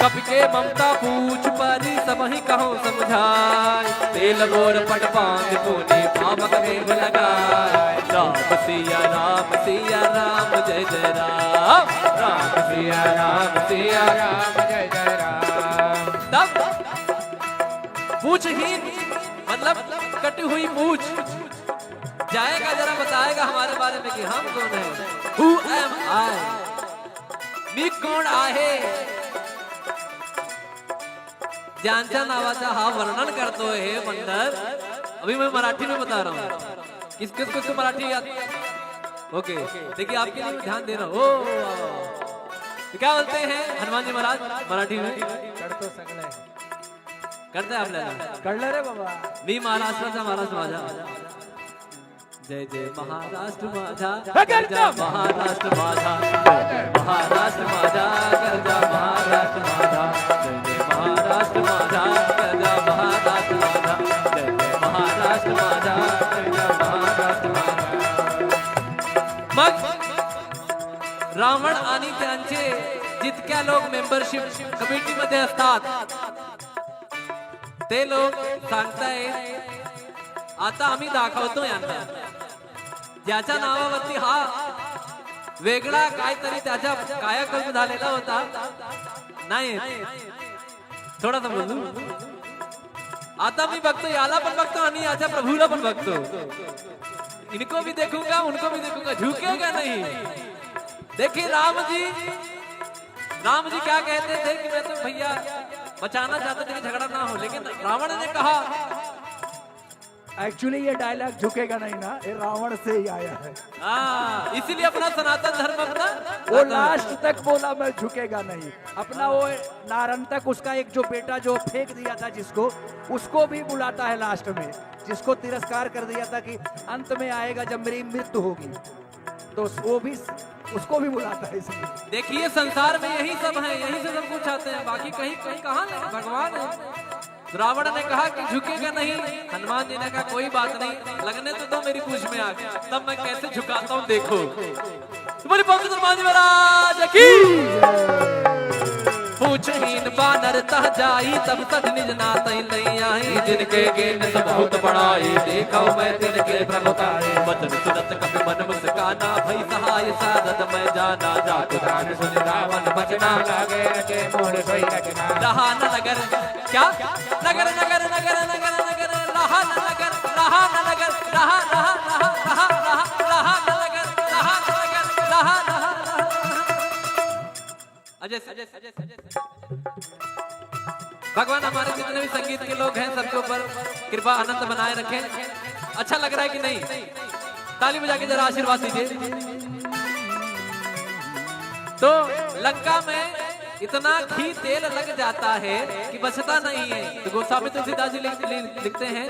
कपि के ममता पूछ परी, सबहिं कहो समुझाय। तेल बोर पट पाँति पूनि, पावक देह लगाय। राम सिया राम सिया राम, जय जय राम। राम सिया राम सिया राम, जय जय राम। तब पूछहीन, मतलब कटी हुई पूछ, जाएगा जरा बताएगा हमारे बारे में कि हम कौन हैं। Who am I? मी कोण आहे? ज्यांच्या नावाचा हा वर्णन करतोय हे बंदर। अभी मैं मराठी में बता रहा हूँ। किस किस को मराठी याद? ओके, देखिए आपके लिए मैं ध्यान दे रहा हूँ। ओ, वाह, वाह, वाह। तो क्या बोलते हैं हनुमान जी महाराज मराठी में? करतो सगळे. करते आप लेना. कळलं रे बाबा. मी महाराष्ट्राचा महाराष्ट्र माझा. जय जय महाराष्ट्र माझा, हे गरजा महाराष्ट्र माझा, जय जय महाराष्ट्र माझा, गरजा महाराष्ट्र माझा, जय जय महाराष्ट्र माझा, गरजा महाराष्ट्र माझा, जय जय महाराष्ट्र माझा, गरजा महाराष्ट्र माझा. मग रावण आणि त्यांचे जितक्या लोक मेंबरशिप कमिटीमध्ये असतात, ते लोक सांगतायत, आता आम्ही दाखवतो यांना, ज्याच्या नावावरती हा वेगळा काहीतरी त्याचा कायाकल्प झालेला होता. नाही, थोडासा बोलू. आता मी बघतो, याला पण बघतो आणि याच्या प्रभूला पण बघतो. इनको भी देखूंगा, उनको भी देखूंगा, झुकेगा नहीं. देखिए राम जी, राम जी क्या कहते थे कि मैं तो भैया बचाना चाहते थे कि झगड़ा ना हो, लेकिन रावण ने कहा, एक्चुअली ये डायलॉग झुकेगा नहीं ना, ये रावण से ही आया है. हाँ, इसीलिए अपना सनातन धर्म अपना वो लास्ट तक बोला, मैं झुकेगा नहीं. अपना वो नारायण तक उसका एक जो बेटा जो फेंक दिया था जिसको, उसको भी बुलाता है लास्ट में, जिसको तिरस्कार कर दिया था कि अंत में आएगा जब मेरी मृत्यु होगी. तो वो भी, उसको भी बुलाता है इसलिए. देखिए, संसार में यही सब है, यहीं से सब कुछ आते हैं, बाकी कहीं, कहीं कहाँ नहीं, भगवान है. रावण ने कहा कि झुकेगा नहीं, हनुमान जी ने कहा, "कोई बात नहीं, लगने तो दो मेरी पूंछ में आग, तब मैं कैसे झुकाता हूँ, देखो।" तो बोलिए, पवन सुत हनुमान जी महाराज की. पूछहीन बानर तह जाई, तब सठ निज नातहि लई आई। जिनके कीन्ह सुन बहुत बड़ाई, देखौ मैं तिनके प्रभुताई। वचन सुनत कपि मन मुस्काना, भई सहाय सारथ मैं जाना। जातु जान सुनि रावण बचना, लागे रचे मोर सोई रचना। रहा न नगर, क्या? नगर, नगर, नगर, नगर, नगर, रहा न नगर, रहा न नगर, रहा, रहा, रहा, रहा, रहा, रहा न नगर, रहा न नगर, रहा, रहा, रहा। अजय, अजय, अजय, अजय। भगवान हमारे जितने भी संगीत के लोग हैं, सबके ऊपर कृपा अनंत बनाए रखें। अच्छा लग रहा है कि नहीं? ताली बजा के जरा आशीर्वाद दीजिए। तो लंका में इतना घी तेल लग जाता है कि बचता नहीं है। तो गोस्वामी तुलसीदास जी लिख-, लिख-, लिखते हैं,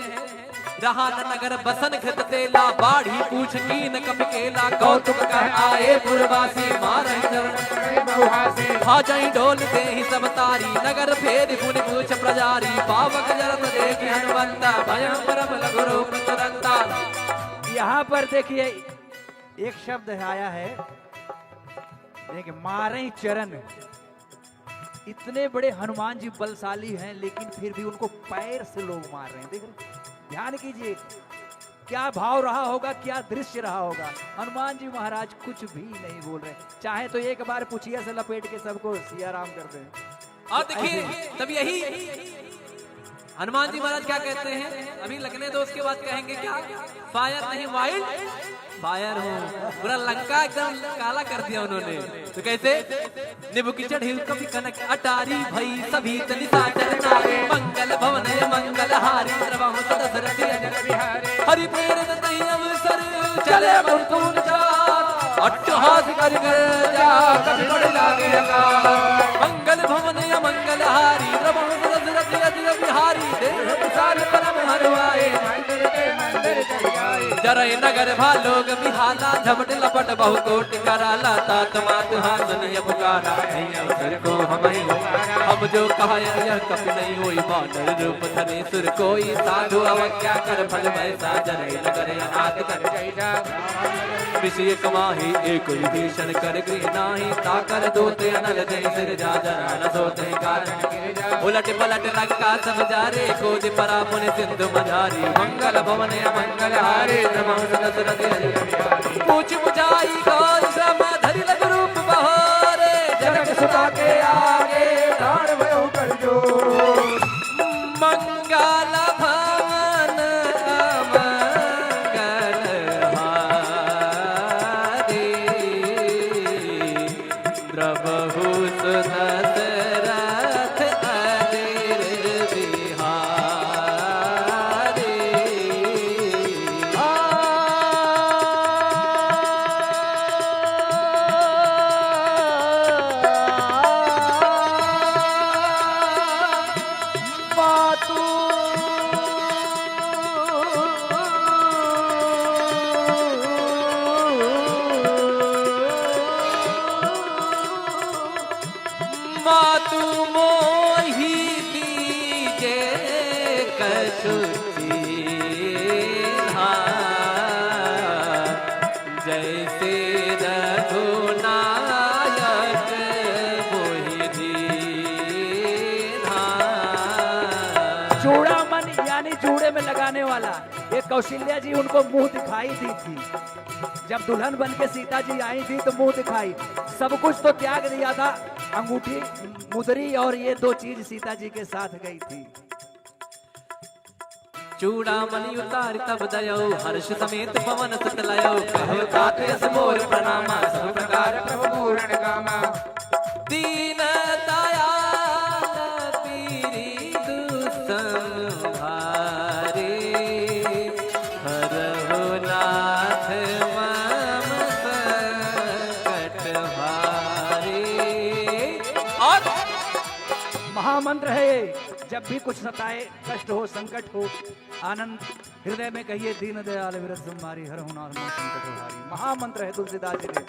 रहा न नगर बसन घृत तेला, बाढ़ी पूछ कीन्ह कपि केला। कौतुक कह आए पुरवासी, मारहि चरण बहुहासी। भाजहि ढोल देहि सब तारी, नगर फेरि पुनि पूछ पुजारी। पावक जरत देखि हनुमंता, भयउ परम लघु रूप तुरंता। यहाँ पर देखिए, एक शब्द आया है, देखिए, मारहि चरण। इतने बड़े हनुमान जी बलशाली हैं, लेकिन फिर भी उनको पैर से लोग मार रहे हैं। देख रहे हैं? ध्यान कीजिए, क्या भाव रहा होगा, क्या दृश्य रहा होगा। हनुमान जी महाराज कुछ भी नहीं बोल रहे, चाहे तो एक बार पुछिया से लपेट के सबको सिया राम कर दें। और देखिए, तब यही हनुमान जी महाराज क्या कहते हैं, अभी लगने दो, उसके बाद कहेंगे क्या, फायर नहीं, वाइल्ड फायर हूँ। पूरा लंका एकदम काला कर दिया उन्होंने। तो कैसे? निबुकिचड़ हिल कपि कनक अटारी, भई सभी तनि साचर नारी। मंगल भवन अमंगल हारी, द्रवहु सदसरथि अजर बिहारी। हरि प्रेरित तहि अवसर चले मृत्युंजय। अट्टहास करि गर्जा कपि बड़ लागे अकाल। मंगल भवन अमंगल हारी, द्रवहु सदसरथि अजर बिहारी। देह विशाल परम हरवाए, जरई नगर भा लोग बिहाला, झपट लपट बहु कोटि कराला। तात मात हाथ निय पुकारा, नहीं अवसर को हमहि उबारा। हम जो कहा यह कपि नहीं होई, बानर रूप धरे सुर कोई। साधु अवज्ञा कर फल भय साजन, नगर अनाथ कर जय जा। विषय कमाही एक विभीषण, कर गृह नाही ताकर दोते। अनल जय सिरजा, जरा न सोते कारण। उलट पलट लंका सब जारे, खोज परा पुनि सिंधु मझारी। मंगल भवन अमंगल हारे, द्रवहु सदसरथि अजर बिहारी। पूछ बुझाई गौर श्रम, धरि लघु रूप बहोरे। जनक सुता के आगे, ठाढ़ भयउ कर जोर। मंगल भवन अमंगल हारे, द्रवहु सदसरथि अजर बिहारी। मातु मातु मोहि दीजे कछु चीन्हा, जैसे रघुनायक मोहि दीन्हा। चूड़ामन यानी जूड़े में लगाने वाला, ये कौशल्या जी उनको मुंह दिखाई दी थी। जब दुल्हन बन के सीता जी आई थी तो मुंह दिखाई, सब कुछ तो त्याग दिया था, अंगूठी, मुदरी और ये दो चीज सीता जी के साथ गई थी। चूड़ामणि उतारि तब दयउ, हर्ष समेत पवन सुत लयउ। कहो तात यस मोर प्रणामा, सब प्रकार प्रभु पूरण कामा। दीन दयाल पीरि दुसम भारी, हरहु नाथ मम संकट भारी। और महामंत्र है ये, जब भी कुछ सताए, कष्ट हो, संकट हो, आनंद हृदय में कहिए, दीन दयाल विरज संभारी, हरहु नाथ मम संकट भारी। महामंत्र है तुलसीदास जी के।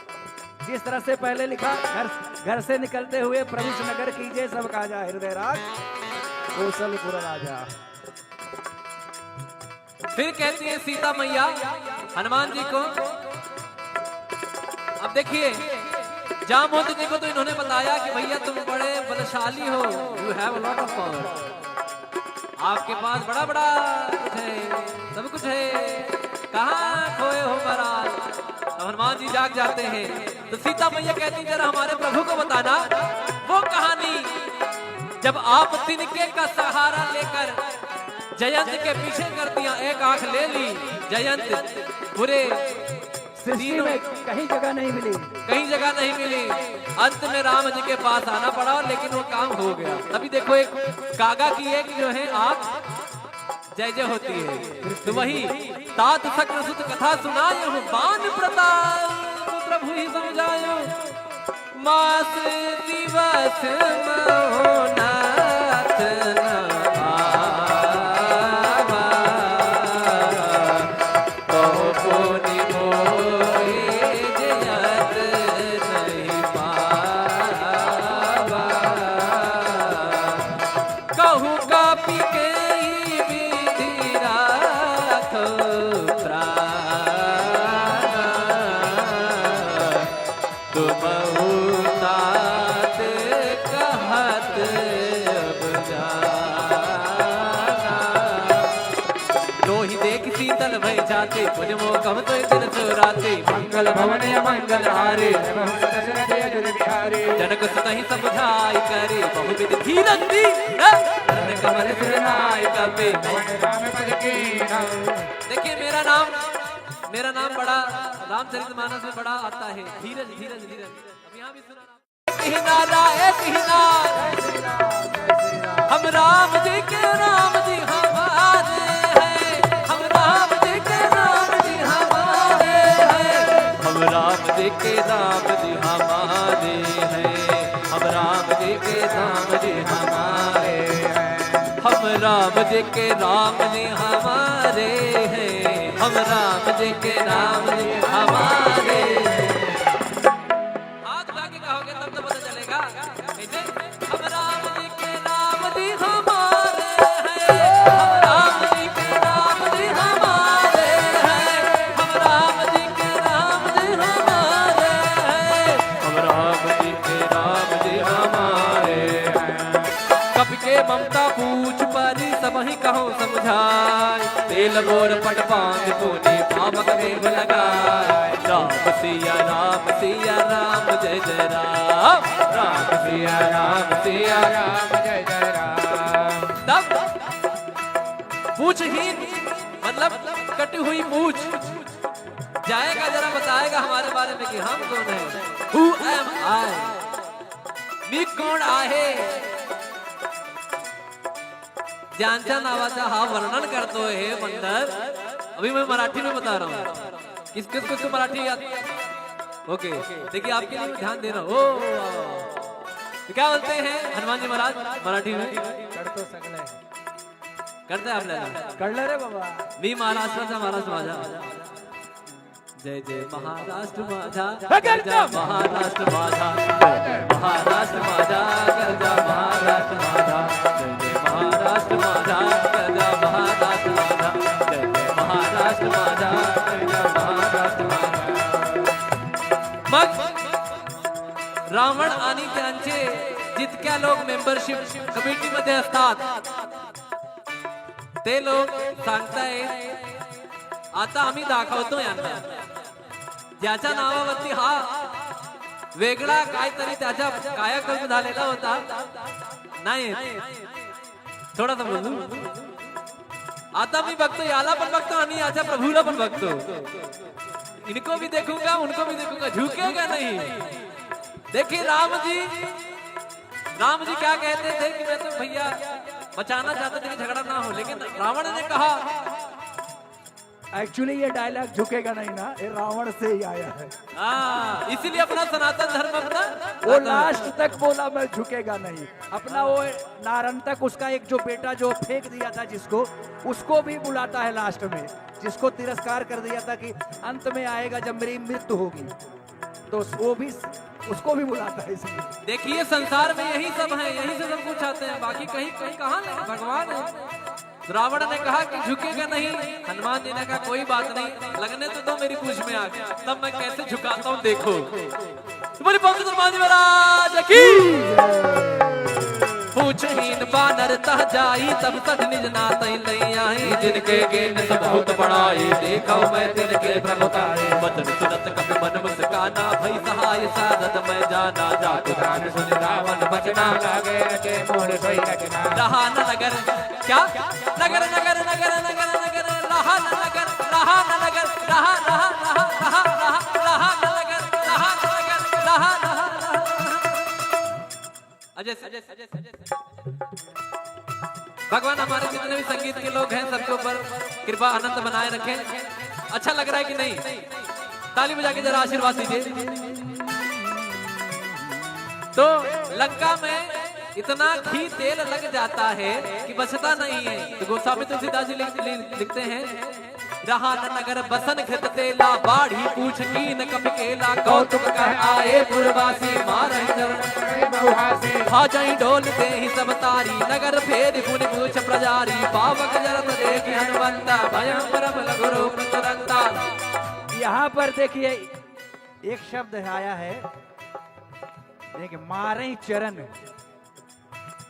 जिस तरह से पहले लिखा, घर, घर से निकलते हुए प्रभु से नगर कीजे, सब काजा हृदय राज कौशलपुर राजा। फिर कहती है सीता मैया हनुमान जी को, अब देखिए, जामवंत जी को तो इन्होंने बताया कि भैया तुम बड़े बलशाली हो, you have a lot of power, आपके पास बड़ा बड़ा कुछ है, सब कुछ है, कहाँ खोए हो महाराज? अब हनुमान जी जाग जाते हैं तो सीता मैया कहती, जरा हमारे प्रभु को बताना वो कहानी, जब आप तिनके का सहारा लेकर जयंत के पीछे कर दिया, एक आंख ले ली जयंत, पूरे सृष्टि में कहीं जगह नहीं मिली। कहीं जगह नहीं मिली। अंत में राम जी के पास आना पड़ा, लेकिन वो काम हो गया। तभी देखो, एक कागा की एक जो है आंख जय जय होती है। तो वही तात शक्रसुत कथा सुनायहु, बान प्रताप प्रभु ही सम जायहु। मास दिवस महो नाथ न आवा, कहो पुनि मोहि जयत नहीं पावा। कहु कपि केहि विधि राखो प्राण, तुमहु तात कहत अब जाना। नोहि देखि शीतल भय जाते, पूजमो कब तो दिन सुराते। मंगल भवन अमंगल हारे, दशरथ अजुर बिहारी। जनक सुतहि समुझाइ करे, बहुविध धीरज दी, हे। करुण कमल सिर नाय कपे। पवन राम पद कीन्हा। देखिए, मेरा नाम, मेरा नाम बड़ा रामचरितमानस में बड़ा आता है, धीरज, धीरज, धीरज। अब यहाँ भी सुना। कीन्हा राय कीन्हा। हम राम जी के राम जी हमारे हैं, हम राम जी के राम जी हमारे हैं, हम राम जी के राम जी हमारे हैं, हम राम जी के राम जी हमारे हैं, हम राम जी के राम जी हमारे हैं, हम राम जी के राम जी हमारे हैं। हाथ उठा के कहोगे तब तो पता चलेगा। कैसे? हम राम जी के राम जी हमारे हैं, हम राम जी के राम जी हमारे हैं, हम राम जी के राम जी हमारे हैं, हम राम जी के राम जी हमारे हैं। कपि के ममता पूछ परी, सबहिं कहो समुझाय। तेल बोर पट बाँध पूनि, पावक देह लगाय। राम सिया राम सिया राम जय जय राम। राम सिया राम सिया राम जय जय राम। तब पूछहीन, मतलब कटी हुई पूछ, जाएगा जरा बताएगा हमारे बारे में कि हम कौन हैं। Who am I? मी कोण आहे? ज्यांच्या नावाचा हा वर्णन करतोय हे मंडळ। अभी मैं मराठी में बता रहा हूँ। किस किस किस को मराठी याद? ओके, देखिए आपके लिए ध्यान दे रहा हूँ। ओ, तो क्या बोलते हैं हनुमान जी महाराज मराठी में? करतो सगळे. करते आप लेना. कळलं रे बाबा. मी महाराष्ट्राचा महाराष्ट्र माझा. जय जय महाराष्ट्र माझा, हे करतो. गर्जा महाराष्ट्र माझा. जय जय महाराष्ट्र माझा, गर्जा महाराष्ट्र माझा. जय जय महाराष्ट्र माझा, गर्जा महाराष्ट्र माझा. जय जय महाराष्ट्र माझा, गर्जा महाराष्ट्र माझा. मग रावण आणि त्यांचे जितक्या लोक मेंबरशिप कमिटीमध्ये असतात, ते लोक सांगताय, आता आम्ही दाखवतो यांना, ज्याच्या नावावरती हा वेगळा काहीतरी त्याचा कायाकल्प झालेला होता. नाही, थोडासा बोलू. आता मी बघतो, याला पण बघतो आणि याच्या प्रभूला पण बघतो. इनको भी देखूंगा, उनको भी देखूंगा, झुकेगा नहीं. देखिए राम जी, राम जी क्या कहते थे कि मैं तो भैया बचाना चाहता था कि झगड़ा ना हो, लेकिन रावण ने कहा. Actually ये डायलॉग झुकेगा नहीं ना, ये रावण से ही आया है. हाँ, इसीलिए अपना सनातन धर्म अपना वो लास्ट तक बोला, मैं झुकेगा नहीं. अपना वो नारंतक, उसका एक जो बेटा जो फेंक दिया था जिसको, उसको भी बुलाता है लास्ट में, जिसको तिरस्कार कर दिया था कि अंत में आएगा जब मेरी मृत्यु होगी, तो वो भी, उसको भी बुलाता है इसलिए. देखिए, संसार में यही सब है, यहीं से सब कुछ आते हैं, बाकी कहीं, कहीं कहाँ नहीं, भगवान है. रावण ने कहा कि झुकेगा नहीं, हनुमान जी ने कहा, "कोई बात नहीं, लगने तो दो मेरी पूंछ में आग, तब मैं कैसे झुकाता हूँ, देखो।" तो बोले, "पवन सुत हनुमान जी महाराज की।" पूछहीन बानर तह जाई, तब सठ निज नातहि लइ आई। जिनके गेन सब बहुत बड़ाई, देखौ मैं तिनके प्रभुताई। वचन सुनत कपि मन मुस्काना, भई सहाय सारथ मैं जाना। जातु जान सुनि रावण बचना, लागे अके मूल सोई रचना। रहा न नगर, क्या? नगर, नगर, नगर, नगर, नगर, रहा न नगर, रहा न नगर, रहा, रहा, रहा न नगर, रहा न नगर, रहा, रहा, रहा। अजय, अजय, अजय, अजय। भगवान हमारे जितने भी संगीत के लोग हैं, सबके ऊपर कृपा अनंत बनाए रखें। अच्छा लग रहा है कि नहीं? ताली बजा के जरा आशीर्वाद दीजिए। तो लंका में इतना घी तेल लग जाता है कि बचता नहीं है। तो गोस्वामी तुलसीदास जी लिख-, लिख-, लिखते हैं, रहा न नगर बसन घृत तेला, बाढ़ी पूछ कीन कपि केला। कौतुक कह आए पुरवासी, मारहि चरण बहुहासी। भा जहीं डोल देहि सब तारी, नगर फेरि पुनि पूछ प्रजारी। पावक जरत देखि हनुमंता, भयम परम लघु रूप तुरंता। यहाँ पर देखिए, एक शब्द आया है, देखिए, मारहि चरण।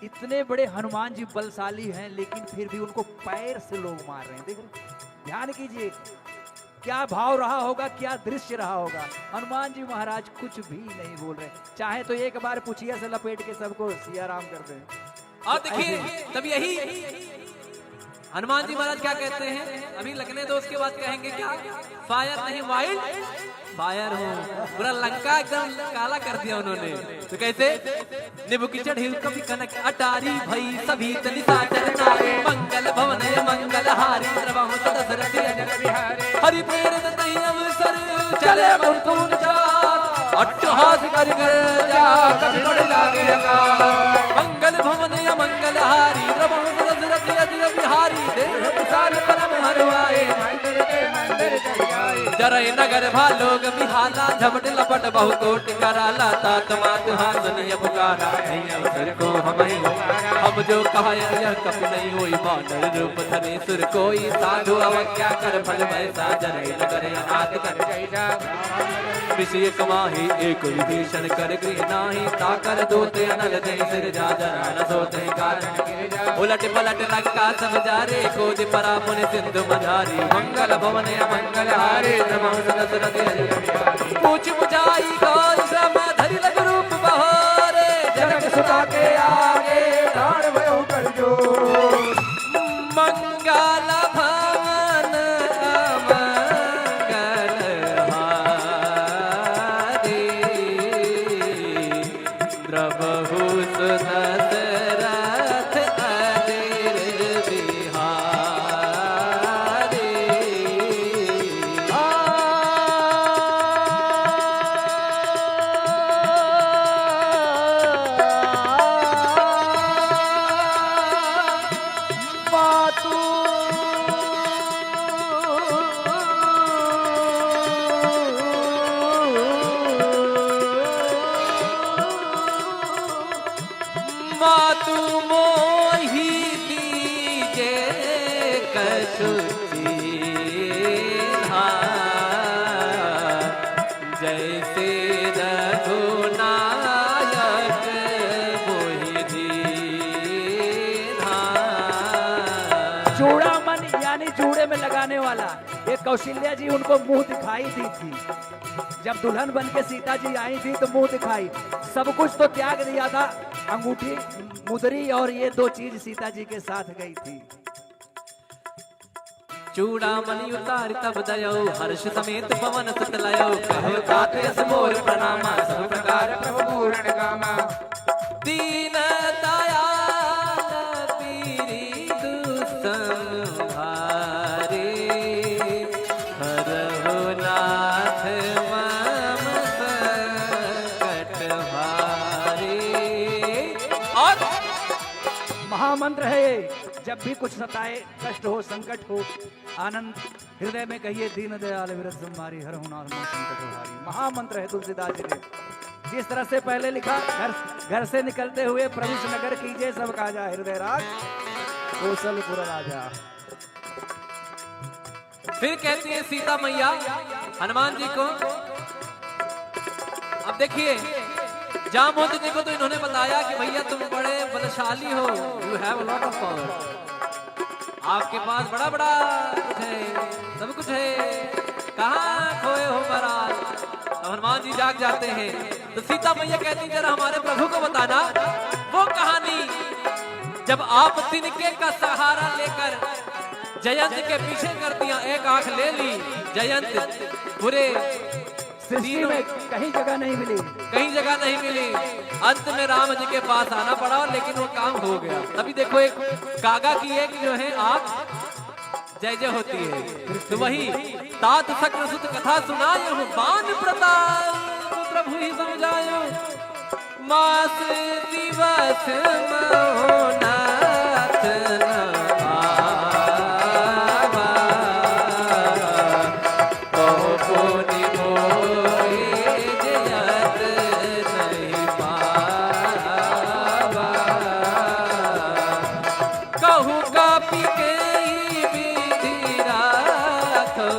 इतने बड़े हनुमान जी बलशाली हैं, लेकिन फिर भी उनको पैर से लोग मार रहे हैं। देख रहे हैं? ध्यान कीजिए, क्या भाव रहा होगा, क्या दृश्य रहा होगा। हनुमान जी महाराज कुछ भी नहीं बोल रहे, चाहे तो एक बार पुछिया से लपेट के सबको सिया राम कर दें। और देखिए, ऐसे तब यही हनुमान जी महाराज क्या कहते हैं, अभी लगने दो, उसके बाद कहेंगे क्या, फायर नहीं, वाइल्ड फायर हूँ। पूरा लंका एकदम काला कर दिया उन्होंने। तो कैसे? निबुक चढ़ी कपि कनक अटारी, भई सभी तनि साचर नारी। मंगल भवन अमंगल हारी, द्रवहु दसरथ अजर बिहारी। हरि प्रेरित तहि अवसर चले मृत्युंजय, अट्टहास करि गर्जा कपि बड़ लागे अकाल। मंगल भवन अमंगल हारी, द्रवहु दसरथ अजर बिहारी। देह विशाल परम हरवाए, जरई नगर भा लोग बिहाला, झपट लपट बहु कोटि कराला। तात मात हाथ नहीं पुकारा, नहीं अवसर को हमहि। हम जो कहा यह कपि नहीं होई, बानर रूप धरे सुर कोई। साधु अवज्ञा कर फल वैसा, जरई नगर अनाथ कर। विषय कमाही एक विभीषण कर गृह नाही, ताकर दूत अनल जय सिरजा। जरा न सोते कारण उलट पलट लंका सब जारे, कोदि परा पुनि सिंधु मझारी। मंगल भवन अमंगल हारे, द्रवहु दसरथ अजर बिहारी। पूछ बुझाई गौतम धरि लघु रूप बहारे, जनक सुता के आगे ठाढ़ भयो कर जोर। मंगल भवन अमंगल हारी, द्रवहु दसरथ अजर बिहारी। मातु मातु मोहि दीजे कछु चीन्हा, जैसे रघुनायक मोहि दीन्हा। चूड़ामन यानी जूड़े में लगाने वाला, ये कौशल्या जी उनको मुंह दिखाई दी थी। जब दुल्हन बन के सीता जी आई थी तो मुंह दिखाई, सब कुछ तो त्याग दिया था, अंगूठी, मुदरी और ये दो चीज सीता जी के साथ गई थी। चूड़ामणि उतारि तब दयो, हर्ष समेत पवन सुत लयो। कहो तात यस मोर प्रणामा, सब प्रकार प्रभु पूरण कामा। दीन दयाल पीरि दुसम भारी, हरहु नाथ मम संकट भारी। और महामंत्र है ये, जब भी कुछ सताए, कष्ट हो, संकट हो, आनंद हृदय में कहिए, दीन दयाल विरज संभारी, हरहु नाथ मम संकट भारी। महामंत्र है तुलसीदास जी के। जिस तरह से पहले लिखा, घर, घर से निकलते हुए प्रभु से नगर कीजे, सब काजा हृदय राग कौशलपुर राजा। फिर कहती है सीता मैया हनुमान जी को, अब देखिए, जामवंत जी को तो इन्होंने बताया कि भैया तुम बड़े बलशाली हो, you have a lot of power, आपके पास बड़ा बड़ा कुछ है, सब कुछ है, कहाँ खोए हो महाराज? अब हनुमान जी जाग जाते हैं। तो सीता मैया कहती, "जरा हमारे प्रभु को बताना वो कहानी, जब आप तिनके का सहारा लेकर जयंत के पीछे कर दिया, एक आंख ले ली जयंत, पूरे सृष्टि तीनों में कहीं जगह नहीं मिली।" कहीं जगह नहीं मिली। अंत में राम जी के पास आना पड़ा, लेकिन वो काम हो गया। तभी देखो, एक कागा की एक जो है आंख जय जय होती है। तो वही तात शक्रसुत कथा सुनाए हूँ, बान प्रताप प्रभु ही सम जायो। मास दिवस महो नाथ न आवा, कहो पुनि मोहि जयत नहीं पावा। कहूँ कपि केहि विधि राखो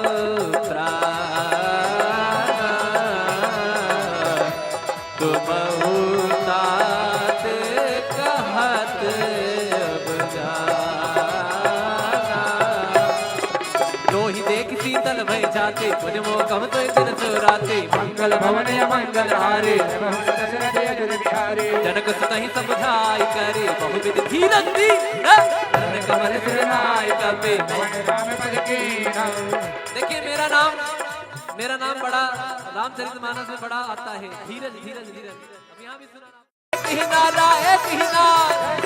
प्राण, तुमहु तात कहत अब जाना। तो पुनि मोकम तुइ दिन सुराते, मंगल भवन अमंगल हारे। दशरथ अयोध्या बिहारी। जनक सुत ही समुझाइ करी, बहुविध धीरज दी, हैं? चरण कमल सिर नाय कपे। पवन राम पद कीन्हा। देखिए, मेरा नाम, मेरा नाम बड़ा, रामचरितमानस में बड़ा आता है, धीरज, धीरज, धीरज। अब यहाँ भी सुना। एक ही नारा, एक ही नारा।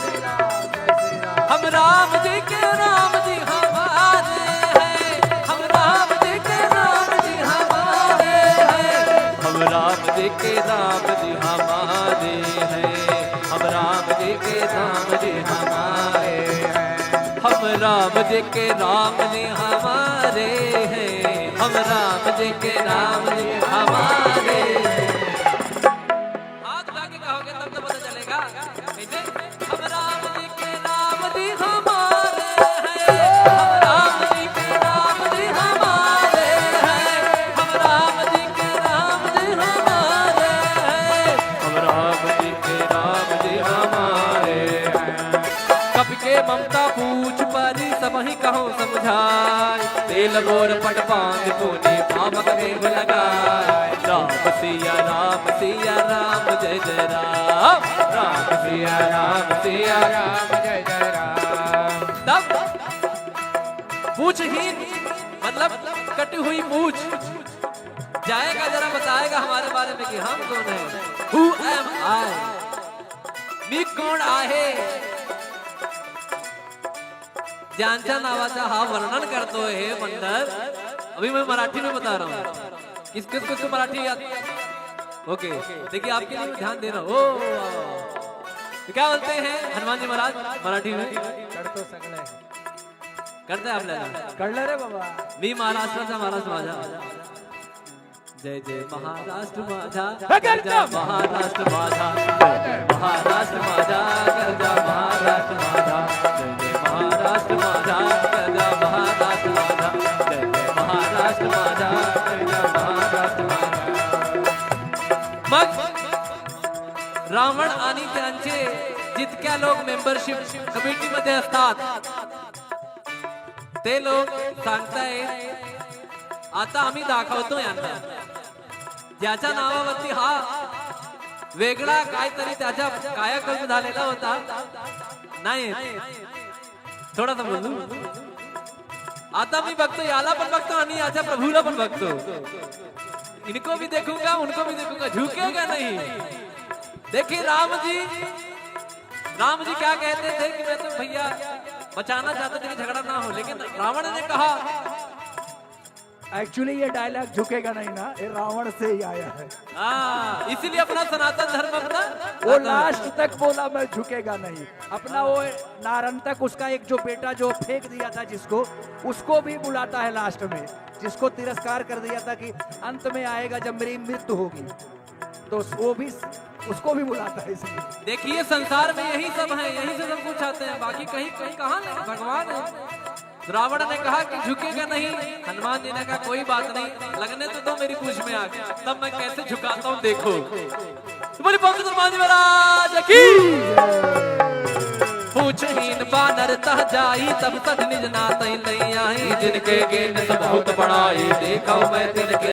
हम राम जी के, राम जी हमारे हैं। हम राम जी के, राम जी हमारे हैं। हम राम जी के, राम जी हमारे हैं। हम राम जी के, राम जी हमारे हैं। हम राम जी के, राम जी हमारे हैं। हम राम जी के, राम जी हमारे हैं। हाथ उठा के कहोगे तब तो पता चलेगा। कैसे? हम राम जी के, राम जी हमारे हैं। हम राम जी के, राम जी हमारे हैं। हम राम जी के, राम जी हमारे हैं। हम राम जी के, राम जी हमारे हैं। कपि के ममता पूछ परी, सबहिं कहो समुझाइ। तेल बोर पट पाँति पुनि, पावक देह लगाइ। राम सिया राम सिया राम जय जय राम। राम सिया राम सिया राम जय जय राम। तब पूछहीन, मतलब कटी हुई पूछ, जाएगा जरा बताएगा हमारे बारे में कि हम कौन हैं। Who am I? मी कोण आहे? ज्यांच्या नावाचा हा वर्णन करतोय हे मंडल। अभी मैं मराठी में बता रहा हूँ। किस किस को तो मराठी याद? OK, देखिए, आपके लिए ध्यान दे रहा हूँ। ओ, वाह, वाह, वाह। तो क्या बोलते हैं हनुमान जी महाराज मराठी में? करतो सगळे. करते आप, ले लो. कळलं रे बाबा. मी महाराष्ट्राचा महाराष्ट्र माझा. जय जय महाराष्ट्र माझा, हे, गरजा महाराष्ट्र माझा, जय जय महाराष्ट्र माझा, गरजा महाराष्ट्र माझा, जय जय महाराष्ट्र माझा, गरजा महाराष्ट्र माझा, जय जय महाराष्ट्र माझा, गरजा महाराष्ट्र माझा. मग रावण आणि त्यांचे जितक्या लोक मेंबरशिप कमिटीमध्ये असतात, ते लोक सांगतायत, आता आम्ही दाखवतो यांना. ज्याच्या नावावरती हा वेगळा काहीतरी त्याचा कायाकल्प झालेला होता, नाही, थोडासा बोलू. आता मी बघतो, याला पण बघतो आणि याच्या प्रभूला पण बघतो. इनको भी देखूंगा, उनको भी देखूंगा, झुकेगा नहीं. देखिए राम जी, राम जी क्या कहते थे कि मैं तो भैया बचाना चाहता था कि झगड़ा ना हो, लेकिन रावण ने कहा, actually ये डायलॉग झुकेगा नहीं ना, ये रावण से ही आया है. हाँ, इसीलिए अपना सनातन धर्म अपना वो आता है. लास्ट तक बोला, मैं झुकेगा नहीं. अपना वो नारंतक, उसका एक जो बेटा जो फेंक दिया था जिसको, उसको भी बुलाता है लास्ट में, जिसको तिरस्कार कर दिया था कि अंत में आएगा जब मेरी मृत्यु होगी, तो वो भी, उसको भी बुलाता है इसलिए. देखिए, संसार में यही सब है, यही से सब कुछ आते हैं, बाकी कहीं, कहीं कहाँ नहीं, भगवान है. रावण ने कहा कि झुकेगा नहीं, हनुमान जी ने कहा, "कोई बात नहीं, लगने तो दो मेरी पूँछ में आग, तब मैं कैसे झुकाता हूँ, देखो।" तो बोली, पंडित हनुमान जी महाराज की। पूँछहीन बानर तह जाई, तब तज निज नातहि लई आई। जिनके कीन्ह सुन बहुत बड़ाई, देखौ मैं तिनके